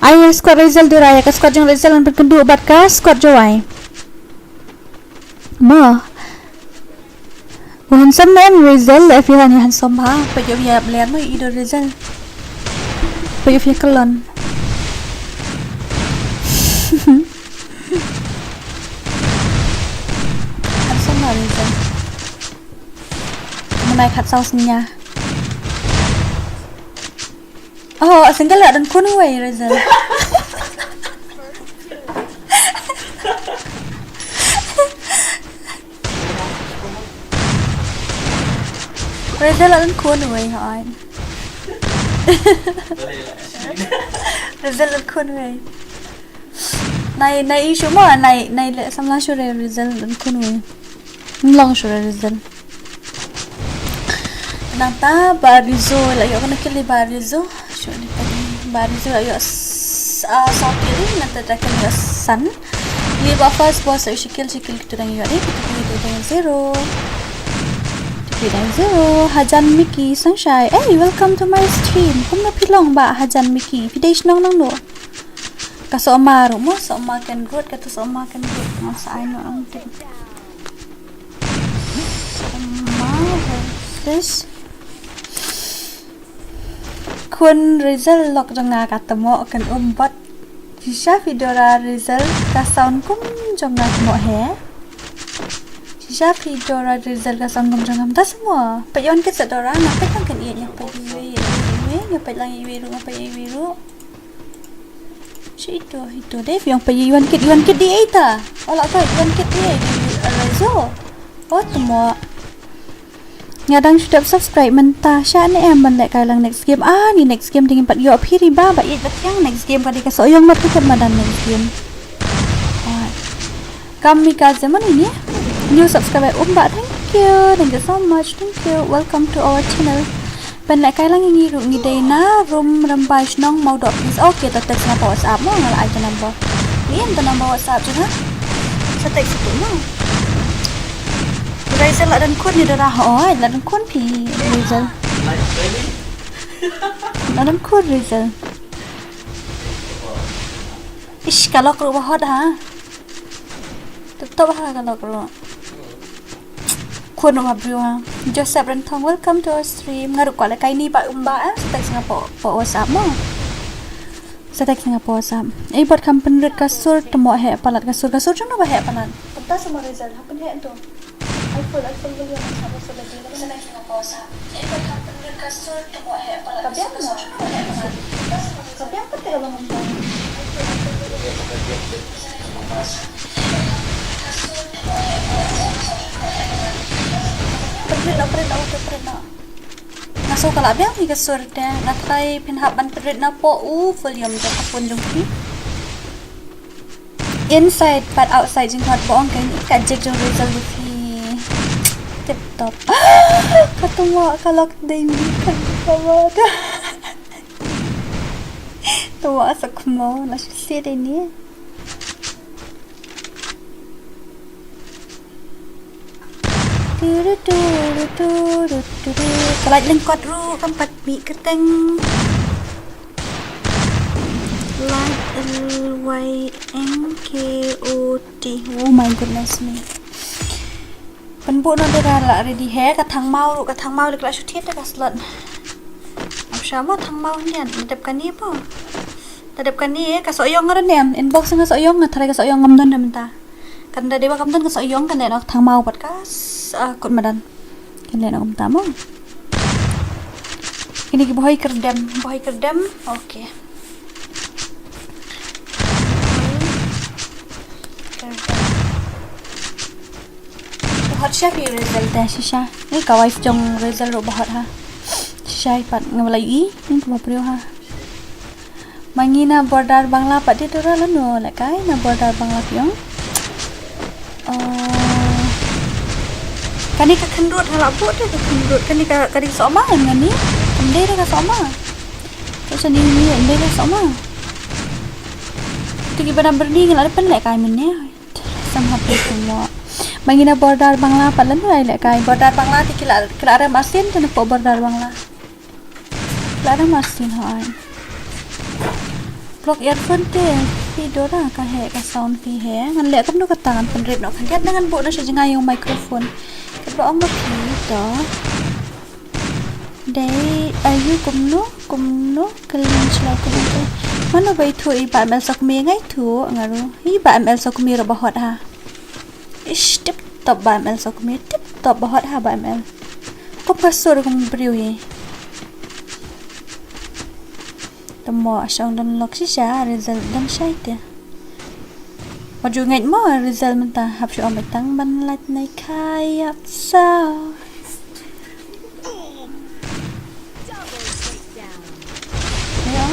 Ai, squad Razel Dora, ïa ka squad jong Razel ngan pynkynduh bad ka squad jong ai. Mo. U handsome na em Razel, eh, phi handsome bha. Peit ïa u ïa blur mo ïa i Dora Razel. Peit ïa u ïa kyllon. Handsome na Razel. Mynai khatsaw sñia. Oh, single la don khun wei Razel. Razel la don khun wei hoi. Razel la don khun wei. Nai, nai issue mo, nai, nai le samla sure Razel la don khun wei. Long sure Razel. Nangta Barizo la ïoh kane kill Barizo. Shu ni tadi Barizo la ïoh s-, ah, saw kill, nangta da kane ïoh san. Li ba first boss la ïoh shi kill, shi kill kitu dang ïoh ni, kitu dang zero. Kitu dang zero. Hajan Mickey Sangshai. Hey, welcome to my stream. Kumno phi long ba Hajan Mickey? Phi dei shnong nangno? Ka Soma ruh mo, Soma Ken Road, katu Soma Ken Road. Masa ai no ang tu. Soma versus Khun Razel lok jong nga ka temo kan um bot. Shisha phi Dora Razel ka sound kum jong nga temo he. Shisha phi Dora Razel ka sound kum jong nga mynta semua. Peit ïa wan kit seh Dora, nga peit lang kan ïa, nga peit ïa, ïa, ïa, ïa, nga peit lang ïa, ïa, ïa, nga peit ïa, ïa, ïa. Shi ito, ito dei phi ong peit ïa wan kit, ïa wan kit dei ei ta. Ola ko ïa wan kit dei ei, Razel. Oh temo. Nga dang shu dep subscribe mynta, shah ne em ban lehkai lang next game. Ah, ni next game dei ngin pat ïoh phi ri ba, ba ïeit ba thiang next game ka dei ka soh ïong bad ka kut madan next game. Alright. Kamikaze mano ini? New subscriber um ba, thank you, thank you so much, thank you, welcome to our channel. Pynlehkai lang ïa ngi ruh, ngi dei na Rum Rymbai Shnong Mawdoh Please. Okay, to text nga pa WhatsApp mo, nga la ai ka number. Ngi em ka number WhatsApp jong nga. Sa text tu mo. Razel la don khun ni Dora, oi, la don khun phi Razel. La don khun Razel. Ish, ka lok ruh ba hot ha. Tip top ha ka lok ruh. Khun ruh ba briew ha. Joseph Renthong, welcome to our stream. Nga ruh kwah lehkai ni ba um ba eh. Sa text nga pa, pa WhatsApp mo. Sa text nga pa WhatsApp. Ei bot kham pynrit ka sur temo heh palat ka sur, ka sur jong no ba heh palat. Kumta sa mo Razel, ha pynheh to. Ai full, ai full volume, ai sa ba sa ba dei la. Sa text nga pa WhatsApp. Ei bot kham pynrit ka sur temo heh palat ka sur, ka sur jong no ba heh palat. Ka biang pat te ka long kumta. Pynrit noh, pynrit noh, pynrit noh. Nga sngew ka la biang hi ka sur te, nga try phin hap ban pynrit na poh u volume jong ka phone jong phi. Inside bad outside jingkhot ba ong kein ka jik jong Razel ïa phi. Tip top. Ka tungwa ka lok dei ni ka tungwa. Tungwa sa khmo na shu se dei ni. Ka lait lyngkot ruh kam pat mih kyrteng. Lait L Y N K O T. Oh my goodness me. Pynbuh noh de, la ready hi ka thang maw ruh, ka thang maw ruh ka la shu thied da ka slot. Ap sha mo thang maw ngan da dep kane mo. Da dep kane ka Sohiong nga don em, inbox nga Sohiong, nga tharai ka Sohiong ngam don de mynta. Kan da dei ba kam don ka Sohiong, kan leh noh ka thang maw bad ka s-, ah, kut madan. Kan leh noh kumta mo. Kine ki bhoi kyrdem, bhoi kyrdem. Okay. Kyrdem. Ba hot shisha phi Rizel te shisha. Ni ka wife jong Rizel ruh ba hot ha. Shisha pat nga ba la ïohi, ni ka ba briew ha. Ma ngi na border Bangla pat de, to ra lano lehkai na border Bangla phi ong. Oh. Kane ka khynrut nga la buh de, ka khynrut. Kane ka, ka dei ka sohma em kane? Kam dei de ka sohma. To shane ni em dei ka sohma. Te kiba na byrni nga la dep pynlehkai mynne. Sam happy kumno. Ma ngi na border Bangla pat lano ai lehkai. Border Bangla te ki la, ki la rem arsien te napoh border Bangla. Ki la rem arsien hooid. Plug earphone te phi Dora, ka heh ka sound phi heh. Ngan leh kumno kata, ngan pynrit noh khyndiat, ngan buh noh sha jngai ïa u microphone. Katba ong ba phi to. Dei, aiu kumno, kumno, kylliang shlai kumno. Mano ba ithuh i Bah M L Sokmi, nga ithuh, nga ruh. I Bah M L Sokmi ruh ba hot ha. Ish, tip top Bah M L Sokmi, tip top ba hot ha Bah M L. Kum ka sur kum briew hi. Te mo shong don lok shisha, Rizel don shai te. Wat ju ngeit mo Rizel mynta, hap shu ong ba tang ban lait nei khaya sa. Ayo.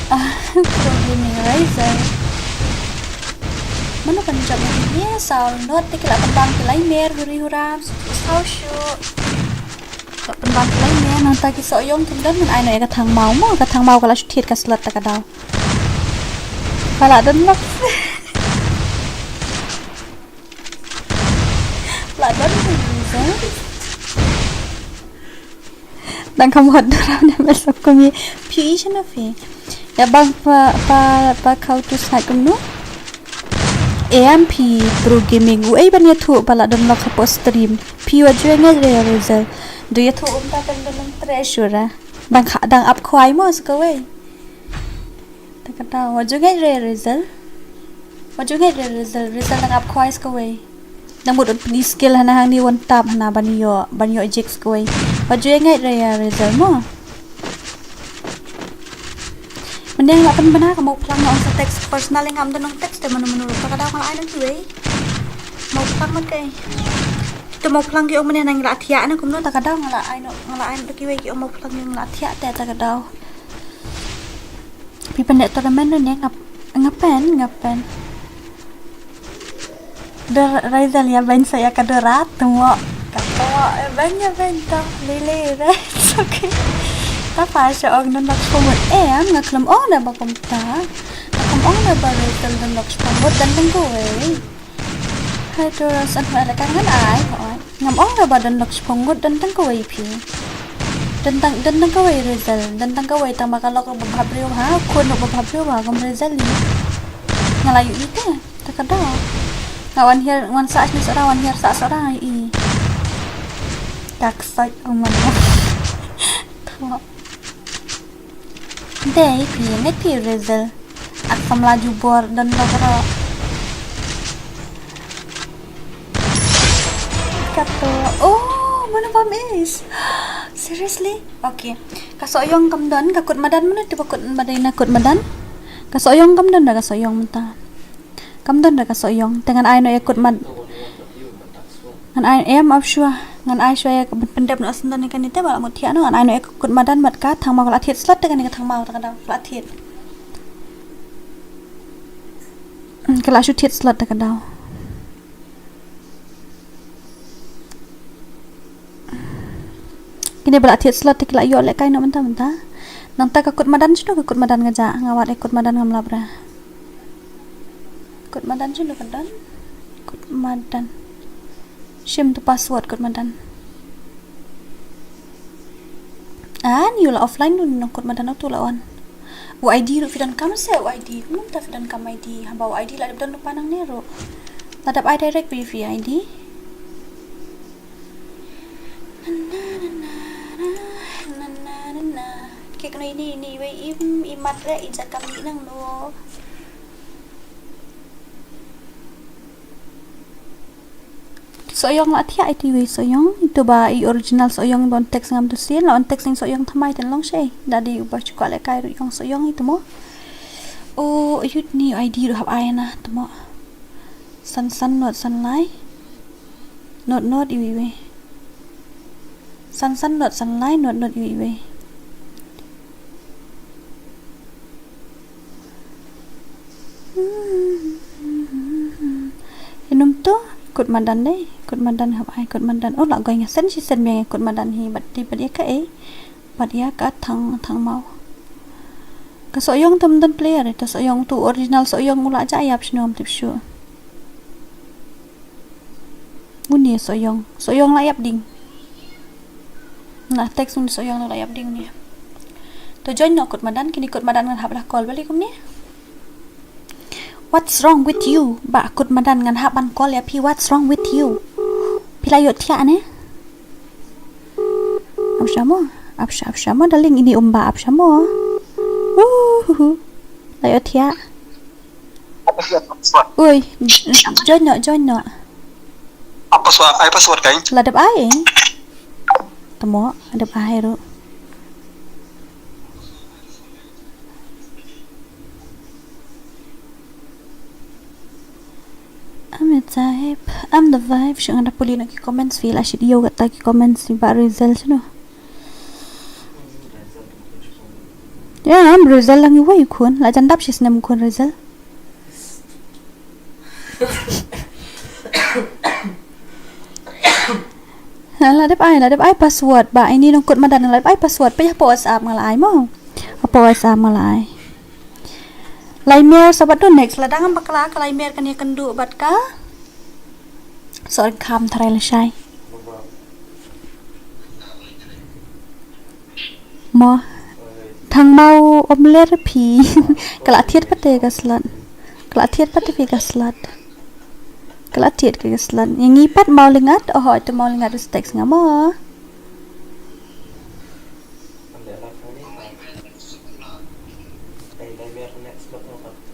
Ah, pro gaming Rizel. Mano kan jam ni saw not te ki la pynbam ki lai mer huri huram, saw shu. Ka pynbam ki lai mer, nangta ki Sohiong kim don, ngan ai noh ïa ka thang maw mo, ka thang maw ka la shu thied ka slot ta ka daw. Ka la don lok. La don lok. Dang kham hot Dora ne, Bah M L Sokmi. Phi i shano phi? Ïa bang pa, pa, pa khaw tu sait kumno? Em phi pro gaming. U ei ban ïathuh ba la don lok hapoh stream. Phi wat ju ngeit re Rizel. Du ïathuh um ta kan don tre shura. Dang kha, dang ap khwai mo sa kawei. Ta ka daw, wat ju ngeit re Rizel. Wat ju ngeit re Rizel, Rizel dang ap khwai sa kawei. Dang mut un pyni skill hana hangne, one tap hana ban ïoh, ban ïoh jig sa kawei. Wat ju ngeit re ïa Rizel mo. Mynne nga la pynbna ka Mawphlang, nga ong sa text personal, ngam don nong text te mano mano ruh, ta ka daw nga la ai noh kiwei. Mawphlang mat kai. Te Mawphlang ki ong mynne nang la thiah na kumno, ta ka daw nga la ai noh, nga la ai noh kiwei ki ong Mawphlang ki ong la thiah te ta ka daw. Phi pynleh tournament ne, nga, nga pen, nga pen. Dor Rizel ïa ban sa ïa ka Dora, tumo. Ka tumo, eh, ban ïa ban to, lele re. It's okay. Ta pa sha ong don lok shiphew ngut em, nga khlem ong da ba kumta. Nga khlem ong da ba Rizel don lok shiphew ngut, don tang kawei. Hai Dora san hoi la ka ngan ai, hoi. Ngam ong da ba don lok shiphew ngut, don tang kawei phi. Don tang, don tang kawei Rizel, don tang kawei tang ba ka lok ba bhabriew ha, khun ba bhabriew ha, kum Rizel i. Nga la ïohi te, ta ka daw. Nga wan hiar, wan sah sni sara, wan hiar sah sara i. Ka ksait, oh my God. Thok. Dei phi, ngeit phi Rizel. Ak samla jubor don lok ro. Kato. Oh, mano bam is? Seriously? Okay. Ka Sohiong kam don, ka kut madan mano te ba kut madan na kut madan. Ka Sohiong kam don da ka Sohiong mynta. Kam don da ka Sohiong. Te ngan ai noh ïa kut mad-, ngan ai em ap shuwa. Ngan ai shuwa ïa ka pyndep noh sendon ïa kane te ba la mut thiah noh. Ngan ai noh ïa ka kut madan bad ka thang maw ka la thied slot te kane ka thang maw ta ka daw. Ka la thied. Hmm, ka la shu thied slot ta ka daw. Kine ba la thied slot te ki la ïoh lehkai noh mynta mynta. Nangta ka kut madan shano, ka kut madan ka ja, nga wad ïa kut madan ngam lap re. Kut madan shano ka don. Madan. Shim tu password kot madan. Ani u la offline, u nongkot madan utu la on. U I D ruh phi donkam se u I D. Kumno mynta phi donkam I D? Haba u I D la dep don lypa nangne ruh. La dep ai direct phi phi I D. Kek no ini ini wei im imat re ija kam di nang no. Soyong la thiah iti wei soyong itu ba i original soyong don text ngam tu sien la on text ning soyong thamai ten long shei. Dadi uba chuka le kai ru yong soyong itu mo. O yut ni I D ru hap ai na tu mo. San san not san lai. Not not iwi wei. San san not san lai not not iwi wei. Inum tu kot madan dei, kot madan hap ai kot madan. Oh la goi nga sen shi sen biang kot madan hi bat ti bat ya ka e. Bat ya ka thang thang mau. Ka soyong tam dan player ta soyong tu original soyong ula ja yap shnum tip shu. Uni soyong, soyong la yap ding. Na text uni soyong la yap ding ni. To join no kot madan kini kot madan ngan hap lah call balik kumni. What's wrong with you? Ba kot madan ngan hap ban call ya phi what's wrong with you? Phi la yot thiah ne? Ap shamo, ap sha ap shamo darling ini umba ap shamo. Uhuhu. La yot thiah. Ui, join no, join no. Apa password? Ai password kai? La dep ai. Tamo, la dep ai ru. Amit Sahib, I'm the vibe. Shung ada puli na ki comments fi la shit yo kata ki comments fi ba result no. Ya, am result lang iwei khun. La jandap shi snem khun result. La dep ai, la dep ai password ba ini nongkut madan la dep ai password pa ya pa WhatsApp nga la ai mo. Pa WhatsApp nga la ai. Lai mer sabat tu next la dang bakla ka lai mer kan ya kendu bat ka. Sor kham tharai la shai. Mo. Thang mau om ler phi. Kala thiet pate ka slot. Kala thiet pate phi ka slot. Kala thiet ka slot. Yang ngi pat mau lingat. Oh, itu mau lingat respect nga mo.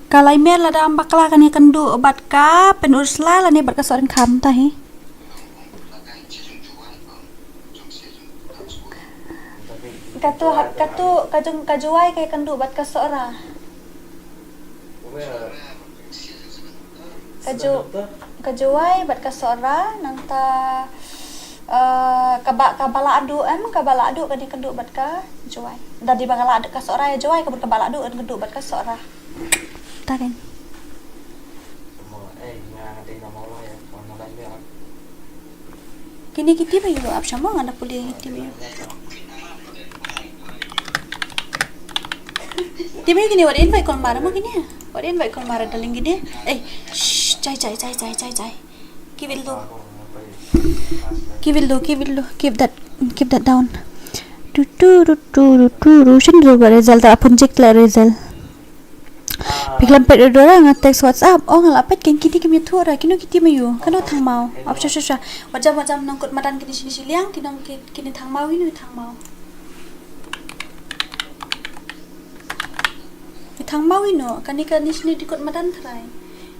Ka lai mer la dang bakla kan ya kendu bat ka pen ursla la ne bat ka sor kham ta hi. Katu katu kajung kajuai ka ya kendu bat ka sora. Kaju kajuai bat ka sora nangta. Kaba kaba la adu em kaba la adu kani kendu bat ka juai. Dadi ba ka la adu ka sora ya juai kaba kaba la adu kan kendu bat ka sora. Tarin. Kini kiti ba yu ap shamo ngana puli kiti ba yu. Timi kini wad invite kon mara mo kini. Wad invite kon mara daling kini. Eh, shh, jai jai jai jai jai jai. Keep it low. Keep it low, keep it low. Keep that keep that down. Tu tu tu tu tu tu tu shin ru ba result da apun jik la result. Piklam pet ru dora nga text WhatsApp. Oh nga la pet ken kiti kim yuthu ra kino kiti mayu. Kano thang mau. Ap sha sha sha. Wajam wajam nang kut madan kini sini siliang kinong kini thang mau inu thang mau. Di thang mau ino, kani kani sini di kot madan trai.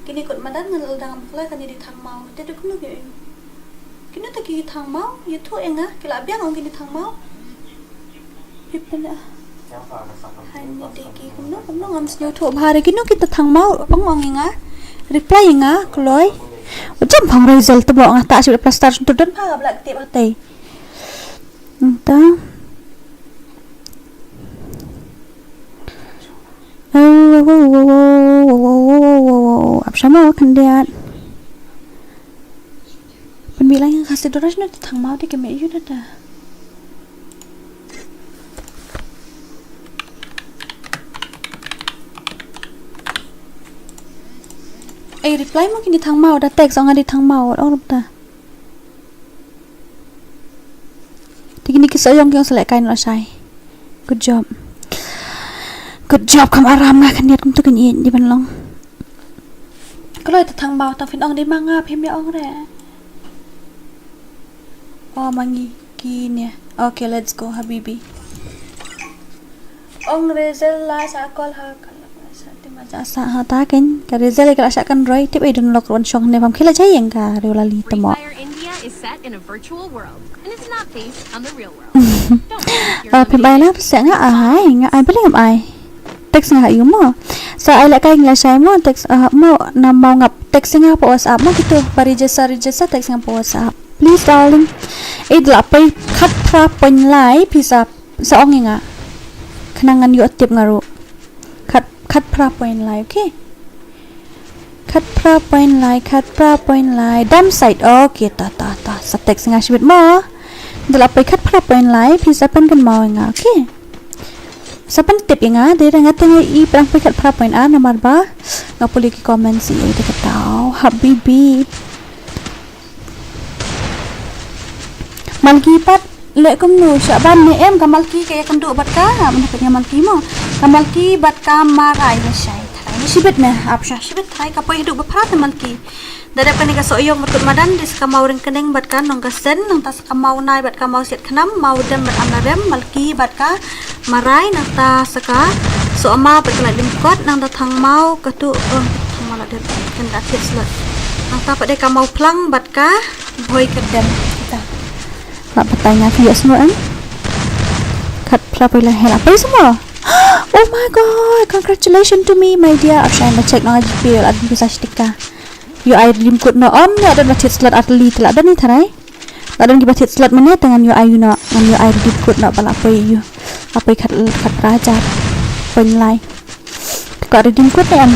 Kini kot madan ngan ladang bakla kani di thang mau. Te duk nu ki. Kini ta ki thang mau, yu thu enga, ki la biang ong kini thang mau. Pipin ah. Hai ni de ki kumno kumno ngam snyo thu bhare kino kita thang mau ong ong enga. Reply enga kloi. Ujam phang result tu bo nga ta shu plaster tu don pha ga blak te ba te. Nta. Ap shamo khyndiat. Pynbilang ïa ka khasi dora shano te thang mau te ka mei ïa u dada. Ei, reply mo kini thang maw, da text ong nga di thang maw, ong rup ta. Te kini ki soyong ki ong selek kai na lashai. Good job. Good job, kam aram nga khyndiat kumtu kan ïeit di ban long. Kloi ta thang maw, tang phin ong di ma nga phim ïa ong re. Oh, mangi kine. Okay, let's go, habibi. Ong Rezel la sa call ha ka la sa ti ma ja sa ha ta ken. Ka Rezel ka la sa kan roi tip ai dun lok ron shong ne pam khila jai eng ka Rezel la li tamo. Free Fire India is set in a virtual world, and it's not based on the real world. Don't worry, you're Uh, not pim ai la sa nga ai, nga ai beli ngam ai. Text nga ha yu mo. Sa ai la kai la shai mo, text uh, mo na mau ngap text nga pa WhatsApp mo gitu. Pa register register text nga pa WhatsApp. Please darling. Eh, la pai khat phra point lai pisa sa ong nga. Khnang ngan ïoh tip nga ruh. Khat khat phra point lai, okay. Khat phra point lai, khat phra point lai. Dam side. Okay, ta ta ta. Sa text nga shibit mo. Da la pai khat phra point lai pisa pan kan mau nga, okay. Sa pan tip nga, dei nga teng i prang pai khat phra point ar namar ba nga pule ki comment si ai te ka tau. Habibi. Malki pat le kumno sha ban ne em ka Malki ka ya kan du bat ka, mana pat ya Malki mo. Ka Malki bat ka marai na shai. Tharai ni shibit ne, ap sha shibit tharai ka poi du ba phra te Malki. Da dep kane ka soh ïong ba kut madan di sa ka mau ring keneng bat ka nong ka sen, nang ta sa ka mau nai bat ka mau siat khnam, mau dem bat amna rem, Malki bat ka marai, nang ta sa ka soh ama bat ka la lim kot, nang ta thang mau ka tu, oh, thang mau la dem kan da thiet slot. Nang ta pat de ka mau phlang bat ka bhoi ka dem kita. La batai nga phi ïoh sngew em. Khat phra poi la hel apa semua. Oh my god, congratulations to me my dear. Ap shai ba check nong G P la dun pisa stika. Ïoh ai redeem code noh, om ïoh don ba thied slot ar tylli te la don ni tharai. La don ki ba thied slot mynne te ngan ïoh ai ïoh noh, ngan ïoh ai redeem code noh ba la poi ïoh. Ba poi khat khat phra hajar. Point lai. Kwah redeem code ne em?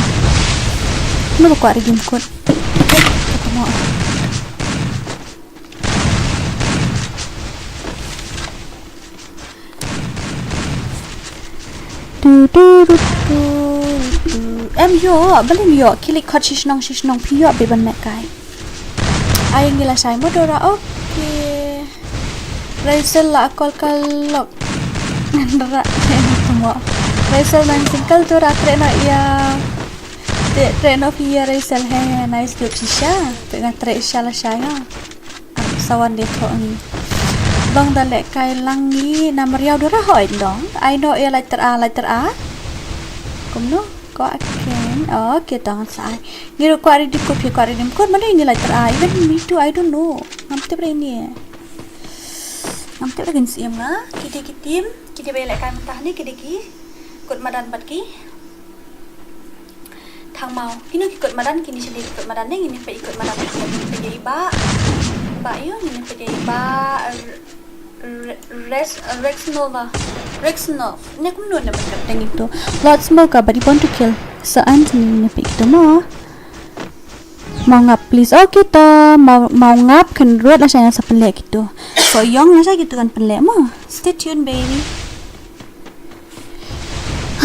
Kumno ba kwah redeem code? Kata mo. Du, du, du, du, du. Em ïoh, balei ym ïoh, ki leit khot shi shnong shi shnong, phi ïoh beit ban meh kai. Ai ngi la shai mo Dora, okay. Raisel la call ka lok. Nandra, mo. Raisel nang single Dora, treh noh ïa. Treh, treh noh phi ïa Raisel he, nice job shisha. Phi nga treh shisha la shai ha. Ah, sa wan de thoh ngi. Dong da leh kai lang ngi na mariaw Dora hoi dong. Ai noh ïa lait ter a, lait ter a. Kumno? Kwah ken. Oh, okay, tong sa ai. Ngi ruh kwah redeem code, phi kwah redeem code, mano ngi lait ter a. Even me too, I don't know. Ngam tip re ni. Ngam tip re kin siem nga. Kide ki team, kide ba ïa leh kai mynta ni, kide ki kut madan bad ki thang maw. Kino ki kut madan, kini shane ki kut madan ne, ngin peit ki kut madan. Ngin peit ïa i Bah. Bah ïa, ngin peit ïa i Bah. Re-, Res-, Rex Nova. Rex Nova. Ne kumno ne ba dang itu. Lot Smoker, but you want to kill. So Anthony, ngin peit itu mo. Mau ngap please. Okay to, mau, mau ngap kan ruat la shai sa pynleh kitu. So ïong la shai kitu kan pynleh mo. Stay tuned baby.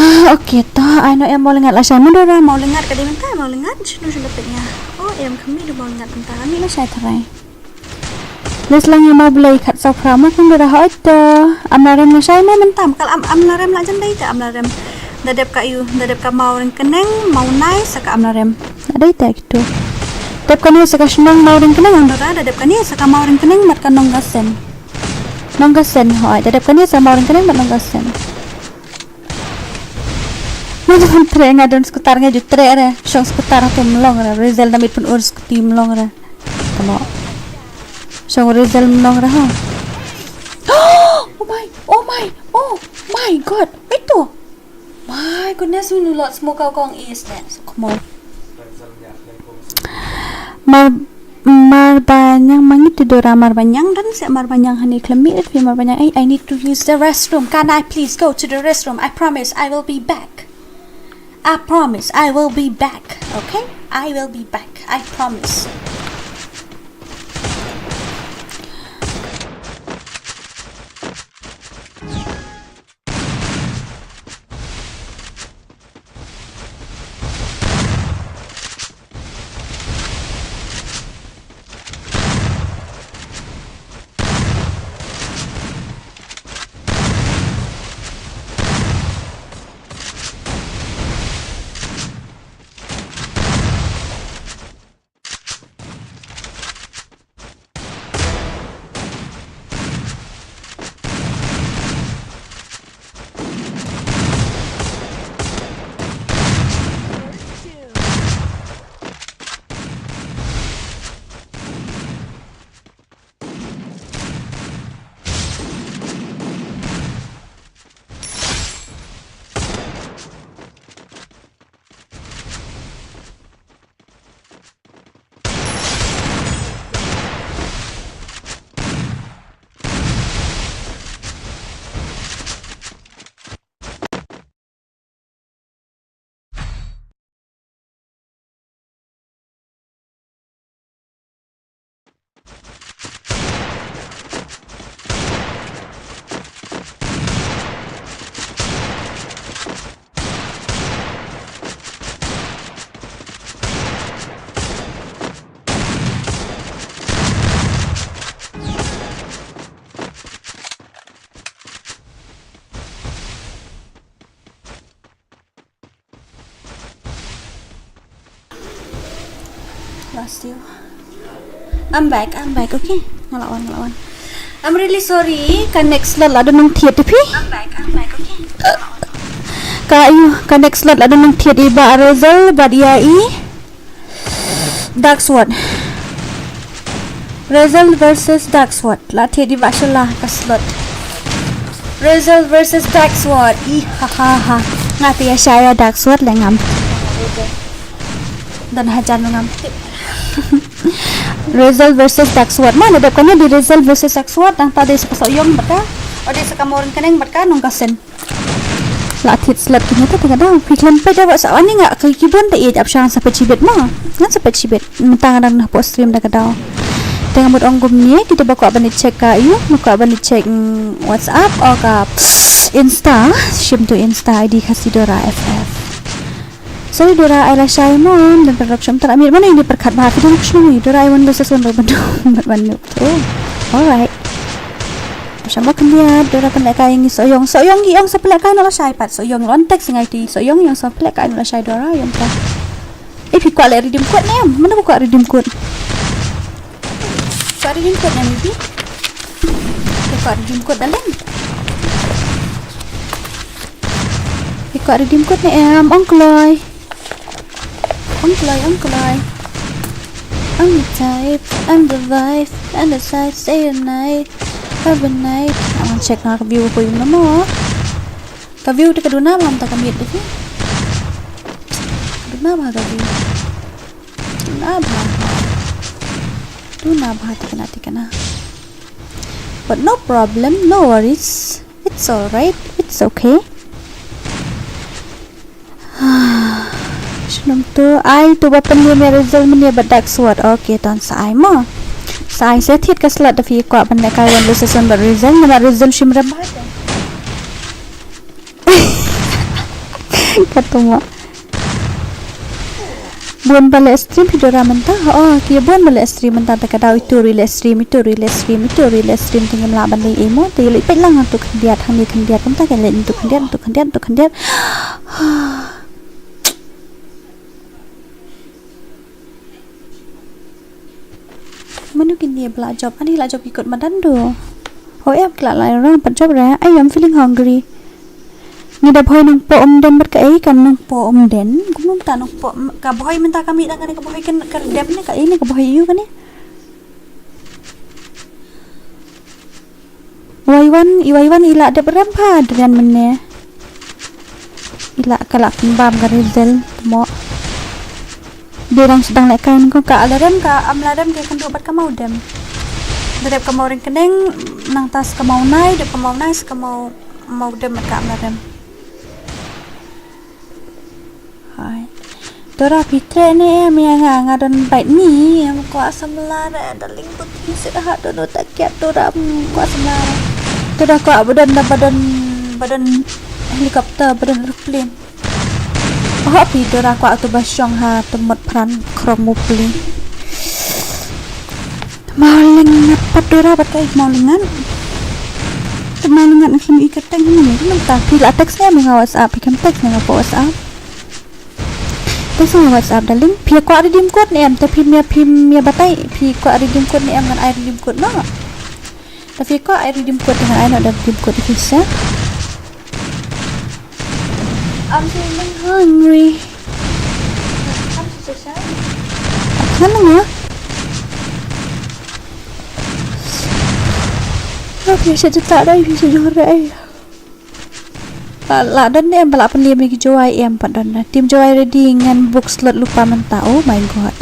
Ah, okay to, ai noh em Mawlyngngat la shai. Mano Dora Mawlyngngat ka dei mynta Mawlyngngat. Shano shano peit nga. Oh em kami du Mawlyngngat mynta. Ani la shai tharai. Leh slang ïa Mawblei khat saw phra mo kan Dora hoi to. Amlarem la shai mo mynta. Kal am, Amlarem la jan dei te Amlarem. Da dep ka ïu, da dep ka Mawryngkneng, Mawnai sa ka Amlarem. Da dei te kitu. Dep kane sa ka shnong Mawryngkneng Dora, da dep kane sa ka Mawryngkneng bad ka Nongkasen. Nongkasen hoi, da dep kane sa Mawryngkneng bad Nongkasen. Mano ban treh nga don skutar nga ju treh re. Shong skutar hato mlong re. Result na mit pun ur skuti mlong re. Tamo. Shong result mlong re ha. Oh my, oh my, oh my god. Wait to. My goodness, we lot smoke out kong is that. So come on. Mar Marbaniang mangi tu Dora Marbaniang dan se Marbaniang hani khlem mih phi Marbaniang. I, I need to use the restroom. Can I please go to the restroom? I promise I will be back. I promise I will be back. Okay? I will be back. I promise. Still. I'm back, I'm back, okay? Nga la wan, nga la wan. I'm really sorry, ka next slot la don nang thied te phi. I'm back, I'm back, okay? Ka ïoh, ka next slot la don nang thied i Bah Razel bad ïa i Dark Sword. Razel versus Dark Sword. La thied i Bah Shala ka slot. Razel versus Dark Sword. Ih, ha, ha, ha. Nga te ïa shai ïa Dark Sword leh ngam. Don hajan ngam. Razel versus Dark Sword. Mo, la dep kane dei Razel versus Dark Sword, nangta dei sa ka Sohïong bad ka. O dei sa ka Mawryngkneng bad ka Nongkasen. La thied slot kine te ka daw. Phi khlem peit da ba sa ani nga ka ki bun te ïeit ap shang sa peit shibit mo. Ngan sa peit shibit. Mynta nga dang hapoh stream da ka daw. Te nga mut ong kumne, kita ba kwah ban check ka ïoh, ba kwah ban check, mm, WhatsApp o ka Insta, shim tu Insta I D Khasi Dora F F. Sorry Dora, ai lashai mo, don ka drop shim tara mir. Mano ini perkat ba, kita nak shim ni. Dora, I want versus one, Dora, ban ban tu. Alright. Shim mo khyndiat, Dora pynlehkai ïa ngi Sohïong. Sohïong ngi ong sa pynlehkai noh lashai pat. Sohïong lon text ngai ti. Sohïong ïong sa pynlehkai noh lashai Dora, ïong ta. Eh, phi kwah leh redeem code ne em? Mano ba kwah redeem code? Kwah redeem code ne em, phi? Phi kwah redeem code, darling? Phi kwah redeem code ne em, ong kloi? Ong kloi, ong kloi. I'm the type, I'm the vibe, I'm the side, stay the night, have a night. Aman check nga ka view ko yung namo. Ka view te ka duna bha mynta ka miet te phi. Duna bha ka view. Duna bha. Duna bha tikna tikna. But no problem, no worries. It's alright, it's okay. Shnum tu, ai tu ba pynliem ïa Razel mynne bad Dark Sword. Okay, ton sa ai mo. Sa ai sa thied ka slot da phi kwah ban lehkai one versus one bad Razel, namar Razel shim rem bha te. Ka tu mo. Bun ba leh stream phi Dora mynta. Oh, ki bun ba leh stream mynta te ka daw itu ri leh stream, itu ri leh stream, itu ri leh stream te ngim lah ban leh imo. Te leh peit lang tu khyndiat, hangne khyndiat, mynta ka leh tu khyndiat, tu khyndiat, tu khyndiat. Mano kine ba la jop, ani la jop ki kut madan do. Ho em ki la la rang pat jop re. Ai, I'm feeling hungry. Ngi da bhoi nang po um den bad ka ei kan nang po um den. Kumno mynta nang po ka bhoi mynta ka mih dang kane ka bhoi kan ka dem ne ka ei ne ka bhoi ïu kane. Wai wan, i wai wan i la dep rem bha dren mynne. I la ka la pynbam ka Razel mo. Dei dang sdang lehkai ko ka ala rem ka am la rem ke kynduh bad ka Mawdem. Da dep ka Mawryngkneng nangta sa ka Mawnai, dep ka Mawnai sa ka Maw, Mawdem bad ka am la rem. Hai. Dora phi treh ne em ïa nga, nga don bait ni em, kwah samla re, darling, put phi sih ha, don uta kiat Dora, mm, kwah samla re. Dora kwah ba don, ba don, ba don helicopter, ba don aeroplane. Oh, phi Dora kwah tu ba shong ha, tu mot pran, krong mu pli. Mawlyngkneng pat Dora pat kai Mawlyngkneng. Mawlyngkneng khlem i ka teng ni, mynta phi la text ne em nga WhatsApp, phi khlem text ne em nga WhatsApp. Text ne em nga WhatsApp, darling. Phi kwah redeem code ne em, te phi mia, phi mia batai, phi kwah redeem code ne em ngan ai redeem code noh. Te phi kwah ai redeem code ngan ai noh da redeem code phi sa. I'm feeling hungry. Kan nga. Phi sa jata dai, phi sa jor dai. Ba la don ne em ba la pynliem ïa ki Jowai em pat don. Team Jowai ready ngan book slot lypa mynta. Oh my god.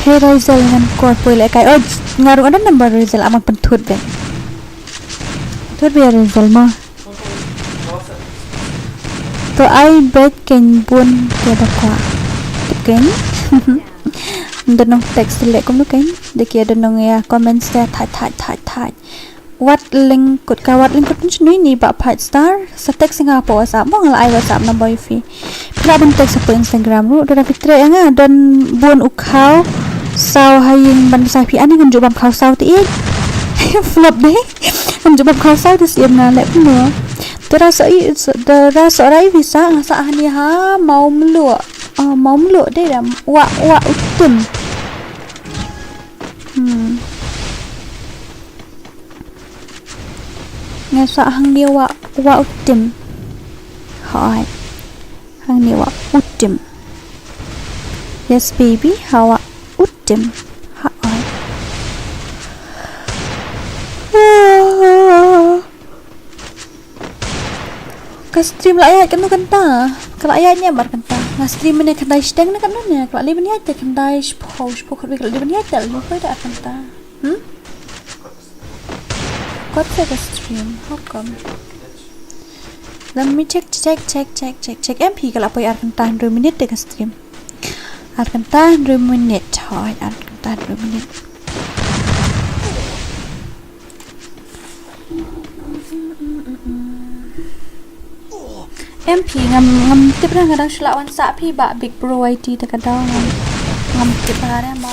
Hey Razel ngan call poi lehkai. Oh, nga ruh nga don number Razel, amang pynthut beit. Thut beit Razel mo. To ai beit kein bun te da kwah. Kein. Don nong text leh kumno kein. Da ki don nong ïa comments te thait thait thait thait. Wat lyngkut ka, wat lyngkut pynshynrang ni ba five star. Sa text nga hapoh WhatsApp mo, nga la ai WhatsApp number ïa phi. Phi lah ban text hapoh Instagram ruh. Dora phi treh ïa nga, don bun u khaw saw ha ïing ban bsa phi, ani ngam ju bam khaw saw te ïeit. Flop dei. Ngam ju bam khaw saw te siem nga leh kumno. Dora sa i, Dora sa rai phi sa, nga sa hani ha Mawmluh. Oh, mom lo de dam. Wa, wa u tim. Hmm. Nga sa hangne wa, wa u tim. Hai. Hangne wa u tim. Yes, baby, ha wa u tim. Hai. Ka stream la ïaid kano kynta. Ka la ïaid ne mar kynta. Nga stream ne khyndai shiteng ne kano ne. Ka la leh ban ïaid te khyndai shiphew, shiphew khatwei ka la leh ban ïaid te la leh da kynta. Hmm? Kot se ka stream. How come? Let me check, check, check, check, check, check. Em phi ka la poi ar kynta hynriew minit te ka stream. Ar kynta hynriew minit. Hoi, ar kynta hynriew minit. Em phi ngam, ngam tip ra nga dang shu lah wan sah phi ba Big Bro Y T te ka daw ngam, ngam tip ra ma.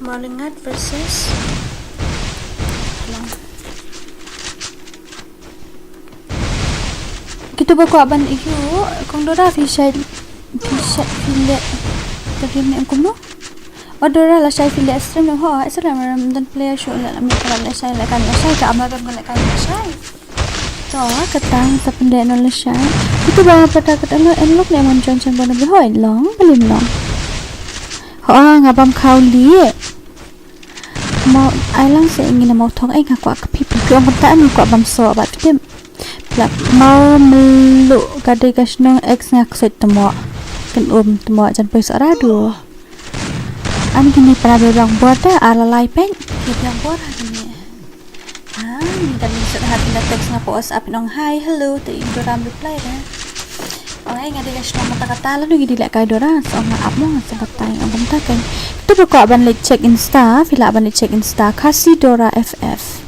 Malingat versus Kito ba kwah ban ïoh, kong Dora phi shai, phi shai, phi leh, ta game ne kumno? O Dora lashai phi leh stream ne ho, Israel ram don player shu leh lam ka lashai leh kan lashai ka amar ram ka leh kan lashai. To, ka tang sa pynleh no lashai. Kito ba pata kata no en lok ne mon chon chon bono bi hoi long, balim long. Ho, nga bam khaw lieh. Mo ai lang se ngi na mo thong ai nga kwah ka phi phi ong kumta nga kwah bam so ba phi tim. La mo melu ka dei ka shnong ex nga ksuid temo. Ken um temo jan poi so radu. Ani kini para be bang bor da ala lai peng. Ke bang bor ha kini. Ah, ni da min sut ha kini text nga po WhatsApp nong hi hello te in doram reply da. Ong ai nga dei ka shnong mata kata lalu ngi dei leh kai Dora so nga ap mo nga sa batai ong kumta kai. Tu ba kwah ban leh check Insta, phi lah ban leh check Insta Khasi Dora F F.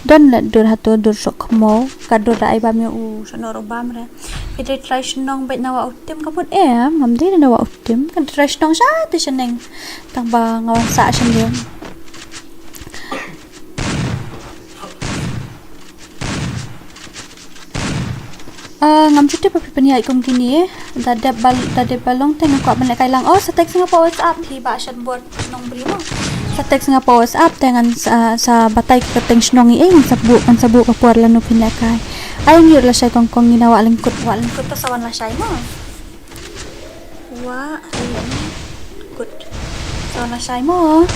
Don leh dur hato dur sok mo ka Dora ai bam ïa u shnong ro bam re. Phi dei try shnong bad na wa u tim ka pun em ngam dei na wa u tim ka try shnong sha te shneng tang ba nga wan sa shneng. Ah, ngam shu tip ba phi pynïaid kum kine. Da dep ba, da dep ba long te nga kwah ban leh kai lang. Oh, sa text nga pa WhatsApp phi ba shan bor nong bri mo. Sa text nga pa WhatsApp te ngan sa, sa batai ka teng shnong i eh ngan sa buh, ngan sa buh ka por lano phin leh kai. Ai ngi la shai kong kong ngi na wa lengkut, wa lengkut ta sa wan la shai mo. Wa lengkut. Sa wan la shai mo.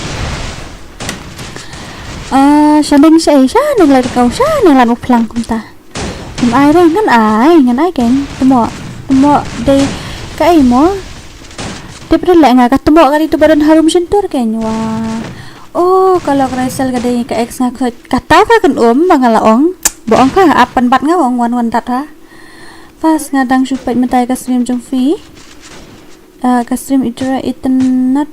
Ah, shaneng shai, shaneng lai kau, shaneng lai u phlang kumta. Ngam ai re, ngan ai, ngan ai keng. Temo, temo dei kaei mo. Tip re leh nga ka temo ka dei tu ba don harum shintur keng wa. Oh, ka lok resel ka dei ka ex nga khot kata ka kan um ba nga la ong. Ba ong ka ap pan bat nga ong wan wan dat ha. Pas nga dang shu peit mynta ka stream jong phi. Ah, ka stream itra itynnat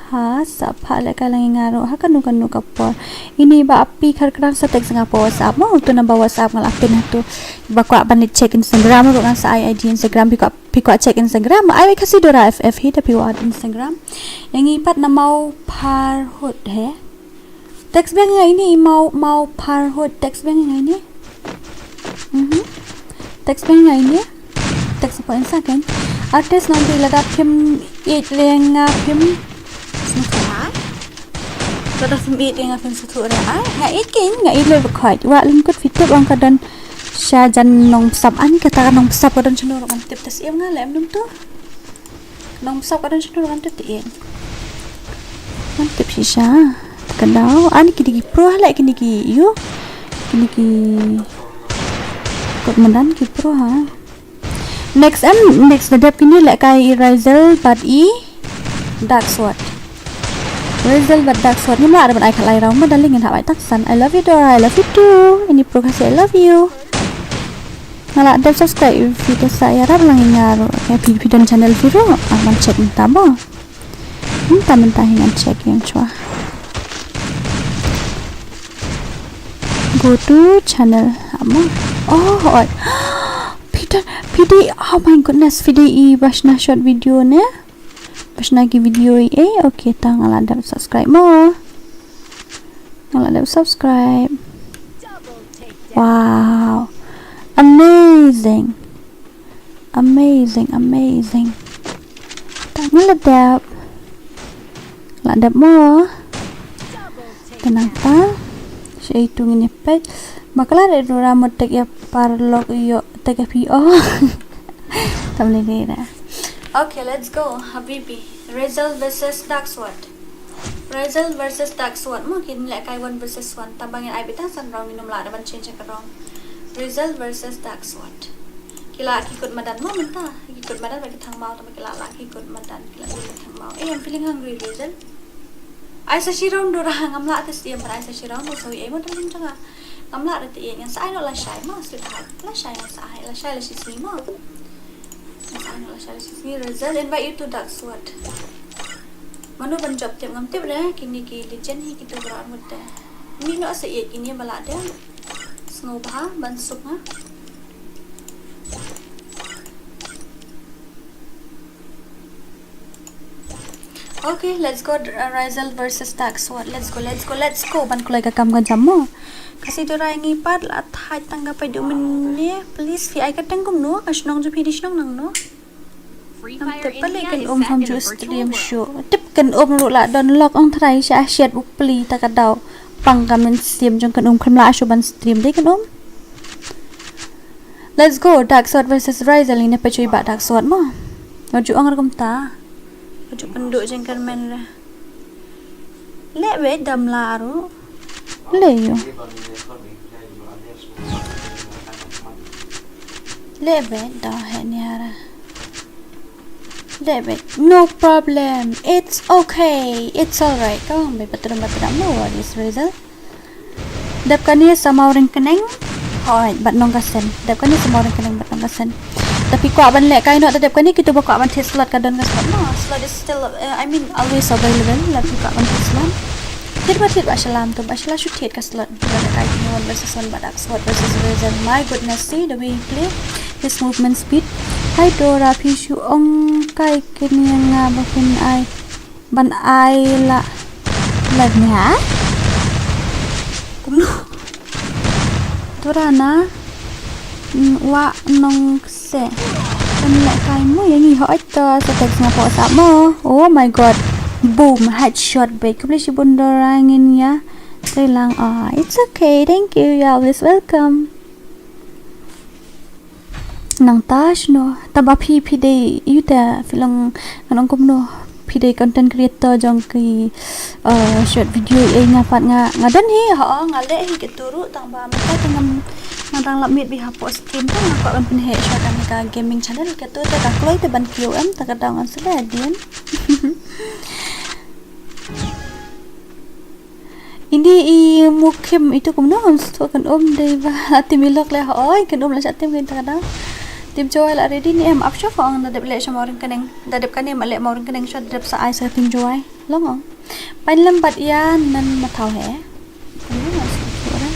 bha sa pha leh kai lang ïa nga ruh ha kano kano ka por. Ini ba api kharkrang sa text nga pa WhatsApp mo, utu number WhatsApp nga la pin hatu. Ba kwah ban leh check Instagram ruh ngan sa ai I D Instagram, phi kwah, phi kwah check Instagram ai Khasi Dora F F hi da phi wad Instagram. Ïa ngi pat na Mawpharhut he. Text biang ïa ngi ini i Maw, Mawpharhut text biang ïa ngi ini. Mhm. Text biang ïa ngi ini. Text pa Insta kan. Artist nang di lada phim ïeit leh nga phim sngewthuh ai. Lada phim ïeit leh nga phim sngewthuh ai. Nga ïeit keiñ, nga ïeit leh ba khot. Wa lengkut phi tip ong ka don sha jan Nongbsap, ani kata ka Nongbsap ka don shano ruh ngam tip, te siem nga leh em dum tu. Nongbsap ka don shano ruh ngam tip te ïeit. Ngam tip shisha. Ka daw ani ki dei ki pro ha leh kine ki ïoh. Kine ki kot madan ki pro ha. Next em, next da dep kine leh kai i Razel bad i Dark Sword. Razel bad Dark Sword ngim lah da ban ai khalai raw ma darling ngin hap ai tak san. I love you Dora, I love you too. Ini pro Khasi I love you. Nga la dep subscribe phi te sa ïarap lang ïa nga ruh. Ïa phi, phi don channel phi ruh. Ngan check mynta mo. Mynta mynta hi ngan check ïa nga chwa. Go to channel. Amo. Oh, oi. Phi dei, phi dei, oh my goodness, phi dei i ba shna short video ne? Ba shna ki video i eh. Okay, ta nga la dep subscribe mo. Nga la dep subscribe. Wow. Amazing. Amazing, amazing. Tang la dep. La dep mo. Tenang ta. Sha itu ngin ïa peit. Bakla re dura mo tek ïa paralok ïoh tek ïa phi o. Tam le dei da. Okay, let's go, habibi. Razel versus Dark Sword. Razel versus Dark Sword. Mo kin leh kai one versus one. Tang ba ngin ai beit tang san round, ngin ym lah da ban change ka round. Razel versus Dark Sword. Ki la ki kut madan mo mynta. Ki kut madan ba ki thang maw, tang ba ki la la ki kut madan, ki la ki kut thang maw. Eh, I'm feeling hungry, Razel. Ai sa shi round dura, ngam lah te sdiem ban ai sa shi round, mo sa wi ai mo tang jong nga. Ngam lah te ïa ngan sa ai noh lashai mo, sweetheart. Lashai ngan sa ai, lashai la shi sngi mo. Ngan sa ai noh lashai la shi sngi. Razel, invite you to Dark Sword. Mano ban jop tip, ngam tip re, kine ki legend hi kito baroh arngut te. Mih noh sa ïeit kine ba lah dep. Sngewbha ban suk nga. Okay, let's go, uh, Razel versus Dark Sword. Let's go, let's go, let's go. Ban kloi ka kam ka jam mo. Ka si dura ngi pat la thait tang ka pait du mynne. Please, phi ai ka teng kumno, ka shnong jong phi dei shnong nangno? Am tip pali kan um ham ju stream show. Tip kan um ruh la don lok ong trai sha shet u pli ta ka daw. Pang ka mynsiem jong kan um khlem la shu ban stream dei kan um. Let's go, Dark Sword versus Razel, ngin ïa peit shuwa ba Dark Sword mo. Nga ju ong ruh kumta. Nga ju pynduh jingkyrmen re. Leh beit dam la ruh. Leh ïoh. Leh beit da he ni hara. Leh beit. No problem. It's okay. It's alright. Kong beit patrum patrum, no worries, Razel. Dep kane sa maw ring keneng. Hoi, bad nong ka sen. Dep kane sa maw ring keneng bad nong ka sen. Tapi kwah ban leh kai noh, dep kane kito ba kwah ban thied slot ka don ka slot. No, slot is still, uh, I mean, always available. Leh kwah ban thied slot. Thied ba thied ba shalam tu, ba shala shu thied ka slot. Ba leh kai kine one versus one bad Dark Sword versus Razel. My goodness, see the way he play. His movement speed. Hai Dora, phi shu ong kai kine nga ba phin ai. Ban ai la. Live ni ha? Kumno? Dora na. Mm, wa nong se. Kan leh kai mo ïa ngi hoi to sa text nga po sa mo. Oh my god. Boom, headshot beit. Khublei shibun Dora ngin ïa. Tei lang. Ah, it's okay. Thank you. You're always welcome. Nangta shano, taba phi phi dei ïa te phi long ngan ong kumno, phi dei content creator jong ki, uh, short video ei nga pat nga, nga don hi, ho nga leh hi kito ruh tang ba mynta te ngam, nga dang lap miet beit hapoh stream te nga kwah ban pynheh shwa kane ka gaming channel kito te ka kloi te ban kiew em ta ka dang ngan sdang dien. Ini i mukim itu kumno ngam sngewthuh kan um dei ba la tim i lok le hoi kan um la sha tim kan ta da. Tim Jowai la ready ni em ap sha ong da dep le sha Mawryngkneng da dep kane ma le Mawryngkneng sha dep sa ai sa tim Jowai long ong. Pain lem bat ïa nan ma thaw he. Kumno ngam sngewthuh da.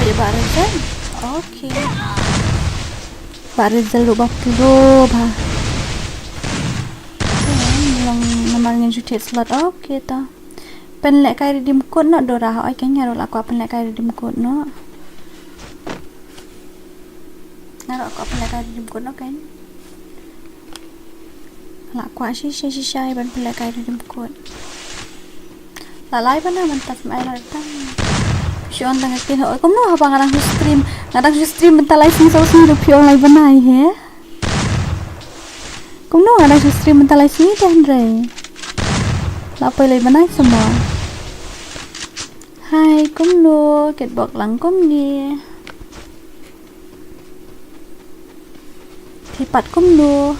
Peit ba result. Okay. Ba result ruh ba pro ba. Okay, long namar ngin shu thied slot. Okay ta. Pynlehkai redeem code noh Dora, hooid kein nga ruh la kwah pynlehkai redeem code noh. Nga ruh kwah pynlehkai redeem code noh kein. La kwah shisha shisha ban pynlehkai redeem code. La lai ban ban tap ai la tang. Shu on tang kein hooid kumno haba nga dang shu stream, nga dang shu stream mynta lai sngi saw sngi ruh phi ong lai ban ai he. Kumno nga dang shu stream mynta lai sngi te hynrei. La poi lai ban ai sa mo. Hai kumno, kitbok lang kumne. Te pat kumno.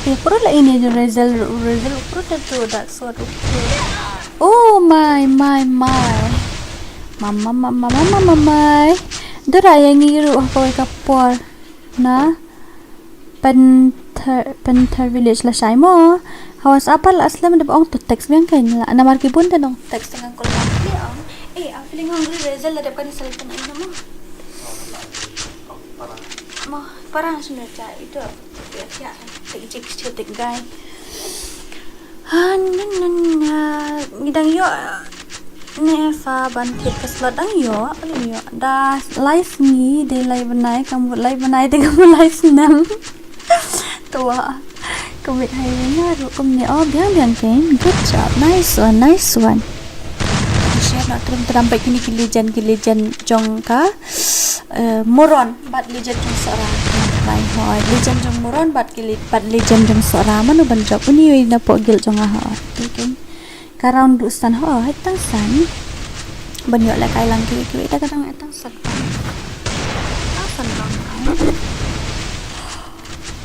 Ki purut la ini ju result, result purut tu Dark Sword. Oh my my my. Mama, mama, mama, mama. Dura ïa ngi ruh ha kawei ka por na Panther, Panther Village lashai mo. Ha WhatsApp la slem dep ong to text biang kein la. Namar ki bun te nong text tang kol ma ki ong. Eh, I'm feeling hungry, Rachel, la dep kan select tang ina mo. Mo, parang sunu cha itu. Ya, ya, tik jik, tik gai. Han, nan, nan, nan. Ngi dang ïoh ne fa ban thied ka slot, dang ïoh, dang ïoh. Da lai sngi, dei lai bnai, kam mut lai bnai, dei kam mut lai snem. Tuwa. Kumit hai nga ruh kumne. Oh, biang biang kein. Good job. Nice one, nice one. Share na trum tram ba kine ki legend, ki legend jong ka. Eh, Muron bad legend jong Sohra. Bai hoi. Legend jong Muron bad ki le-, bad legend jong Sohra. Mano ban jop? Uni wei na pok guild jong nga hoi. Okay. Ka round duh san hoi. Hai tang san. Ban ïoh lehkai lang kiwei kiwei. Da ka dang hai tang san. Ah, san round.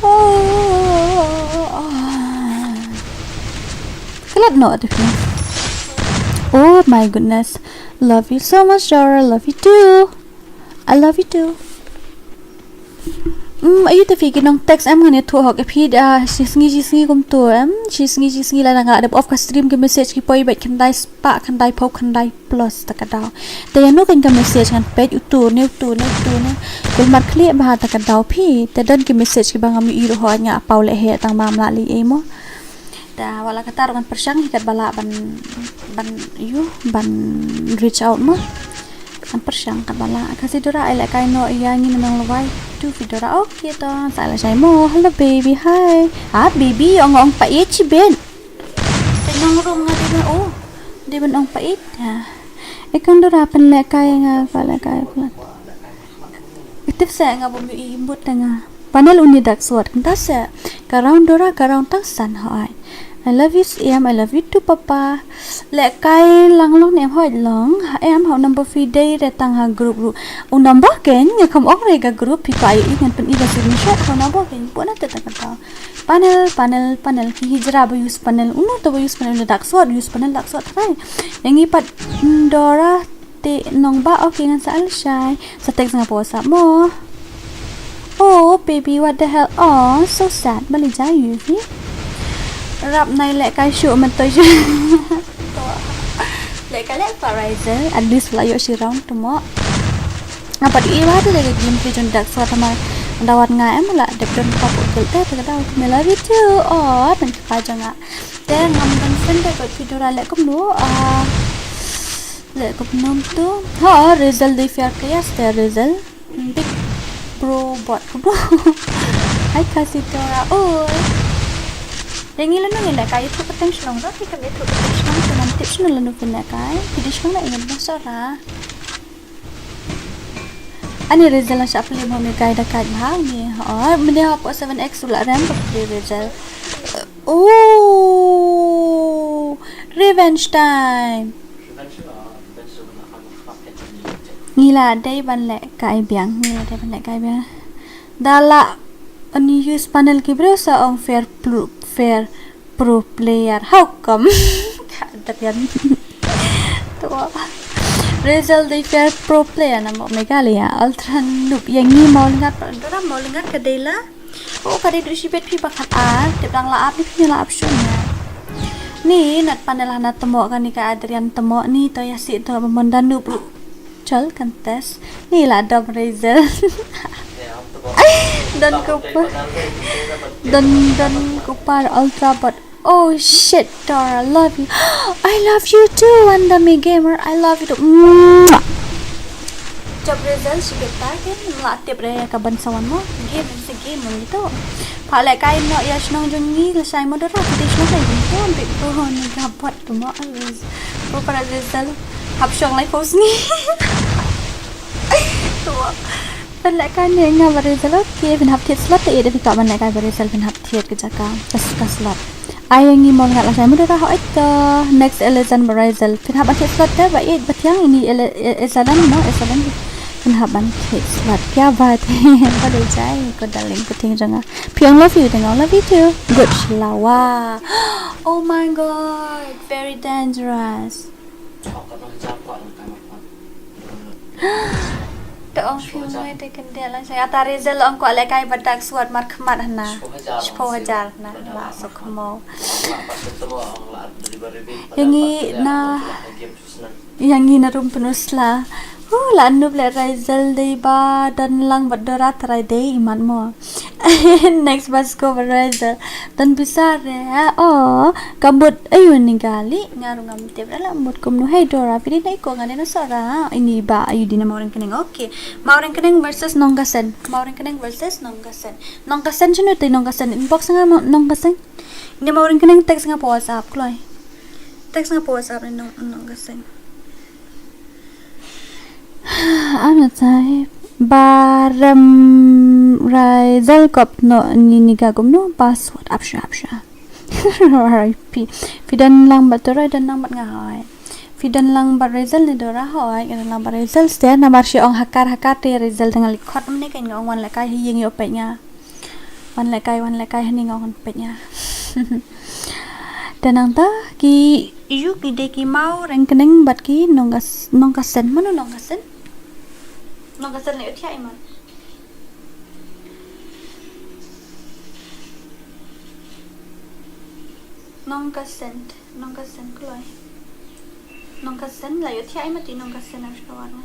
Oh, oh, oh, oh, oh. Kalat no ada. Oh my goodness. Love you so much, Dora. Love you too. I love you too. Mm, ayu te phi ki nong text em, ngan ïathuh hok ïa phi da shi sngi shi sngi kumtu em, shi sngi shi sngi lada nga dep off ka stream ki message ki poi bad khyndai spah, khyndai phew, khyndai plus ta ka daw. Te ïa no kein ka message ngan peit utu ne utu ne utu ne. Kulmar khlieh bha ta ka daw phi. Te don ki message kiba ngam ïohi ruh hok, nga paw leh heh tang ba ym lah leh ei mo. Te wat la katta ruh ngan pyrshang hi katba lah ban, ban, ïoh, ban reach out mo. Ngan pyrshang katba lah. Khasi Dora, ai lehkai noh ïa ngi na Nonglawai. Tu phi Dora, okay to. Sa lashai mo. Hello baby, hi. Ah, baby, ong ong pait shibit. Te nong rung nga dei ban, oh. Dei ban ong pait. Ha. Ekong Dora pynlehkai nga, pynlehkai pynlehkai. Tip seh nga bym ïohi, mut te nga. Panel uni dak suat kynta seh. Ka round Dora, ka round tang san hoi. I love you Siam, I love you too papa. Lehkai lang long ne em hoi long. Ha em ha u number phi dei re tang ha group ruh. U number kein nga kham ong re ka group phi, pa ïohi ngan pyni ka screenshot ha u number kein. Puna te ta kata. Panel, panel, panel. Ki hijra ba use panel. Uno to ba use panel, dak suat use panel, dak suat trai. Ïa ngi pat, mm, Dora te nong ba, okay ngan sa lashai. Sa text nga pa WhatsApp mo. Oh baby, what the hell? Oh, so sad. Balei jai ïa phi? Rap nai lehkai shuh, myntoi shuh. Lehkai leh pa Raizel. At least la ïoh shi round tu mo. Nga pat ïohi ba dei ka game phi jong dak suat, namar da wat nga em la dep don ka pok guild te, te ka daw. Me love you too. Oh, tang ki pa jong nga. Te ngam don friend te, bad phi Dora leh kumno? Ah, leh kumno tu? Ha, Raizel dei fair players te Raizel. Big bro bot kumno? Hai Khasi Dora. Oi. Ïa ngi lano ngin lehkai, ïathuh pateng shnong, ra phi kam ïathuh pateng shnong, te ngan tip shano lano phin lehkai. Phi dei shnong na ïa ngi ba Sohra. Ani Raizel la shah plie mo, me guy da kait bha ni. Oh, mynne hapoh seven X u la rem ka plie Raizel. Oh, revenge time. Ngi la dei ban lehkai biang, ngi la dei ban lehkai biang. Da la ani use panel ki briew sa ong fair pl-, fair pro player. How come? Ka Adrian. Tu. Raizel dei fair pro player na mo Meghalaya. Ultra noob. Ïa ngi Mawlyngkhat, Dora Mawlyngkhat ka dei la. Oh, ka dei duh shibit phi ba khat ar. Tip dang la ap ni, phi la ap shun ïa. Ni nat panel hana temo kani ka Adrian temo ni, to ïa si to ba mon da noob. Chal contest. Ni la dom Raizel. Don Cooper. Don, Don Cooper Ultra bot. Oh shit, Dora, love you. I love you too, Wandami Gamer. I love you too. Mwah. Jop Raizel, shi beta ke, la tip re ka ban sawan mo. Game, it's a game mo gitu. Pha lehkai noh ïa shnong jong ngi, lashai mo Dora, kita shnong lehkai gitu, big bro ni ka bot tu mo, always. Bro para Raizel, hap shong lai post ni. Tu. Pynlehkai ne nga ba Raizel, okay, phin hap thied slot te, ïa da phi kwah ban lehkai ba Raizel phin hap thied ka jaka, ka, ka slot. Ai ngi Mawlyngkhat lashai mo Dora, hooid to. Next Elizan ba Raizel. Phin hap ban thied slot te ba ïeit ba thiang ini ele-, e-, Elizan mo, Elizan. Phin hap ban thied slot. Kya baat hai? Ba dei jai ko darling ko ting jong nga. Phi ong love you, te nga ong love you too. Good shlawa. Oh my God, very dangerous. Chok ka nang jam ko nang kai mak. To ong phi mo te kyndiah lang sha ata Rizal ong kwah lehkai bad dak suat markhmat hana. Shiphew hajar hana la suk mo. Ïa ngi na, ïa ngi na room pynusla. Hu la nup leh Rizal dei ba Danlang bad Dora trai dei imat mo. Next bas ko bad Rizal. Don pisa re ha. Oh, ka mut ayu ni gali. Nga ruh ngam tip re la mut kumno. Hey Dora, phi dei na iko nga dei na Sora. Ini ba ayu dei na Mawryngkneng. Okay. Mawryngkneng versus Nongkasen. Mawryngkneng versus Nongkasen. Nongkasen shano te Nongkasen. Inbox nga Nongkasen. Ini Mawryngkneng text nga pa WhatsApp kloi. Text nga pa WhatsApp ni Nong Nongkasen. Am na tsai. Barem Rizal kop no ni ni ga gum no password apsha apsha. R I P. Phi Danlang bad Dora Danlang bad nga hoi. Phi Danlang bad Rizal ni Dora hoi. Phi Danlang bad Rizal stia namar shi ong hakar hakar te Rizal tang li khot mne kan nga ong wan lehkai hi ïeng ïoh peit nga. Wan lehkai wan lehkai hani nga ong peit nga. Te nangta ki yu ki dei ki Mawryngkneng bad ki Nongkas Nongkasen mano Nongkasen. Nongkasen leh u thiah iman. Nongkasen, Nongkasen kloi. Nongkasen la ïoh thiah i mati Nongkasen ar shkawan.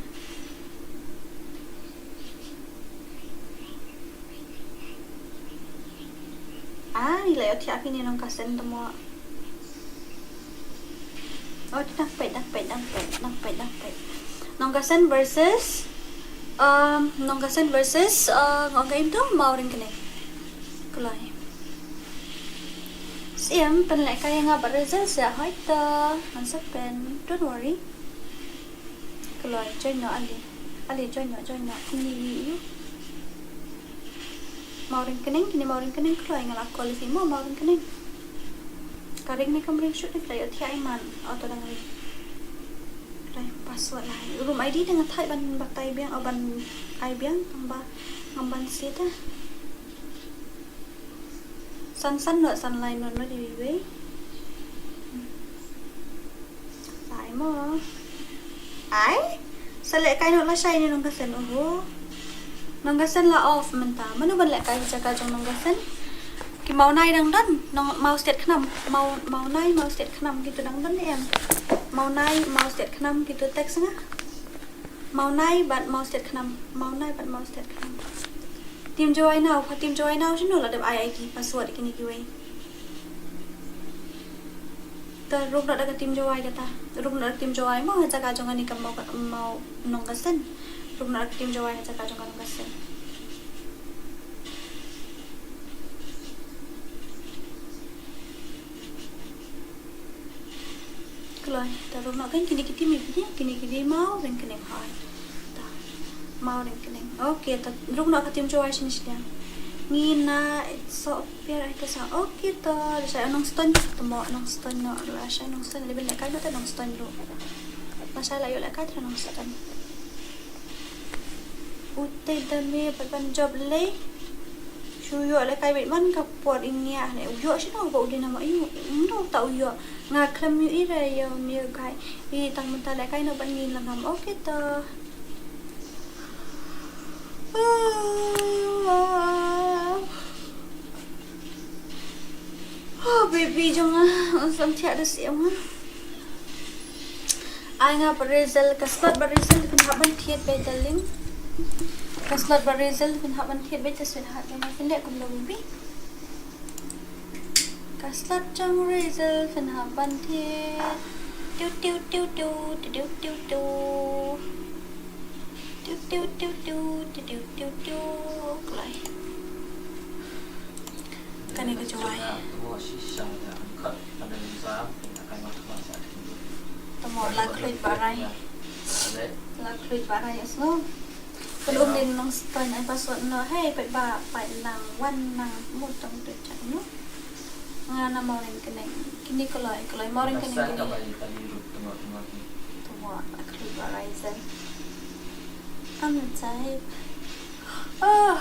Ah, ni la ïoh thiah phi ni Nongkasen tamo. Oh, dang peit, dang peit, dang peit, dang peit, dang peit. Nongkasen versus, um, Nongkasen versus, uh, ngong kaim tu Mawryngkneng. Kloi. Siem pynlehkai ïa nga bad Rizal sha hoi ta. Ngan sa pen. Don't worry. Kloi, join noh ali. Ali join noh, join noh. Kini ïu. Mawryngkneng, kini Mawryngkneng kloi nga la call ïa phi mo Mawryngkneng. Ka ring ne kam ring shoot ne kloi ïoh thiah iman. Auto dang ring. Kloi password lai. Room I D dang thait ban batai biang, oh ban ai biang, tang ba ngam ban siat ah. San san noh san lai noh noh di wei. Lai mo. Ai? Sa lehkai noh lashai ni Nongkasen oho. Nongkasen la off mynta. Mano ban lehkai jaka jong Nongkasen? Ki Mawnai dang don. Nong Maw Stet Khnam. Maw Mawnai Maw Stet Khnam kitu dang don em. Mawnai Maw Stet Khnam kitu text nga. Mawnai bad Maw Stet Khnam. Mawnai bad Maw Stet Khnam. Team Jowai Naw, ka Team Jowai Naw shano la dep ai ai ki password kini kiwei. Ta rung noh da ka Team Jowai kata. Rung noh da ka Team Jowai mo ha jaka jong ani ka Maw Maw Nongkasen. Rung noh da ka Team Jowai ha jaka jong ka Nongkasen. Kloi, ta rung noh kan kini ki Team ïa kini, kini ki dei Mawryngkneng hai. Ta Mawryngkneng. Okay, ta rung noh ka Team Jowai shini shiliang. Ngi na so pier ai ta sa. Okay, ta lashai Nongstoiñ, ta mo Nongstoiñ noh, lashai Nongstoiñ, leben lehkai noh ta Nongstoiñ ruh. Lashai la ïoh lehkai ta Nongstoiñ. U te da me pat ban jop lei. Shu ïoh lehkai beit man ka por i ngiah ne u ïoh shino ba u dei na ma ïoh. Ym dei ta u ïoh. Nga khlem ïoh i re ïoh me kai. I tang mynta lehkai no ban ngin la ngam. Okay ta. Oh, baby jong nga, un sam thiah da siem nga. Ai nga ba result, ka slot ba result phin hap ban thied beit darling. Ka slot ba result phin hap ban thied beit da sweetheart jong nga phin leh kumno baby. Ka slot jong result phin hap ban thied. Tiu tiu tiu tiu tiu tiu tiu. Tiu tiu tiu tiu tiu tiu tiu tiu. Kloi. Kane ka jowai. Tamo la khluit ba rai. La khluit ba rai asno. Ka lum din nong stoin ai password no. Hei peit ba peit nang wan nang mut tong tu chan no. Nga na Mawryngkneng. Kini kloi kloi Mawryngkneng kini. Tamo la khluit ba rai zen. Am chai. Ah.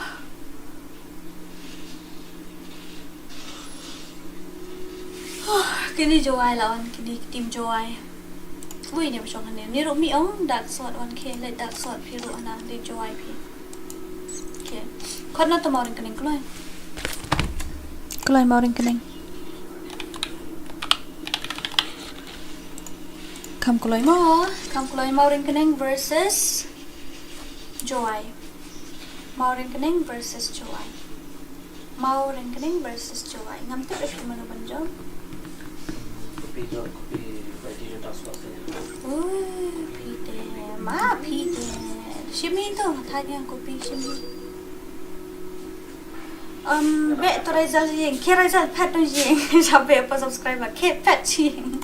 Kini jowai la wan kini team jowai. Wei ne ba shong hangne. Ni ruh mi ong dark sword wan ke, le dark sword phi ruh hana de Jowai phi. Okay. Khot na to Mawryngkneng kloi. Kloi Mawryngkneng. Kam kloi mo, kam kloi Mawryngkneng versus Jowai. Mawryngkneng versus Jowai. Mawryngkneng versus Jowai. Ngam tip ïa phi mano ban jop. Copy jop, copy by D J Task Force. Uh, phi te, ma phi te. Shimi to, thanya copy shimi. Um, be to Raizal jing, ke Raizal pet to jing. Sabe pa subscriber, ke pet jing.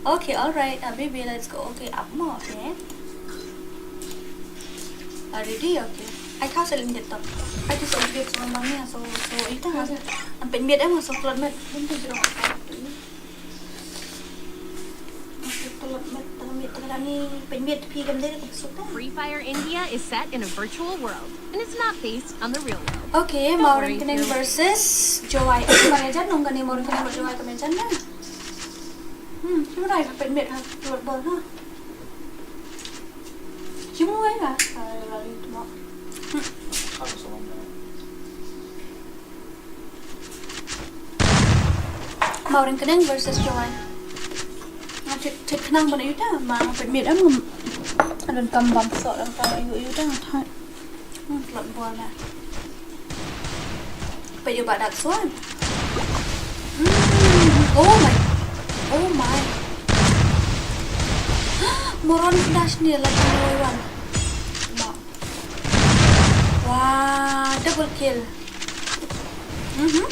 Okay, all right, uh, baby, let's go. Okay, up mo, okay. Are you ready? Okay. Ai ka sa lim det tong. Ai tu sa lim det so mami so so ita ha. Am pen miet em so klot met. Bun tu jero. Klot met tang miet tang ni pen miet pi gam de ko so ta. Free Fire India is set in a virtual world and it's not based on the real world. Okay, Mawryngkneng versus Jowai. Ka me jan nong kane Mawryngkneng versus Jowai ka me jan na. Hmm, shu rai ka pen miet ha klot bol ha. Cuma ya, kalau itu mau. Mawryngkneng versus Jowai. Nga cit cit khnang ban ïa uta ma pynmit am. Adon kam bam sok dang kam ïa uta nga thait. Hmm, klot bol na. Peit ïa u ba dak suan. Hmm. Oh my. Oh my. Moron dash ni la tang wan. Ma. Wah, double kill. Mhm.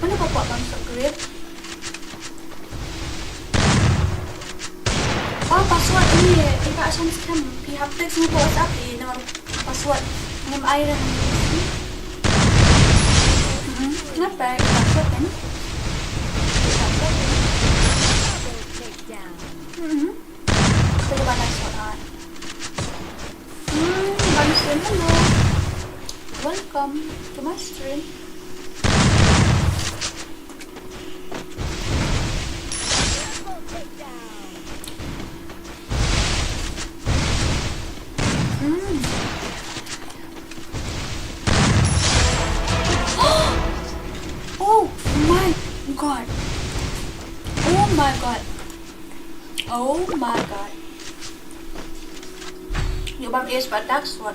Mana papa bang sa grip? Oh, password ini, eh, ka asan scam. Phi hap text ni ko WhatsApp ni, nomor password. Ngam ai dah. Mhm. Kenapa? Password kan? Password kan? Mhm. Apa dia pakai surat? Hmm, Bang Sim, hello. Welcome to my stream. Hmm. Oh my God. Oh my God. Oh my God. Ïoh bam ace bad dark sword.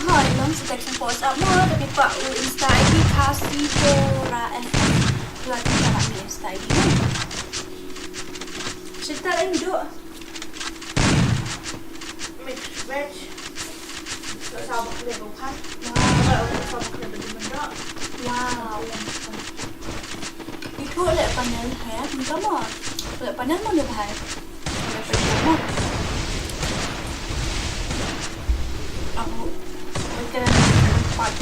Hooid, long sa text post up mo, tapi kwah u Insta I D Khasi Jora F M. Dua tu salah ni Insta I D mo. Cerita lain duk. Mix veg. Sa bak leh bak pan. Sa bak leh bak leh bak leh. Wow. Itu leh panel hai, minta mo. Leh panel mo leh hai. Leh panel mo. Aku berjalan empat.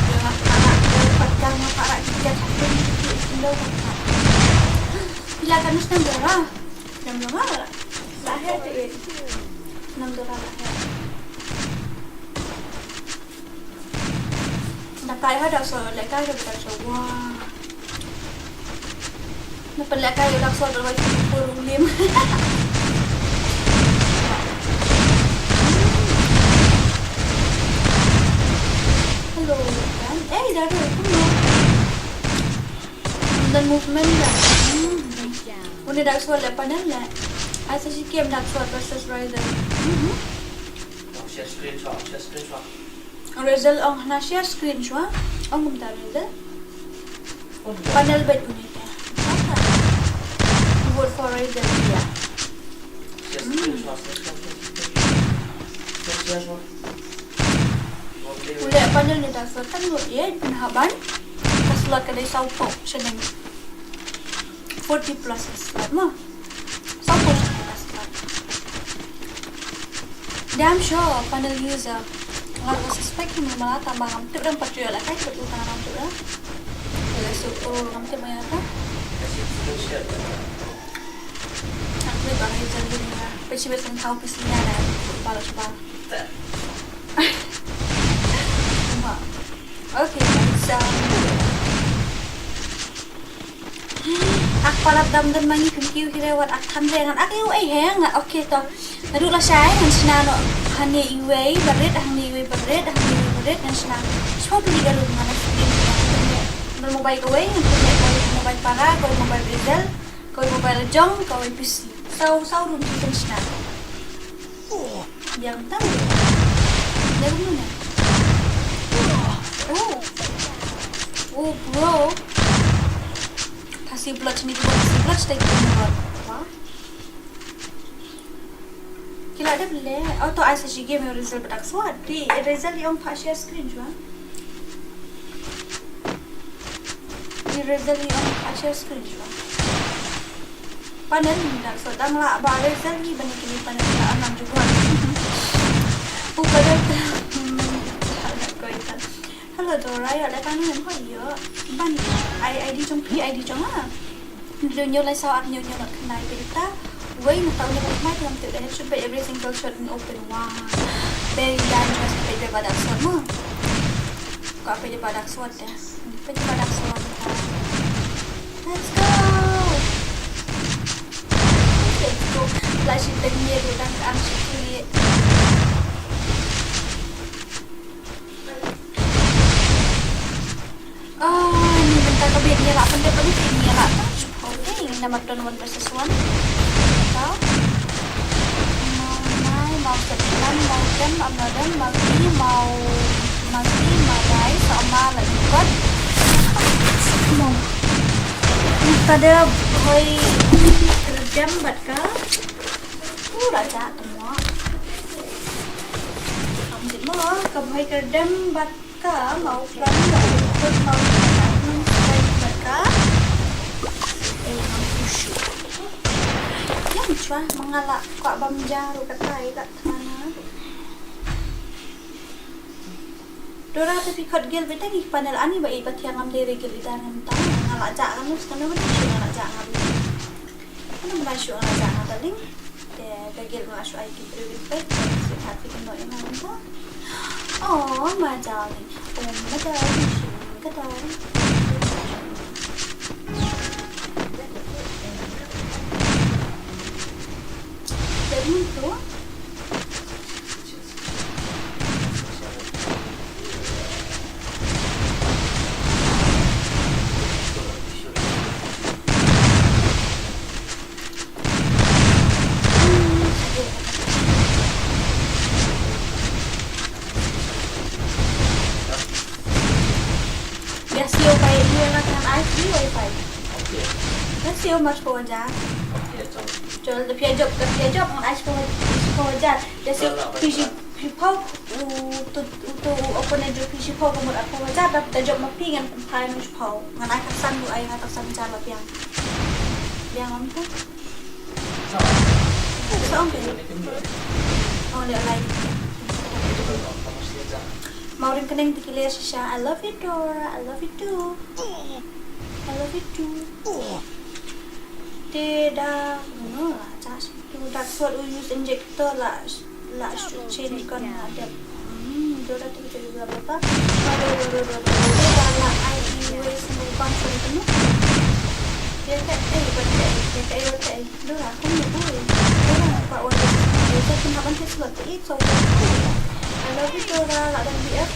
Dengan anak empat gang anak tiga satu itu indah. Bila kan mesti berah. Nam dora la. La he te e. Nam dora la he. Da kai ha da so le kai da so wa. Na pele kai da so da wa ki pur lim. Hello. Eh, da da. Dan movement da. Hmm. Une dark sword leh panel leh. Ai sa shi kem dark sword versus Razel. Mhm. Share screen shot, share screen shot. Razel ong hana share screen shot. Ong kumta Razel. Panel bet une te. Vote for Razel ya. Share screen shot, share screen shot. Share screen shot. Une panel ne dark sword kan lut ye pynhaban. Ka slot ka dei saw pok shaneng. Forty plus ka slot mo. Saw pok shaneng ka slot. Damn sure panel user. Nga ruh suspect hi ma ta ma ngam tip dang pat ju la kai tip u ta ngam tip dang. Wala su u ngam tip ma ya ta. Ngam tip ba ngi jan ni ya. Pe shi be seng thaw pi si ya da. Ba la shuba. Okay, so, Lap dam dam ma ngi, phin kiew hi re, wat ak than re, ngan ak ïa u ei he nga. Okay to. Naduh lashai ngan shna noh hangne iwei barit, hangne iwei barit, hangne iwei barit ngan shna. Shiphew tylli ka room ngan shna. Ngan mobile kawei, ngan mobile, mobile para, kawei mobile Razer, kawei mobile jong, kawei P C. Saw, saw room ki kan shna. Biang tang. Biang mana? Oh. Oh, bro. Khasi blood ni, Khasi blood, stay tuned. Wah. Ki la dep le. Auto, ai sa shi game Razer bad Dark Sword. Di Razer di ong pha share screen jua. Di Razer di ong pha share screen jua. Panel ni Dark Sword dang la ba Razer ni bani kini panel la anam jua. U panel. Hello Dora, ïa leh kane em, hoi ïa. Ban ai I D jong phi, I D jong nga. Hynriew hynñiew lai saw ar hynñiew hynñiew nod khyndai peit ta. Wei na ta u ne ba mai ta lam tip da headshot ba every single shot in open. Wow. Very dangerous, peit ba Dark Sword mo. Ko peit ba Dark Sword da. Peit ba Dark Sword ta. Let's go. Let's go. Flash in the mirror dan ang sikit. Oh, ni mynta ka bit ngi la pyndep, ni ngi la tang shuh. Okay, namar don one versus one. Tau. Mau nai, mau sebulan, mau dem, am dem, mau ki, mau mati, mau rai, sama la ikut. Mau. Mynta da hoi kerdem bad ka. Uh, raja temo. Am jit mo, ka hoi kerdem bad Ka mau plan, mau ikut, mau ikut, mau ikut ka. Eh, mau kushu. Yang chwa mengala kwa bam jaru katai ka tana. Dora tapi kot gel beta ki panel ani ba i ba tiang am dei regel ida ngam tang. Ngala ja ngam nus kana mana shu ngala ja ngam. Kana mana shu ngala ja ngam, darling. Te da gel nga shu ai ki briew ki peit, shu phat ki kynnoh ïa nga mynta. Oh my darling, oh my darling, shu ka darling. Te mynta Ïa siew pai ïa la kan ai free wifi. Ïa siew mas ko ja. Chol da pia job, da pia job ngan ai ko, ko ja. Ïa siew phi shi, phi pau u tu, u tu u opponent jong phi shi pau ka mut arphew hajar, da phi ta job ma phi ngan pynphai noh shi pau. Ngan ai ka san, u ai nga ka san hajar la biang. Biang ong tu. Sa ong phi. Ong le lai. Mau ring keneng ti ki le shisha. I love you, Dora. I love you too. I love you too. Te da, no, la, ja shi. Tu Dark Sword u use injector la, la shu chain gun la dep. Hmm, do da tu tu bla bla bla. Do do do do do do da la ai i wei single gun sori tu. Te ka ei ba te ei, te ka ei ba te ei. Do da kum ni bui. Do da ba wa de. Do da kum ha ban te slot te i so. I love you Dora, la dan B F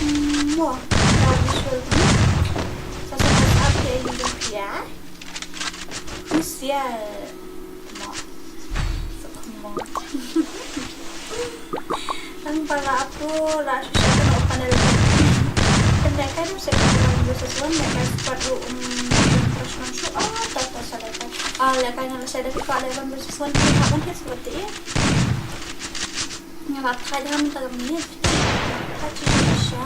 mo. Da visual tu. Sa sa sa te i do ya. Khusiar. Mo. Sokhmong. Nang pala aku la shisha kano panel. Kena kai dum se kano versus one, ne kai squad ru, um, crush man shu. Oh, ta ta sa da kai. Ah, le kai na sa da kai eleven versus one, kena kan hit squad ti. Nga la thait ha mynta ka minit. Thait shi shisha.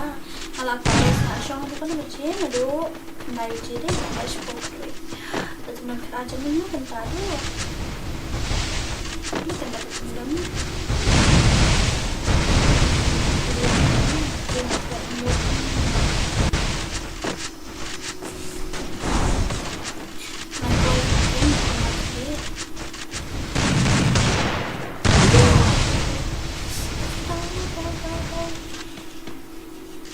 Nga la thait sa shong ha dukan ba che nga du. Ngai che de, ngai shi ko kri. Ta tu nang kra chen ni kan ta du. Ni kan ta tu nang.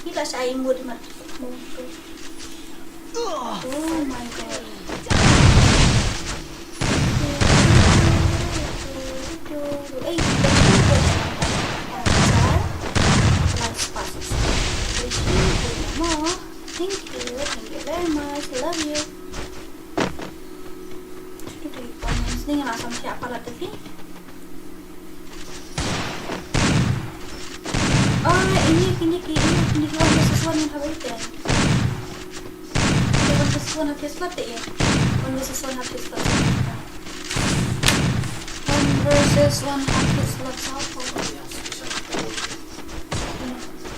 Kita sa imut mat. Oh my God. Thank you, thank you very much. Love you. Sini nga la sam siap palat tapi. Oh, ini kini ki ini kini ki one versus one yang habai ten. One versus one habis slot ya. One versus one habis slot. One versus one habis slot.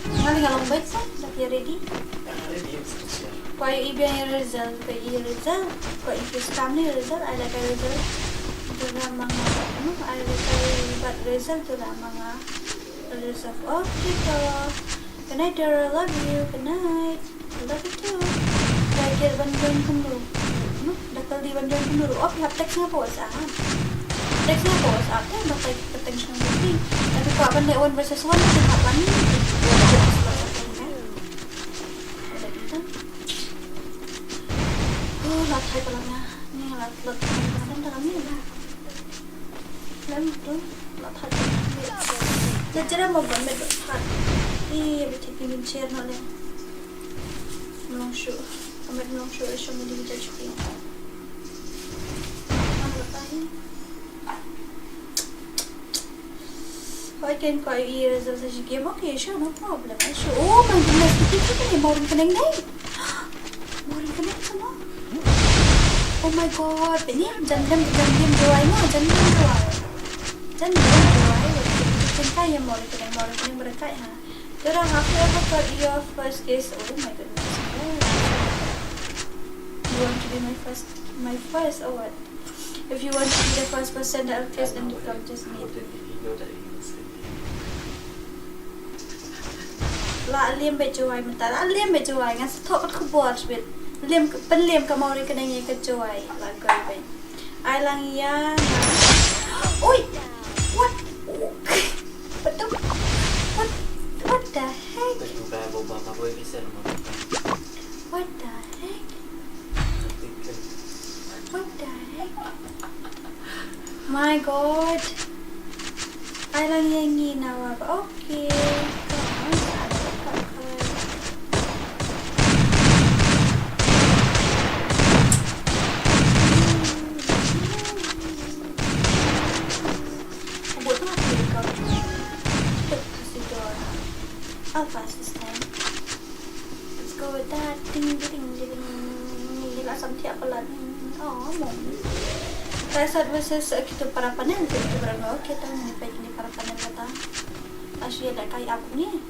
Ngali ngalong baik sa, dah ready. Kwa ïohi biang ïa result, kwa ïohi result, kwa ïohi stamni result, ai lehkai result. Dura manga, hmm, ai lehkai bad result dura manga. Result of Okito. Good night, Dura. Love you. Good night. I love you too. Dah kir ban join kumno? Hmm, dah kal di ban join kumno? Oh, phi hap text nga pa WhatsApp. Text nga pa WhatsApp, te ba ka text nga. Tapi kwa ban leh one versus one, phi hap ban. Oh, la thai palat nga. Ni la thai palat nga. Lem tu, la thait. Jajra mo ban met thait. Ih, beti pinin share no le. Nong shu. Amet nong shu, shu mo di jajki. Ano tahi? Hoi ken ko i result sa shi game. Okay, sure, no problem. Sure. Oh my goodness, kita kita ni mau ring keneng dai. Mau ring keneng sama. Oh my god, ini jam jam jam jam juai mo, jam jam juai. Jam jam juai. Kita ya mau ring keneng, mau ring keneng berdekat ha. Dora, have you ever got your first kiss? Oh my goodness. Oh. You want to be my first, my first or what? If you want to be the first person that I'll kiss, then you come just meet me. La lem be juai mynta, la lem be juai, ngan sa thoh ka khubor shibit. Lem, pynlem ka Mawri kane ka juai, la goi be. Ai lang ïa nga. Oi! What? What the, what, what the heck? What the heck? What the heck? My god. Ai lang ïa ngi na wa ba. Okay. Come on. I'll pass this time. Let's go with that. Ding, ding, ding, ding. Ngi la sam thiah palat. Oh, mo. Trai sat versus, uh, kita para panel, kita para no, kita ngi pa ini para panel kata. Ashi da kai ap ni.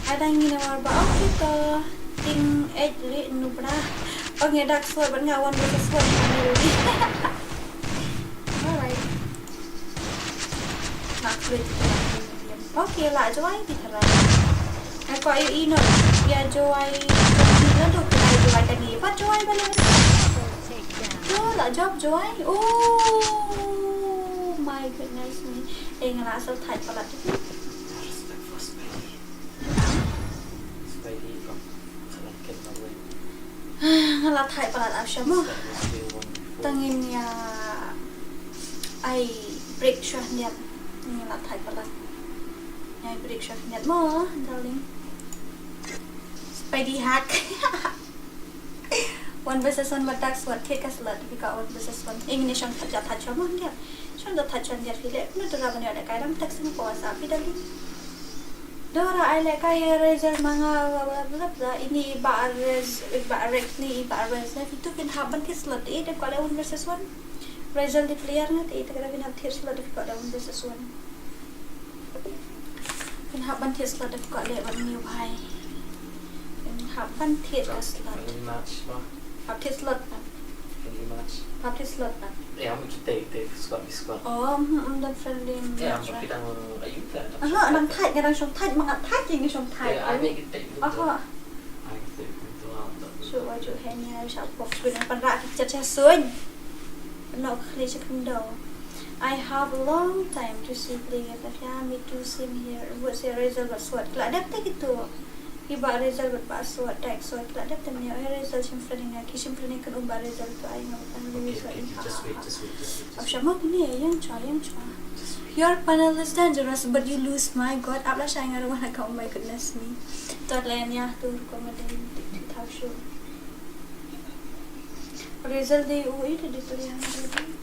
Ada ngi na war ba, oh, kita. Ding, eh, li, nubra. Oh, ngi dak suat ban nga one versus one. Alright. Nak sulit. Okay, la juai ti tara. Ai ko ai ino. Ya juai. Ni la dok la juai kani. Pat juai balik. Tu la jop juai. Oh my goodness me. Eh, nga la asal thait palat tu. Spidey. Spidey kong. Nga la thait palat ap sha mo. Tang ngin ïa ai break shuwa khyndiat. Nga la thait palat. Ïa ai break shuwa khyndiat mo, darling. Spidey hack. One versus one, wat dak shuwa, thied ka slot, phi kwah one versus one. Ïa ngin ïa shong thait, thait shuwa mo khyndiat. Shong thait shuwa khyndiat phi leh. Kumno Dora ban ïoh lehkai, dang text nga pa WhatsApp phi, darling. Dora, ai lehkai ïa result ma nga, bla bla bla bla. Ini i Bah Rez, i Bah Rex ni, i Bah Rez ni. Phi tu phin hap ban thied slot, eh, dei kwah leh one versus one. Result di player nga te, te ka dei phin hap thied slot, dei kwah leh one versus one. Phin hap ban thied slot, dei kwah leh bad ngi u bhai. Phin hap ban thied ka slot. Friendly match ma. Hap thied slot na. Friendly match. Hap thied slot na. Eh, am kita kita squad bi squad. Oh, hmm, hmm, dan friendly match. Eh, am kita mau ayu ta. Aha, nang thait, nang shong thait, mangat thait, ngi shong thait. Eh, ai kita. Aha. Ai kita. Shu wa ju hen ya sha pok shu nang pan ra ki chat sha suin. No khli sha khyndaw. I have a long time to see play with Akia, me too, same here. What say result was what? Kla dep te kitu. Ki ba result bad ba sot, dak sot, la dep tanya, eh, result shim friend nga, ki shim friend kan um ba result tu ai nga, kan Okay, result okay, in okay, just wait, just wait, just wait, just Ab wait. Shama kini, yang chwa, yang chwa. Just wait. Your panel is dangerous, but you lose, my God. Ab la shai nga ruan ka, oh my goodness me. Tot la yan ya, tu ko ma dei, ti, ti, tau shu. Result dei u, i, dei, dei, dei, dei.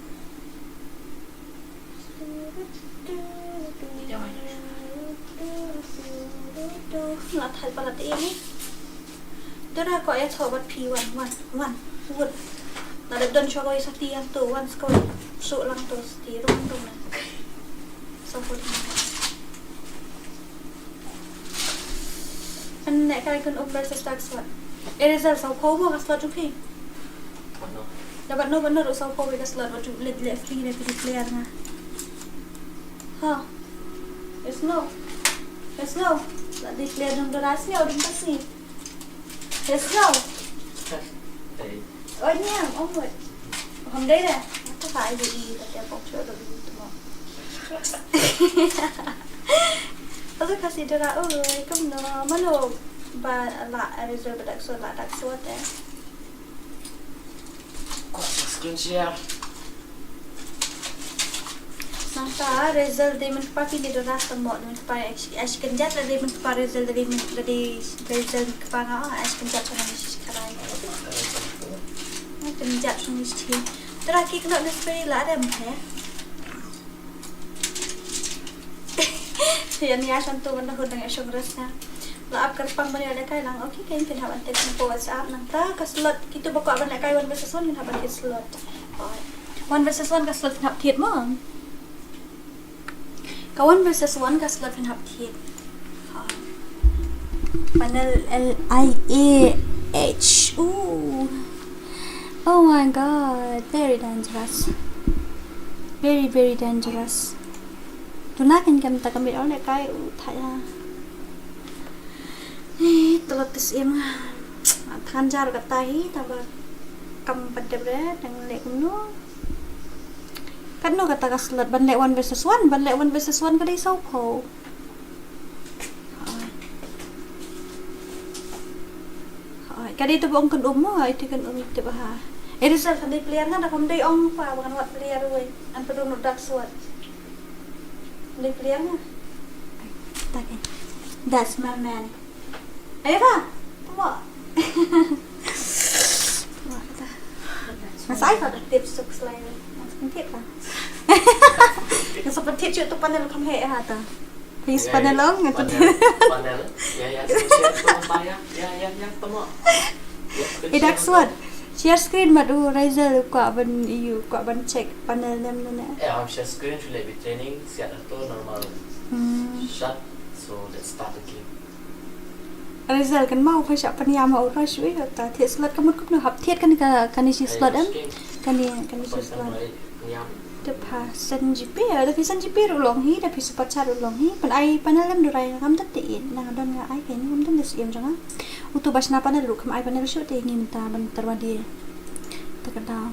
La thal palat ïa ni. Dara ko ïa thoh bad phi wan, wan, wan, wan. La dep don shuwa ko ïa sati ïa to, wan sko. Suk lang to sati, rung, rung na. So, hot na. An ne kai kun over sa stak slot. Eraser sa ko mo ka slot jong phi. Ano? Da bad no, bad no, ru sa ko ka slot, bad ju let, let free, let free player nga. Ha. Yes, no. Yes, no. La di player jong Doras ni, odin kasi. Yes, no. Hey. Oh, niam, oh, mut. Hom dei da. Ata ka ai di, ata ka pok chua do di tu mo. Ata kasi Dora, oi, kumno, mano ba la result ba dak sot, la dak sot, eh. Ko sa screen share. Nangta result dei mynta phi dei Dora tamo, mynta ash, ash kynjat la dei mynta result dei mynta dei result kpa nga, ash kynjat la dei shi kharai. Ash kynjat shong shi. Tara ki kno na spray la dem he. Yan ya shan tu ban da hudang ya shong res na. La ap kar pang ban ya da kai lang. Okay, kan kin haban tek ko WhatsApp nangta ka slot kitu ba ko ban la kai one versus one kin haban tek slot. One versus one ka slot kin hap thied mo. Ka one versus one ka slot kin hap thied. Panel L I A H. Ooh. Oh my God, very dangerous. Very, very dangerous. Tuna kan kam ta kamit ol ne kai u thaya. Eh, tolot tis im. Than jar kata hi, taba kam pat dep re, dang le kumno. Katno kata ka slot, ban leh one versus one, ban leh one versus one ka dei saw phew. Ka dei tu ba ong kan um mo, iti kan um iti ba ha. Eh, result kan dei player nga, da kam dei ong pa, ba kan wat player wei. An pa dum dak swat. Dei player nga. That's my man. Ayo ka? Tama. Masa ai ka tips tu keslai. Masa kan tip ka. Masa kan tip tu panel kam he ha ta. Please panel long. Panel. Ya, ya, ya, ya, tama. Idak swat. Share screen mat u Razel u kwah ban u kwah ban check panel nem ne. Eh, am share screen, shu leh bi training, siat ato normal. Hmm. Shut. So let's start the game. Razel kan mau ka shah pania ma u rush wi ta thied slot ka mut kumno hap thied kan ka kan shi slot em. Kan kan shi slot. Te pha sen G P, da phi sen G P ruh long hi, da phi super chat ruh long hi. Pan ai panel em durai ngam da te in, nang don nga ai ke ni ngam don da siem jong nga. Utu ba shna panel ruh kam ai panel shu te ngim ta ban tarwa die. Ta ka daw.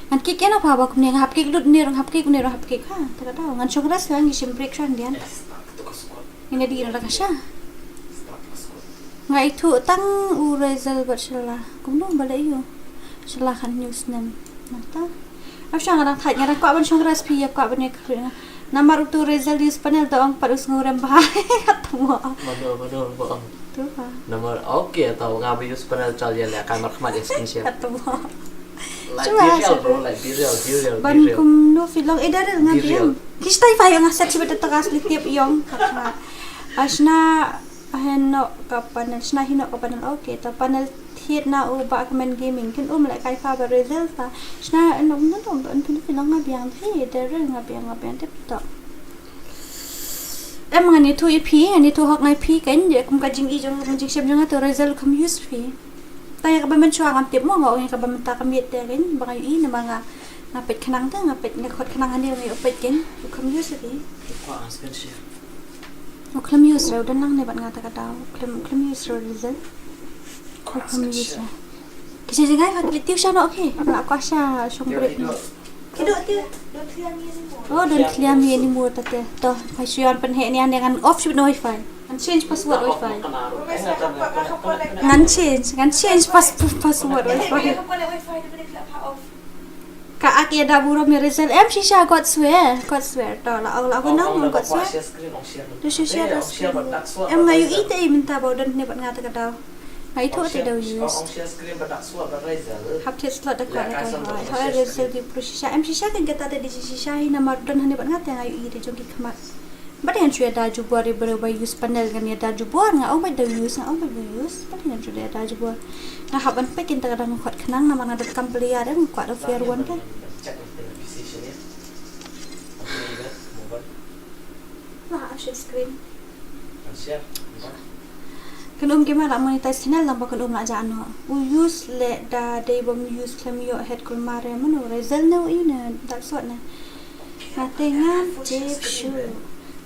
Ngan kik eno pha ba kumne nga hap kik lut ne rong hap kik ne rong hap kik ha. Ta ka daw ngan shong res ngan ngi shim break shang dian. Ngi ne di ino da ka sha. Nga ithuh tang u Razel bad shala. Kumno ba la yu. Shala khan news nem. Nata. Ap sha nga dang thait nga dang kwah ban shong res phi ïa kwah ban ïa kri nga. Namar utu Razel use panel da ong pat u sngew rem bha. Tamo. Mano mano ba ong. Tu ha. Namar okay ta nga ba use panel chal ïa le ka mar khmat ïa screen share. Tamo. Like be real bro, like be real, be real. Ban kumno phi long eh Daryl nga biang. Ki stai fa ïa nga set shi bata takas li tip ïong. Ashna heno ka panel, shna heno ka panel. Okay, ta panel thied na u ba kmen gaming kin um le kai fa ba result ta. Shna no no no no phi phi long nga biang thi Daryl nga biang nga biang tip ta. Em ngan ïathuh ïa phi, ngan ïathuh hok ngai phi kan, ïa kum ka jing i jong jingshem jong nga tu Razel kam use phi. Ta ïa kaba mynshuwa ngam tip mo nga ong ïa kaba mynta ka miet te kan, ba nga ïohi namar nga nga peit khnang te, nga peit nga khot khnang hangne nga ïoh peit kan, u kam use phi. Ko as kan share. U khlem use re u don nangne bad nga ta ka daw, u khlem u khlem use re Razel. Ko as kan share. Ki sha jingai ka ki tiu sha no okay. Nga ko sha shong break ni. Ki do tiu, do tiu ni mo. Oh, don thliam ïa ni mo ta te. To, phai shu ïan pynheh ni ane ngan off shu no wifi. Change password wifi. Ngan change, ngan change pas password wifi. Ka ak ïa da burom ïa result. Em shisha, God swear, God swear. To la ong la ong nang God swear. To shisha da screen. Em nga ïohi te mynta ba u don ne bad nga te ka daw. Nga ithuh te da u use. Hap thied slot da kwah da kai hoi. Hoi result di pru shisha. Em shisha kan kata te di shisha hi namar don ne bad nga te nga ïohi te jong ki khmat. Bad ngan shu ïada jubor ïa briew ba use panel ngan ïada jubor, nga ong ba da use, nga ong ba da use. Bad ngan shu ïada jubor. Nga hap ban peit ïa kata ka dang khot khnang namar nga donkam plie ïa nga kwah da fair one ka. Lah, share screen. Kan um ki ma la monetize channel lang ba kan um la ja no. U use le da dei bom use klem ïoh head kulmar ïa mano result ne u ine that sort ne. Nga te ngan tip shu.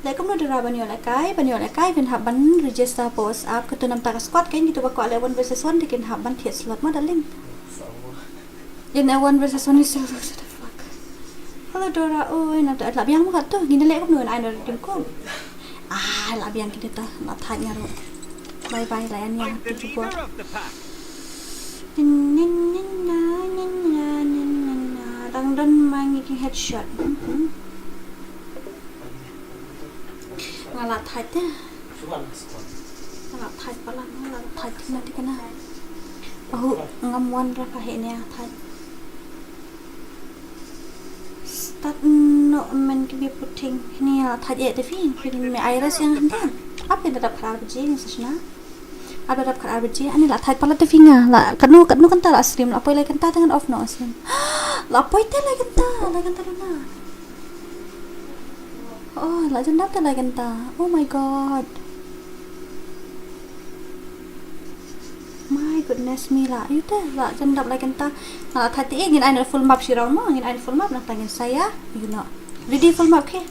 Le kumno dara ban ïoh le kai, ban ïoh le kai, phin hap ban register post up, katu namta ka squad kan kitu ba kwah le one versus one, te kin hap ban thied slot ma darling. In a one versus one is so, what the fuck. Hello Dora, oi, namta la biang ma katu, ngin le kumno ai na redeem code. Ah, la biang kita ta, la thait nga ruh. Bye bye la yan ya, tu jubor. Nin, nin, nin, na, nin, na, nin, na. Dang don ma ngi ki headshot. Mhm. Nga la thait te. Nga la thait palat, nga la thait na dikana. Ahu ngam wan ra ka he ne thait. Start no men ki bi puting. Ni la thait e te phi, phi me iris yang hande. Apa da dap khar biji ni sasna. Apa dap khar biji, ani la thait palat te phi nga. La kanu kanu kanta la stream, la poi la kanta dengan off no stream. La poi te la kanta, la kanta duna. Oh, la jendap te la kanta. Oh my god. My goodness me la. Yu te la jendap la kanta. Nga la thait te ngin ai na full map shi round mo, ngin ai na full map nang tangin saya. You know. Ready full map ke?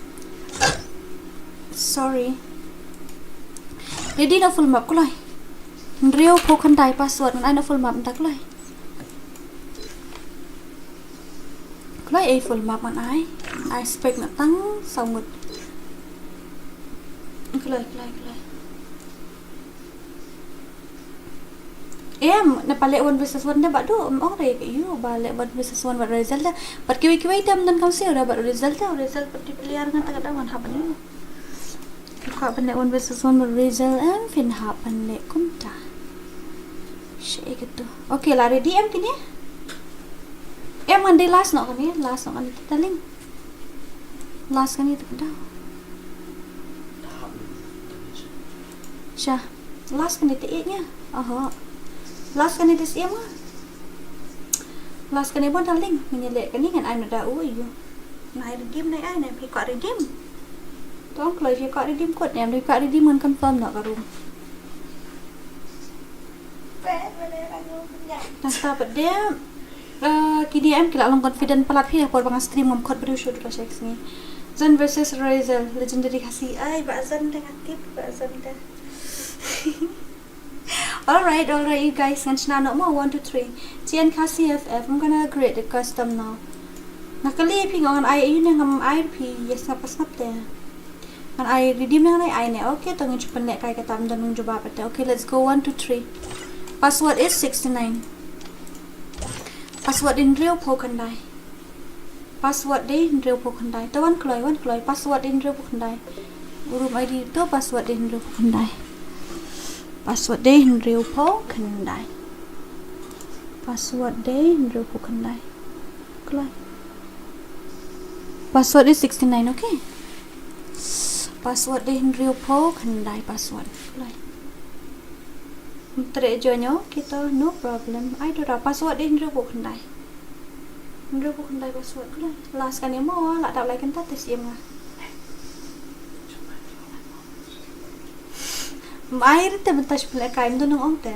Sorry. Ready na full map kulai. Hynriew phew khyndai password ngin ai na full map nta kulai. Kulai ei full map ngan ai. Ngan ai spek na tang saw ngut. Kulai, kulai, kulai. Em, na pale one versus one da badu, em ong re yu, ba le one versus one bad result da. Bad kiwi kiwi da mdan kam sio da bad result da, result bad di player ngan ta ka da wan haban yu. Ka ban le one versus one bad result em phin haban le kumta. Shi katu. Okay, la ready em kini? Em ngan dei last no kani, last no kani kita ling. Last kani tu kata. Sha. Last kani te nya. Aha. Last kani te siam nga. Last kani bon darling. Ngin le kani ngan ai na da u yu. Nai redeem nai ai nai phi ka redeem. Tong kloi phi ka redeem kot ne, phi ka redeem ngan confirm na ka room. Nang ta pat de. Eh, kini em ki la long confident palat phi por ba nga stream ngam khot briew shuh da shek sngi. Zan versus Razer, legendary Khasi. Ai, ba Zan da nga tip, ba Zan da. Alright, alright, you guys, ngan shna noh mo, one, two, three. Tian Khasi F F, I'm gonna create a custom now. Nga kali phi nga ngan ai yu ne ngam ai phi, yes ngap pas ngap te. Ngan ai redeem ne ngan ai ne. Okay, to ngin shu pynleh kai kata ym don nang jubab te. Okay, let's go. One, two, three. Password is sixty-nine. Password dei hynriew phew khyndai. Password dei hynriew phew khyndai. To wan kloi, wan kloi. Password dei hynriew phew khyndai. Room I D to password dei hynriew phew khyndai. Password dei hynriew phew khyndai. Password dei hynriew phew khyndai. Kloi. Password is sixty-nine, okay? Password dei hynriew phew khyndai password. Kloi. Tre jonyo kita, no problem. Ai dora password dei hynriew phew khyndai. Hynriew phew khyndai password kloi. Last kane mo la dap lai kynta te sim nga. Mai rite bentas pele kai mdu nong ong te.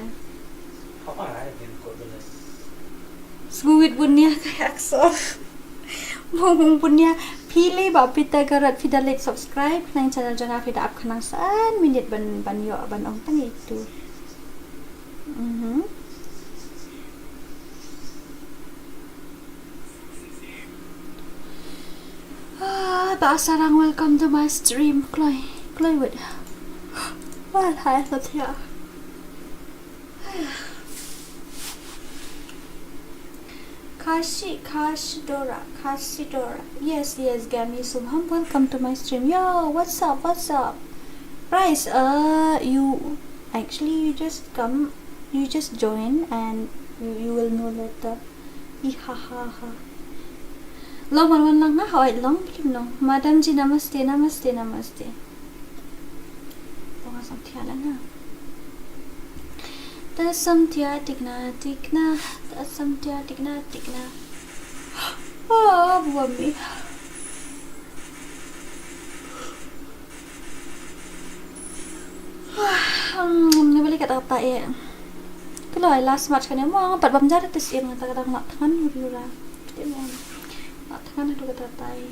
Sngewit bunia kai aksor. Mong mong bunia pili ba pita garat pida like subscribe nang channel jong nga pida ap khnang san minit ban ban yo ban ong tang itu. Mhm. Ah, ba sarang welcome to my stream. Kloi, kloi wit. Well, hi, Satya. Kashi, Kashidora, Kashidora. Yes, yes, Gami Subham, welcome to my stream. Yo, what's up, what's up? Price, uh, you, actually, you just come, you just join, and you, you will know later. Ihahaha. Long wan wan lang ha, hoi long, kim long. Madam ji, namaste, namaste, namaste. Tong asam tia lang ha. Tasam tia tikna, tikna, tasam tia tikna, tikna. Ah, buam mi. Hmm, nga beli kat kata e. Kloi last match kane mo, pat bam jar tis in, ngata kata ngak tangan uri ura. Piti mo. Ngak tangan adu kata tai.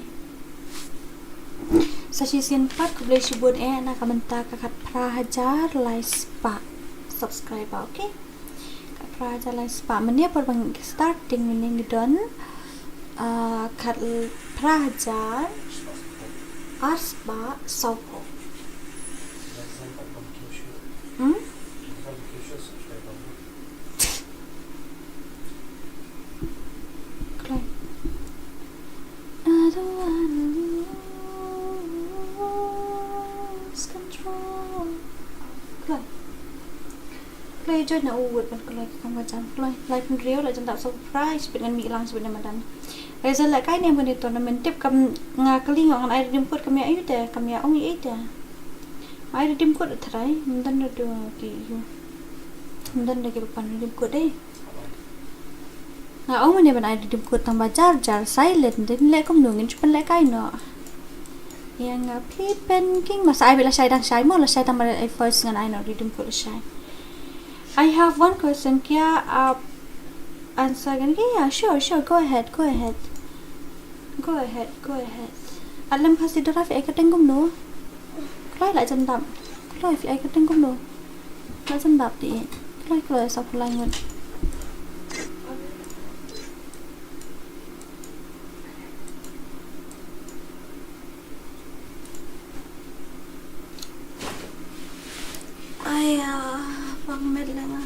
Sa shisien pat khublei shibun e na ka bynta ka khatphra hajar lai spah subscriber, okay? Khatphra hajar lai spah. Mynne por bang starting mynne ngi don, ah, khatphra hajar ar spah sawphew. Hmm? Kloi. I don't wanna lose control. Kloi. Kloi join na u wut ban kloi ka kam ka jam. Kloi. Lai pynriew la jan dap sa prize bit ngan mih lang sa bit na madan. Result la kai ne ban tournament tip kam nga kali nga ngan ai redeem code kam ya ayu te kam ya ong i te. Ai redeem code trai. Myndan da do ki yu. Myndan da ki pan redeem code dei. Nga ong ne ban ai redeem code tang ba jar jar silent din leh kumno ngin chupan leh kai no. Yang nga phi pen king masa ai bila shai dang shai mo la shai tang ba ai first ngan ai no redeem code la shai. I have one question. Kya aap answer kar ke? Yeah, sure, sure. Go ahead, go ahead. Go ahead, go ahead. Alam Kashidora phi ai kyrteng kumno? Kloi la jan dap. Kloi phi ai kyrteng kumno? La jan dap ti. Kloi kloi sa pulai ngut. Aya, bang met lenga.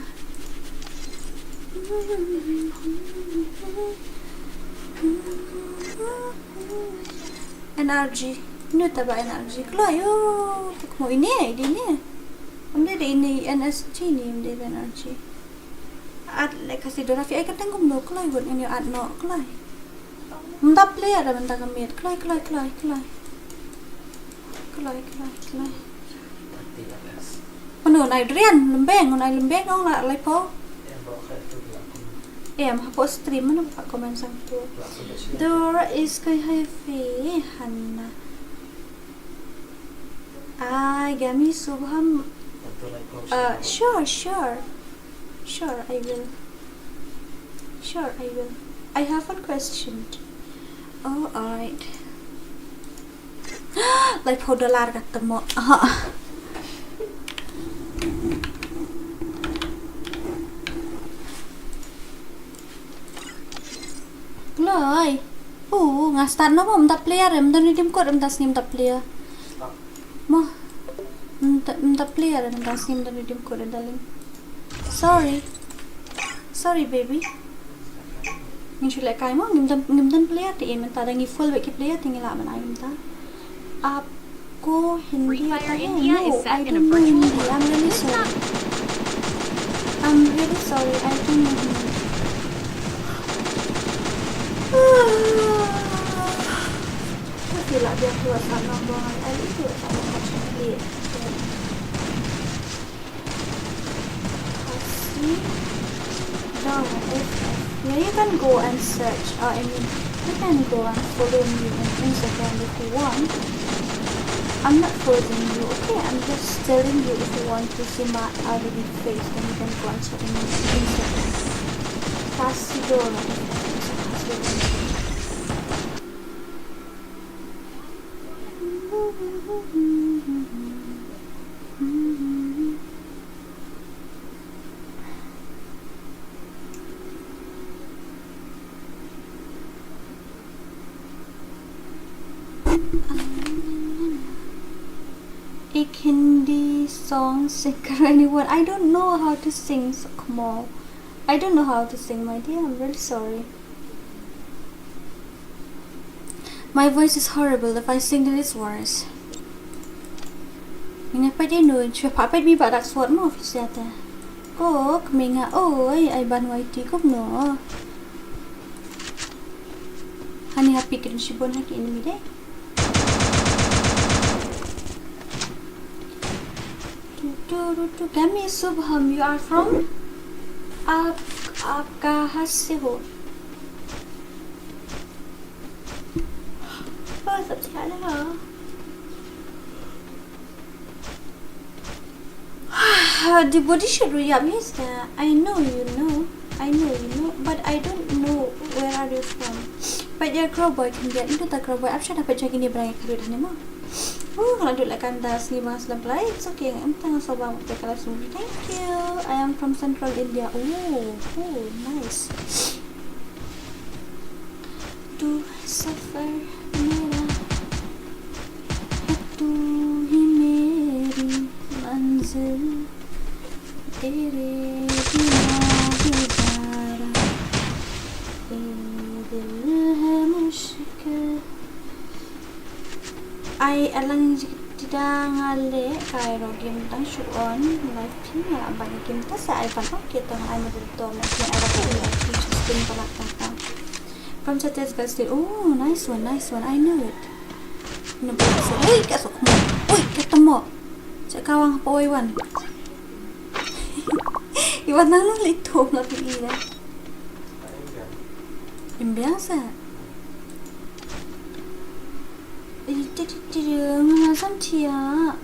N R G. Ino taba N R G. Kloi yo. Tuk mo ini, ini. Amde de ini N S G ni, amde de N R G. At le Kashidora phi ai kyrteng kumno kloi gun ini at no kloi. Mda player da mda ka miet kloi kloi kloi kloi. Kloi kloi kloi. Mano nai Adrian lembeng nai lembeng ong la lai po. Em hapo stream mano pa comment sang tu. Dora is kai hai fi Hannah. Ai Gami Subham. Uh, sure, sure. Sure, I will. Sure, I will. I have one question. Oh, alright. Lai phew dollar ka temo. Kloi. Uh, nga start no mo, mynta player, mynta redeem code, mynta sngi mynta player. Mo. Mynta, mynta player, mynta sngi mynta redeem code, darling. Sorry. Sorry, baby. Ngin shu leh kai mo, ngim don, ngim don player te, mynta da ngi full bad ki player te ngi lah ban ai mynta. Aap ko Hindi aata hai? No, I don't know Hindi. I'm really sorry. I'm really sorry. I don't know Hindi. Kasi lah biar kuat sama buang air itu sama macam dia. Kasi, no, if, yeah, you can go and search. Uh, I mean, you can go and follow me on Instagram if you want. I'm not forcing you, okay? I'm just telling you if you want to see my ugly face, then you can go and check me on Instagram. Kasi Dora. Ek Hindi song singer, anyone? I don't know how to sing, Sukhmo. I don't know how to sing, my dear. I'm really sorry. My voice is horrible. If I sing, then it's worse. Ngin ïa peit ïa u, shu peit bad dak suat mo office ïa te. Kok menga oi, ai ban wai ti kumno. Hani happy krim shibun haki ini mi deh. Tu, tu, tu, tu. Kami Subham, you are from? Aap, aap kahan se ho? Oh, sab se hala. The body should re-up, yes, uh, I know you know. I know you know, but I don't know where are you from. But you're Crow Boy, can get into the Crow Boy. I'm sure that picture can even get through anymore. Oh, kalau dulu kan dah sini bang sudah play. It's okay. Entah so bang pakai kelas movie. Thank you. I am from Central India. Oh, oh, nice. तू है सफर मेरा, तू ही मेरी मंजिल, तेरे बिना गुजारा, ये दिल है मुश्किल. Ai alang jikit tida nga leh kai ro game tang shu on live phi nga la ban game ta sa ai ban ok tang ai moderator na phi ai ban ok phi shu stream palat tang tang. From Chhattisgarh State. Oh, nice one, nice one. I know it. No, but so, oi, ka sok mo. Oi, ka tamo. Sa kawang po oi wan. Iwan nang no lito nga pi ina. Imbiang sa. Ih, ti, ti, ti, ti, nga sam tia.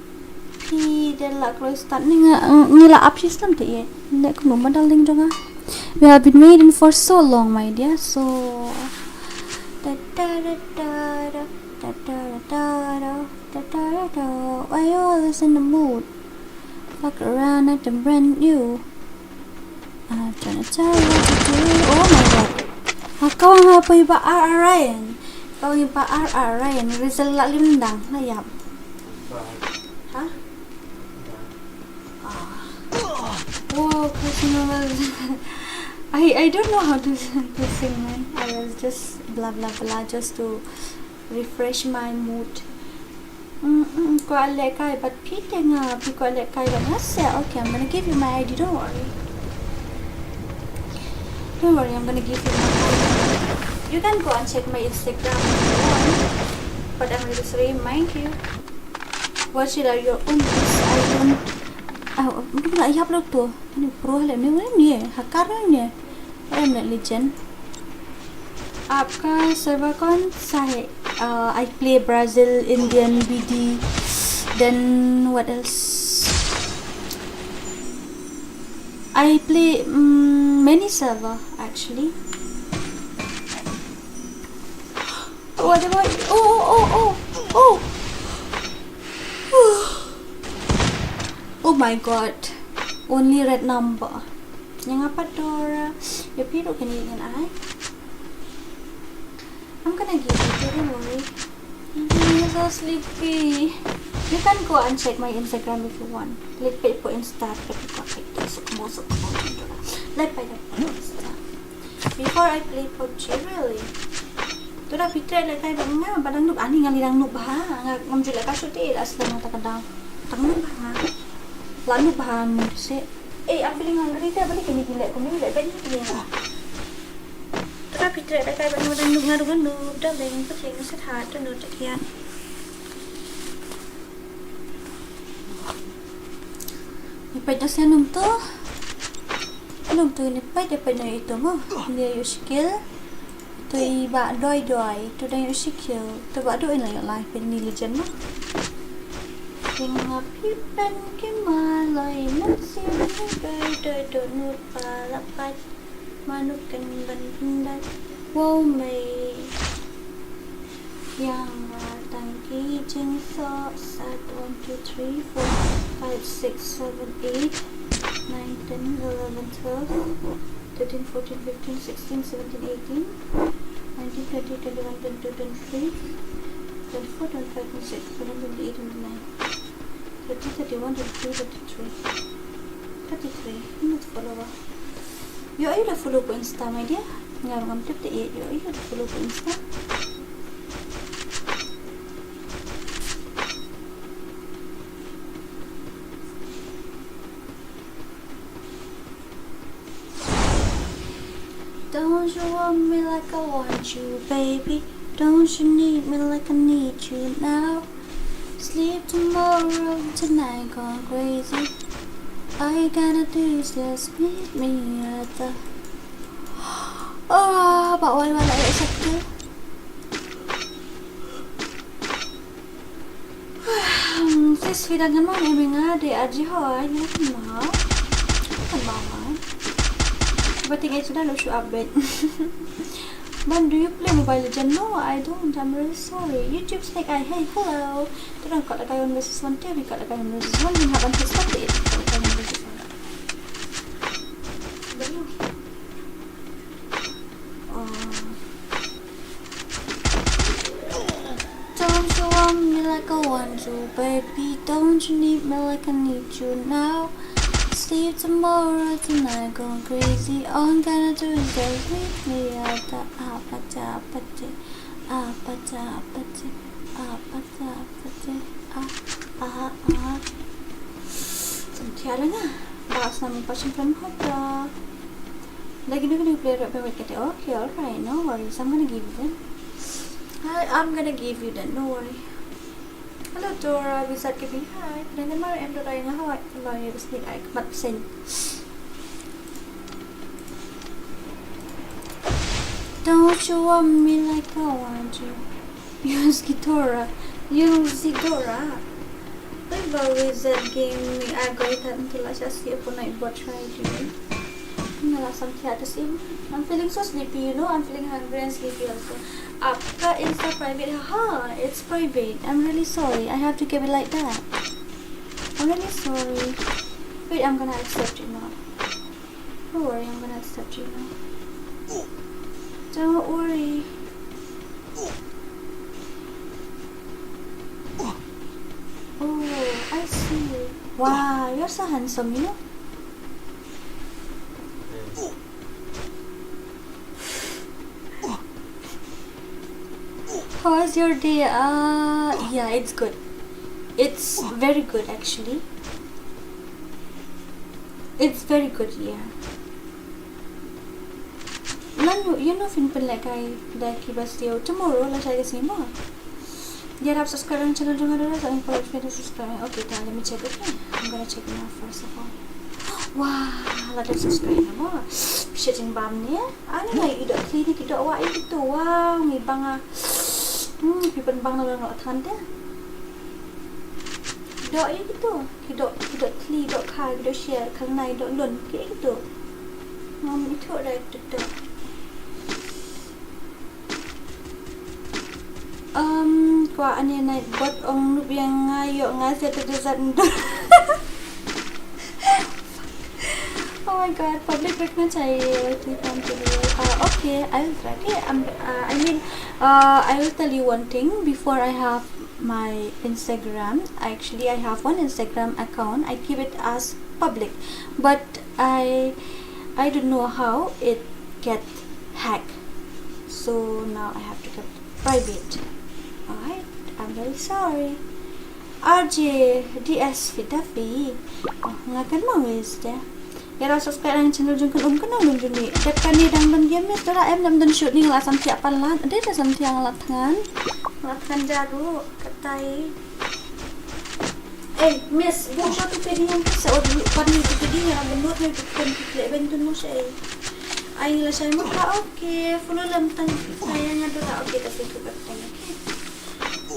Phi de la kloi start ni nga, ngi la ap system te ye. Ne kumno ma darling jong nga. We have been waiting for so long, my dear. So, da, da, da, da, da. Why you always in the mood? Fuck around at the brand new. I'm tryna tell you what to do. Oh my god. Ha, kawang ha poi ba R R Ryan. Kawang ba R R Ryan. Result la lim dang. Na yap. Ha? Ah. Whoa, personal. I, I don't know how to, to sing, man. I was just blah blah blah just to refresh my mood. Mm, mm, kwah lehkai bad phi te nga, phi kwah lehkai bad nga se. Okay, I'm gonna give you my I D, don't worry. Don't worry, I'm gonna give you my I D. You can go and check my Instagram if you want. But I'm really sorry, mind you. What should I your own list? I don't. Oh, mungkin nak yap lo tu. Ani pro le ni ni. Hakar ni. I am not legend. आपका server कौन सा है? Uh, I play Brazil, Indian, B D, then what else? I play mm, many server actually. What about? Oh, oh, oh, oh, oh. Oh my god. Only red number. Yang apa Dora? Ya piru kini ingin ai. I'm gonna give it to, don't worry. I'm so sleepy. You can go and check my Instagram if you want. Let me put Insta, let me put it. Sukmo, sukmo. Let me put Insta. Before I play PUBG, really. Tu dah fitre le kai bang nga badang nup ani ngali dang nup ha. Nga ngam jule ka shuti la sdang ta kadang. Tang nup ha. La nup ha nup se. Eh, I'm feeling hungry te balik ini gile kumi le ben ini. Tapi tre bai kai ban nang nung ngarung nung da beng ko cheng sa tha to no te kian. Ni peit da se num to. Num to ni peit da peit na ito mo. Ni yu skill. To i ba doi doi. To da yu skill. To ba doi na yu life ni legend mo. King of Pippen ke maloi na si doi doi to nu pa la pait. Manu kan ban pyndat. Wow mei. Yang nga tang ki jingsoh. Sat, one, two, three, four, five, six, seven, eight, nine, ten, eleven, twelve, thirteen, fourteen, fifteen, sixteen, seventeen, eighteen, nineteen, twenty, twenty-one, twenty-two, twenty-three, twenty-four, twenty-five, twenty-six, twenty-seven, twenty-eight, twenty-nine. Thirty, thirty-one, thirty-two, thirty-three. Thirty-three. Ym follow ba. Ïoh aïu da follow ko Insta, my dear? Nga ruh ngam tip te ïoh aïu da follow ko Insta. Don't you want me like I want you, baby? Don't you need me like I need you now? Sleep tomorrow, tonight gone crazy. All you gotta do is just meet me at the Oh, ba wai wala ya sakit. Sis, phi dang kynmaw ne em? Nga dei R J Hoi, nga kynmaw. Kynmaw nga. But I think I should have show up bit. Ban, do you play Mobile Legend? No, I don't. I'm really sorry. YouTube Snake Eye, hey, hello. Te dang kat laka one versus one, te kat laka one versus one, ngin hap ban test it. Kat laka one versus one. Baru. Oh. Don't you want me like I want you, baby? Don't you need me like I need you now? Sleep tomorrow, tonight gone crazy. All I'm gonna do is just wake me up. Ah, pacha, pacha. Ah, pacha, pacha. Ah, pacha, pacha. Ah, ah, ah. Samthiah la nga. Ba snam passion friend hota. Lagi dulu kena play rap wait kata. Okay, alright, no worries. I'm gonna give you them. Hi, I'm gonna give you them. No worry. Hello, Dora. Wizard ke bi hi. Dan mar em Dora yang hawat. Hello, ya bisni ai kemat sen. Don't you want me like I want you? Yung si Dora. Yung si Dora. Pynban Wizard game ni agoy tan tu la sha si pun nai bot try di. Nga la samthiah te sim. I'm feeling so sleepy, you know. I'm feeling hungry and sleepy also. Aapka Insta private? Ha, it's private. I'm really sorry. I have to keep it like that. I'm really sorry. Wait, I'm gonna accept it now. Don't worry, I'm gonna accept you now. Don't worry. Oh, I see you. Wow, you're so handsome, you know? How was your day? Uh, yeah, it's good. It's very good, actually. It's very good, yeah. Nanu, you know, phin pynlehkai da ki ba siew. Tomorrow la shai ka sngi mo. Ïarap subscribe ïa ka channel jong nga, Dora, sa follow, share, subscribe. Okay, ta, let me check, okay? I'm gonna check now first of all. Wah, la dep subscribe na mo. Phi shet jingbam ne? Ani ngai i doh thli ne ki doh wah i kito. Wah, ngi bang a. Hmm, phi pynbang na lo than te. Doh i kito. Ki doh, ki doh thli, doh kha, ki doh sher, khangnai, doh lun, ki, kito. Ngam ithuh da kito. Um, kwah ani nai bot ong nup ïa nga, ïoh nga sha te desert ndo. Oh my God, public recognize I click on to the, uh, okay, I will try. Okay, um, uh, I mean, uh, I will tell you one thing. Before I have my Instagram, actually, I have one Instagram account. I keep it as public, but I, I don't know how it get hacked. So now I have to keep private. Alright, I'm very sorry. R J D S Fidafi. Oh, nga kynmaw Wizard. Ïarap subscribe ïa ka channel jong ka, um, kane lun juni. Dep kane dang don game, Miss Dora, em, dang don shoot ni, nga la samthiah palat. Dei da samthiah, nga la thngan. Nga la thngan jaru, katai. Eh, Miss, bu sha tu pedi yang sa od lu pan ni tu pedi yang menurut ni tu pedi lek ben tu mo sha. Ai la shai mo ka, okay, follow lam tang saya nga Dora, okay, tapi tu ka tang, okay.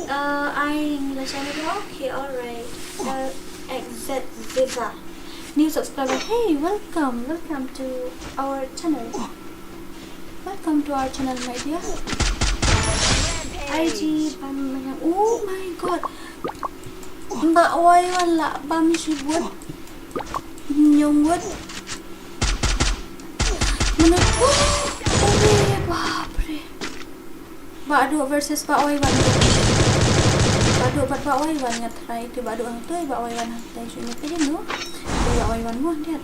Uh, ai la shai mo ka, okay, alright. Uh, exit visa. New subscriber. Hey, welcome, welcome to our channel. Welcome to our channel, my dear. I G bam, oh my God. Ba wai wan la bam shi bun. Nyong wut. Menurut, oh, oh, bapre. Ba do versus ba wai wan. Bah Duh bad Bah Waiwan nga try, te Bah Duh hangto, Bah Waiwan hangtai, shu ne phi dei no. Te Bah Waiwan mo diat.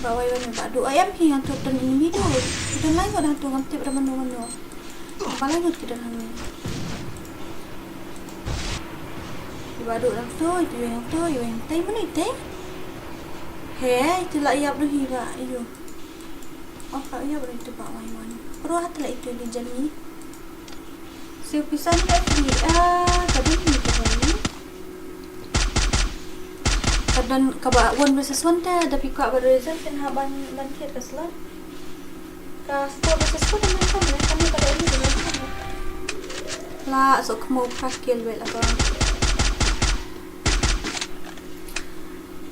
Bah Waiwan, Bah Duh, em phi hangto, don enemy Duh. Don lai ngut hangto, ngam tip ra mano mano. Ba lai ngut ki don hangne. Bah Duh hangto, ito hangto, ito hangtai, mano ito? He, ito la ïap noh hi ba, ito. Oh, ka ïap noh ito Bah Waiwan. Pro hat la ito di jani. Siew pisa ni ka free. Ah, ka dei ni ka dei. Ka don kaba one versus one te, da phi kwah ba result phin hap ban, ban thied ka slot. Ka four versus four te mynta ne, kane ka dei ni ka dei. La so kmo practical wei la ka.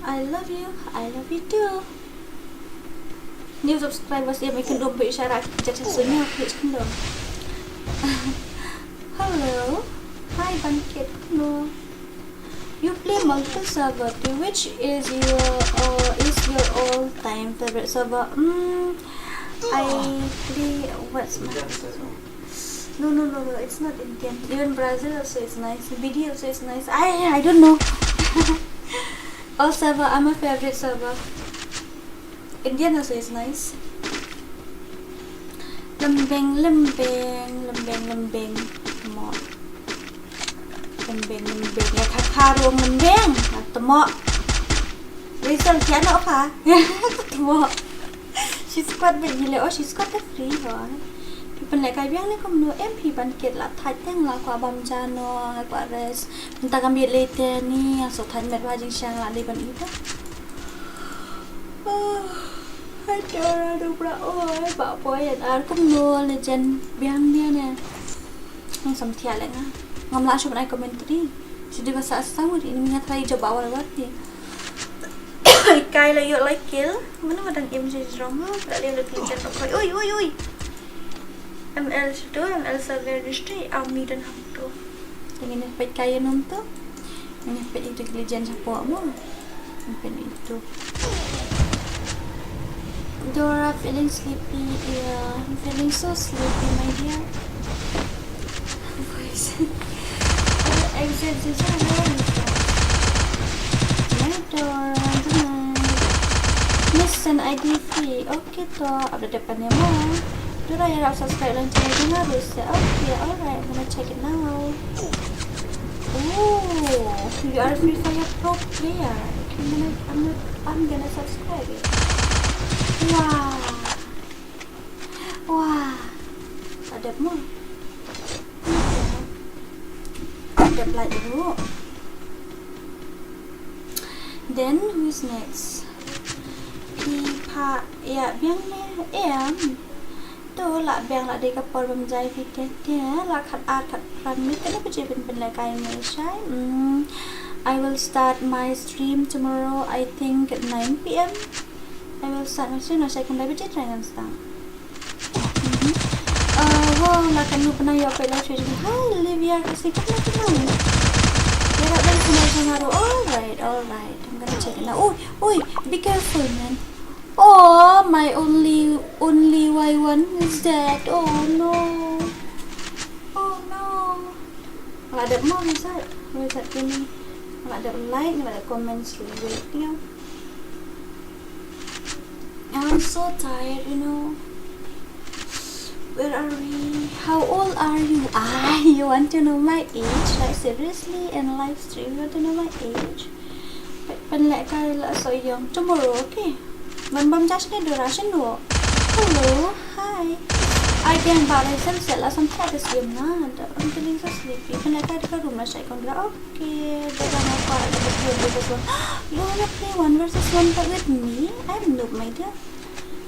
I love you, I love you too. New subscribers, ïa, me khyndom ba ïa shara ki jat sha sunya ki khyndom. Hello. Hi, Ban Kit. No. You play multiple server too. Which is your, uh, is your all-time favorite server? Mm, I play, what's my, no, no, no, no, it's not Indian. Even Brazil also is nice. B D also is nice. I, I don't know. All server are my favorite server. Indian also is nice. Lembeng, lembeng, lembeng, lembeng. Mo. Lembeng, lembeng. Ïa kha kha rung lembeng. Temo. Result ki ano kha. Temo. Shi squad ba ngi leh, oh, shi squad da free ho. Phi pynlehkai biang ne kumno, em phi Ban Kit? La thait teng, la kwah bam ja noh, la kwah rest. Mynta kam bit late te ni, nga shu thait met ba jingshisha la dei ban ïoh. Oh, hai te ora du bra, oh, ba poi ar kumno legend biang biang ne. Ngam sam thiah leh nga. Ngam lah shuh ban ai commentary. Shu dei ba sah sah ngut ini, nga try jop ba wal wal ti. Kai la ïoh lai kill. Mano ba dang im sha jrong ha. La lem da pynjan ba koi. Ui, ui, ui. M L sha to, M L server dishti, ami don hangto. Te ngin ïa peit kai ïa nom to. Ngin ïa peit ïa to ki legend shapoh mo. Ngin peit ïa to. Dora feeling sleepy, yeah, I'm feeling so sleepy, my dear. Voice. Exit, exit, exit. My Dora, good night. Miss an I D free. Okay to, update pa ne mo. Dora, ïarap subscribe lang channel jong nga ruh se. Okay, alright, I'm gonna check it now. Oh, you are Free Fire pro player. Okay, I'm gonna, I'm gonna, I'm gonna subscribe it. Wow. Wah. Ka dep mo. Ka dep lait ruh. Then who's next? Phi phah ïa biang ne em? To lah biang, lah dei ka por bam jai phi te te, lah khat ar khat phra minit te, lah phi jin pynlehkai ne shai. Mm, I will start my stream tomorrow, I think at nine P M. I will start my stream, na shai kumba biji try ngan start. Mhm. Uh, wow, la ka nu pynang ïoh peit live stream. Hi, Olivia, ka si ka na pynang. Ïarap ban pynang jong nga ruh. All right, all right. I'm gonna check it now. Oi, oi, be careful, man. Oh, my only, only Y one is dead. Oh no. Oh no. Nga la dep mo, wizard. Wizard kini. Nga la dep like, nga la dep comments ruh. Wait, you know. I'm so tired, you know. Where are we? How old are you? Ah, you want to know my age? Like, seriously, in live stream, you want to know my age? Pynlehkai la so young. Tomorrow, okay. Ban bam ja shane Dora shano. Hello, hi. Ai biang ba rai sem se la sam kha da siem na. I'm feeling so sleepy. Pynlehkai da ka room la shai kong Dora. Okay, Dora nga kwah da ka room da ka room. You wanna play one versus one with me? I'm noob, my dear.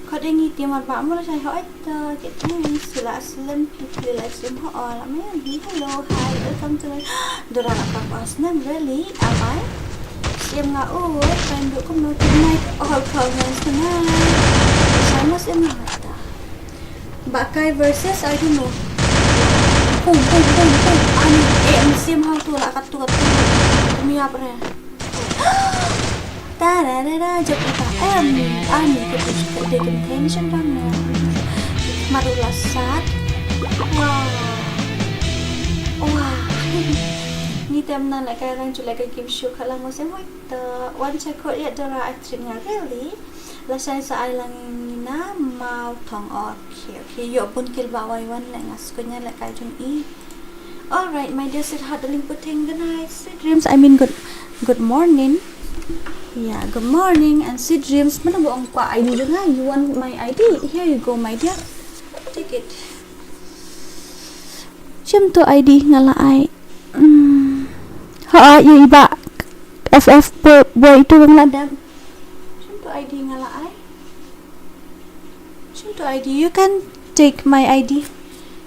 Khot ïa ngi team ar ba mo la shai ho ai ta. Okay, thanks. Sila slem phi phi live stream ho la me. Hello, hi, welcome to my Dora la ka pas nem really. Am I? Sim nga u kan du kumno tonight. All comments tonight. Shai mo sim nga ta. Ba kai versus I don't know. Pum pum pum pum. Ani eh sim hang tu la kat tu kat tu. Mi ap re. Ta ra ra ra, jap ta em, ani ka tu ka de kan tension bang na. Maru la sat. Wah. Wah. Tem na lehkai rang ju lehkai kim shu khala mo se mo to wan cha ko ya dora acting nga really. Lashai sa ai lang na mau thong okay okay yo bun kil ba wai wan le nga skunya lehkai jong i. All right, my dear sweetheart, darling, putting good night, sweet dreams. I mean, good, good morning. Yeah, good morning and sweet dreams. Mana bo ong kwa I D jong nga? You want my I D? Here you go, my dear. Take it. Shim tu I D nga la ai. Hmm. Ha, ya iba. F F boy, boy itu bang la dam. Shim tu I D nga la ai. Shim tu I D. You can take my I D.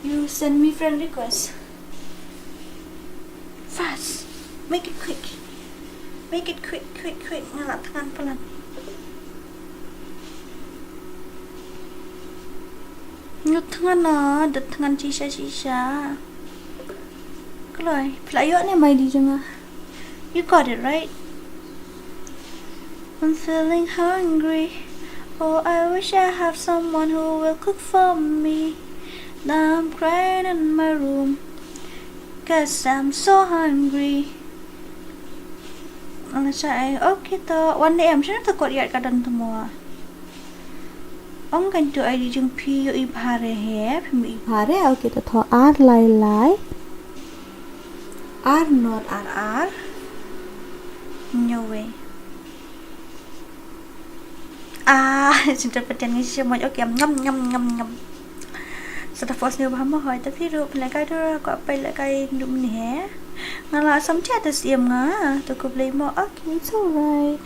You send me friend request. Fast. Make it quick. Make it quick, quick, quick. Nga la thngan palat. Nga thngan na, da thngan shisha shisha. Kloi, phi la ïoh ne mai di jong nga. You got it, right? I'm feeling hungry. Oh, I wish I have someone who will cook for me. Now I'm crying in my room. Cause I'm so hungry. Ang sa ai, okay to. Wan ne em, shano to kot ïaid ka don to mo. Ong kan tu I D jong phi ïoh i bha re he, phi ïoh i bha re, okay to tho ar lai lai. Ar not ar ar. Nyo we. Ah, cinta peten ngi shisha moj, okay, ngam ngam ngam ngam. Sa ta force ni ba mo hoi ta phi ruh, phi lehkai dora ko apai lehkai dum ni he. Nga la sam cha ta siem nga, to ko play mo, okay, it's alright.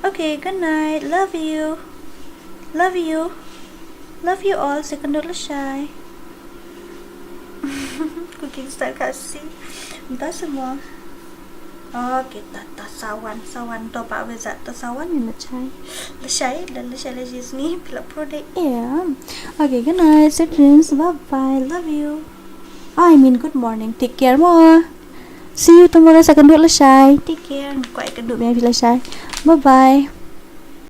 Okay, good night, love you. Love you. Love you all, second dot lashai. Cooking style Khasi. Mynta sa mo. Okay, ta ta sawan, sawan to ba we za ta sawan ni lashai. Lashai, la lashai la jisni, pila pro de. Yeah. Okay, good night, sweet dreams, bye bye, love you. I mean, good morning, take care mo. See you tomorrow, second dot lashai. Take care, quite can do me lashai. Bye bye.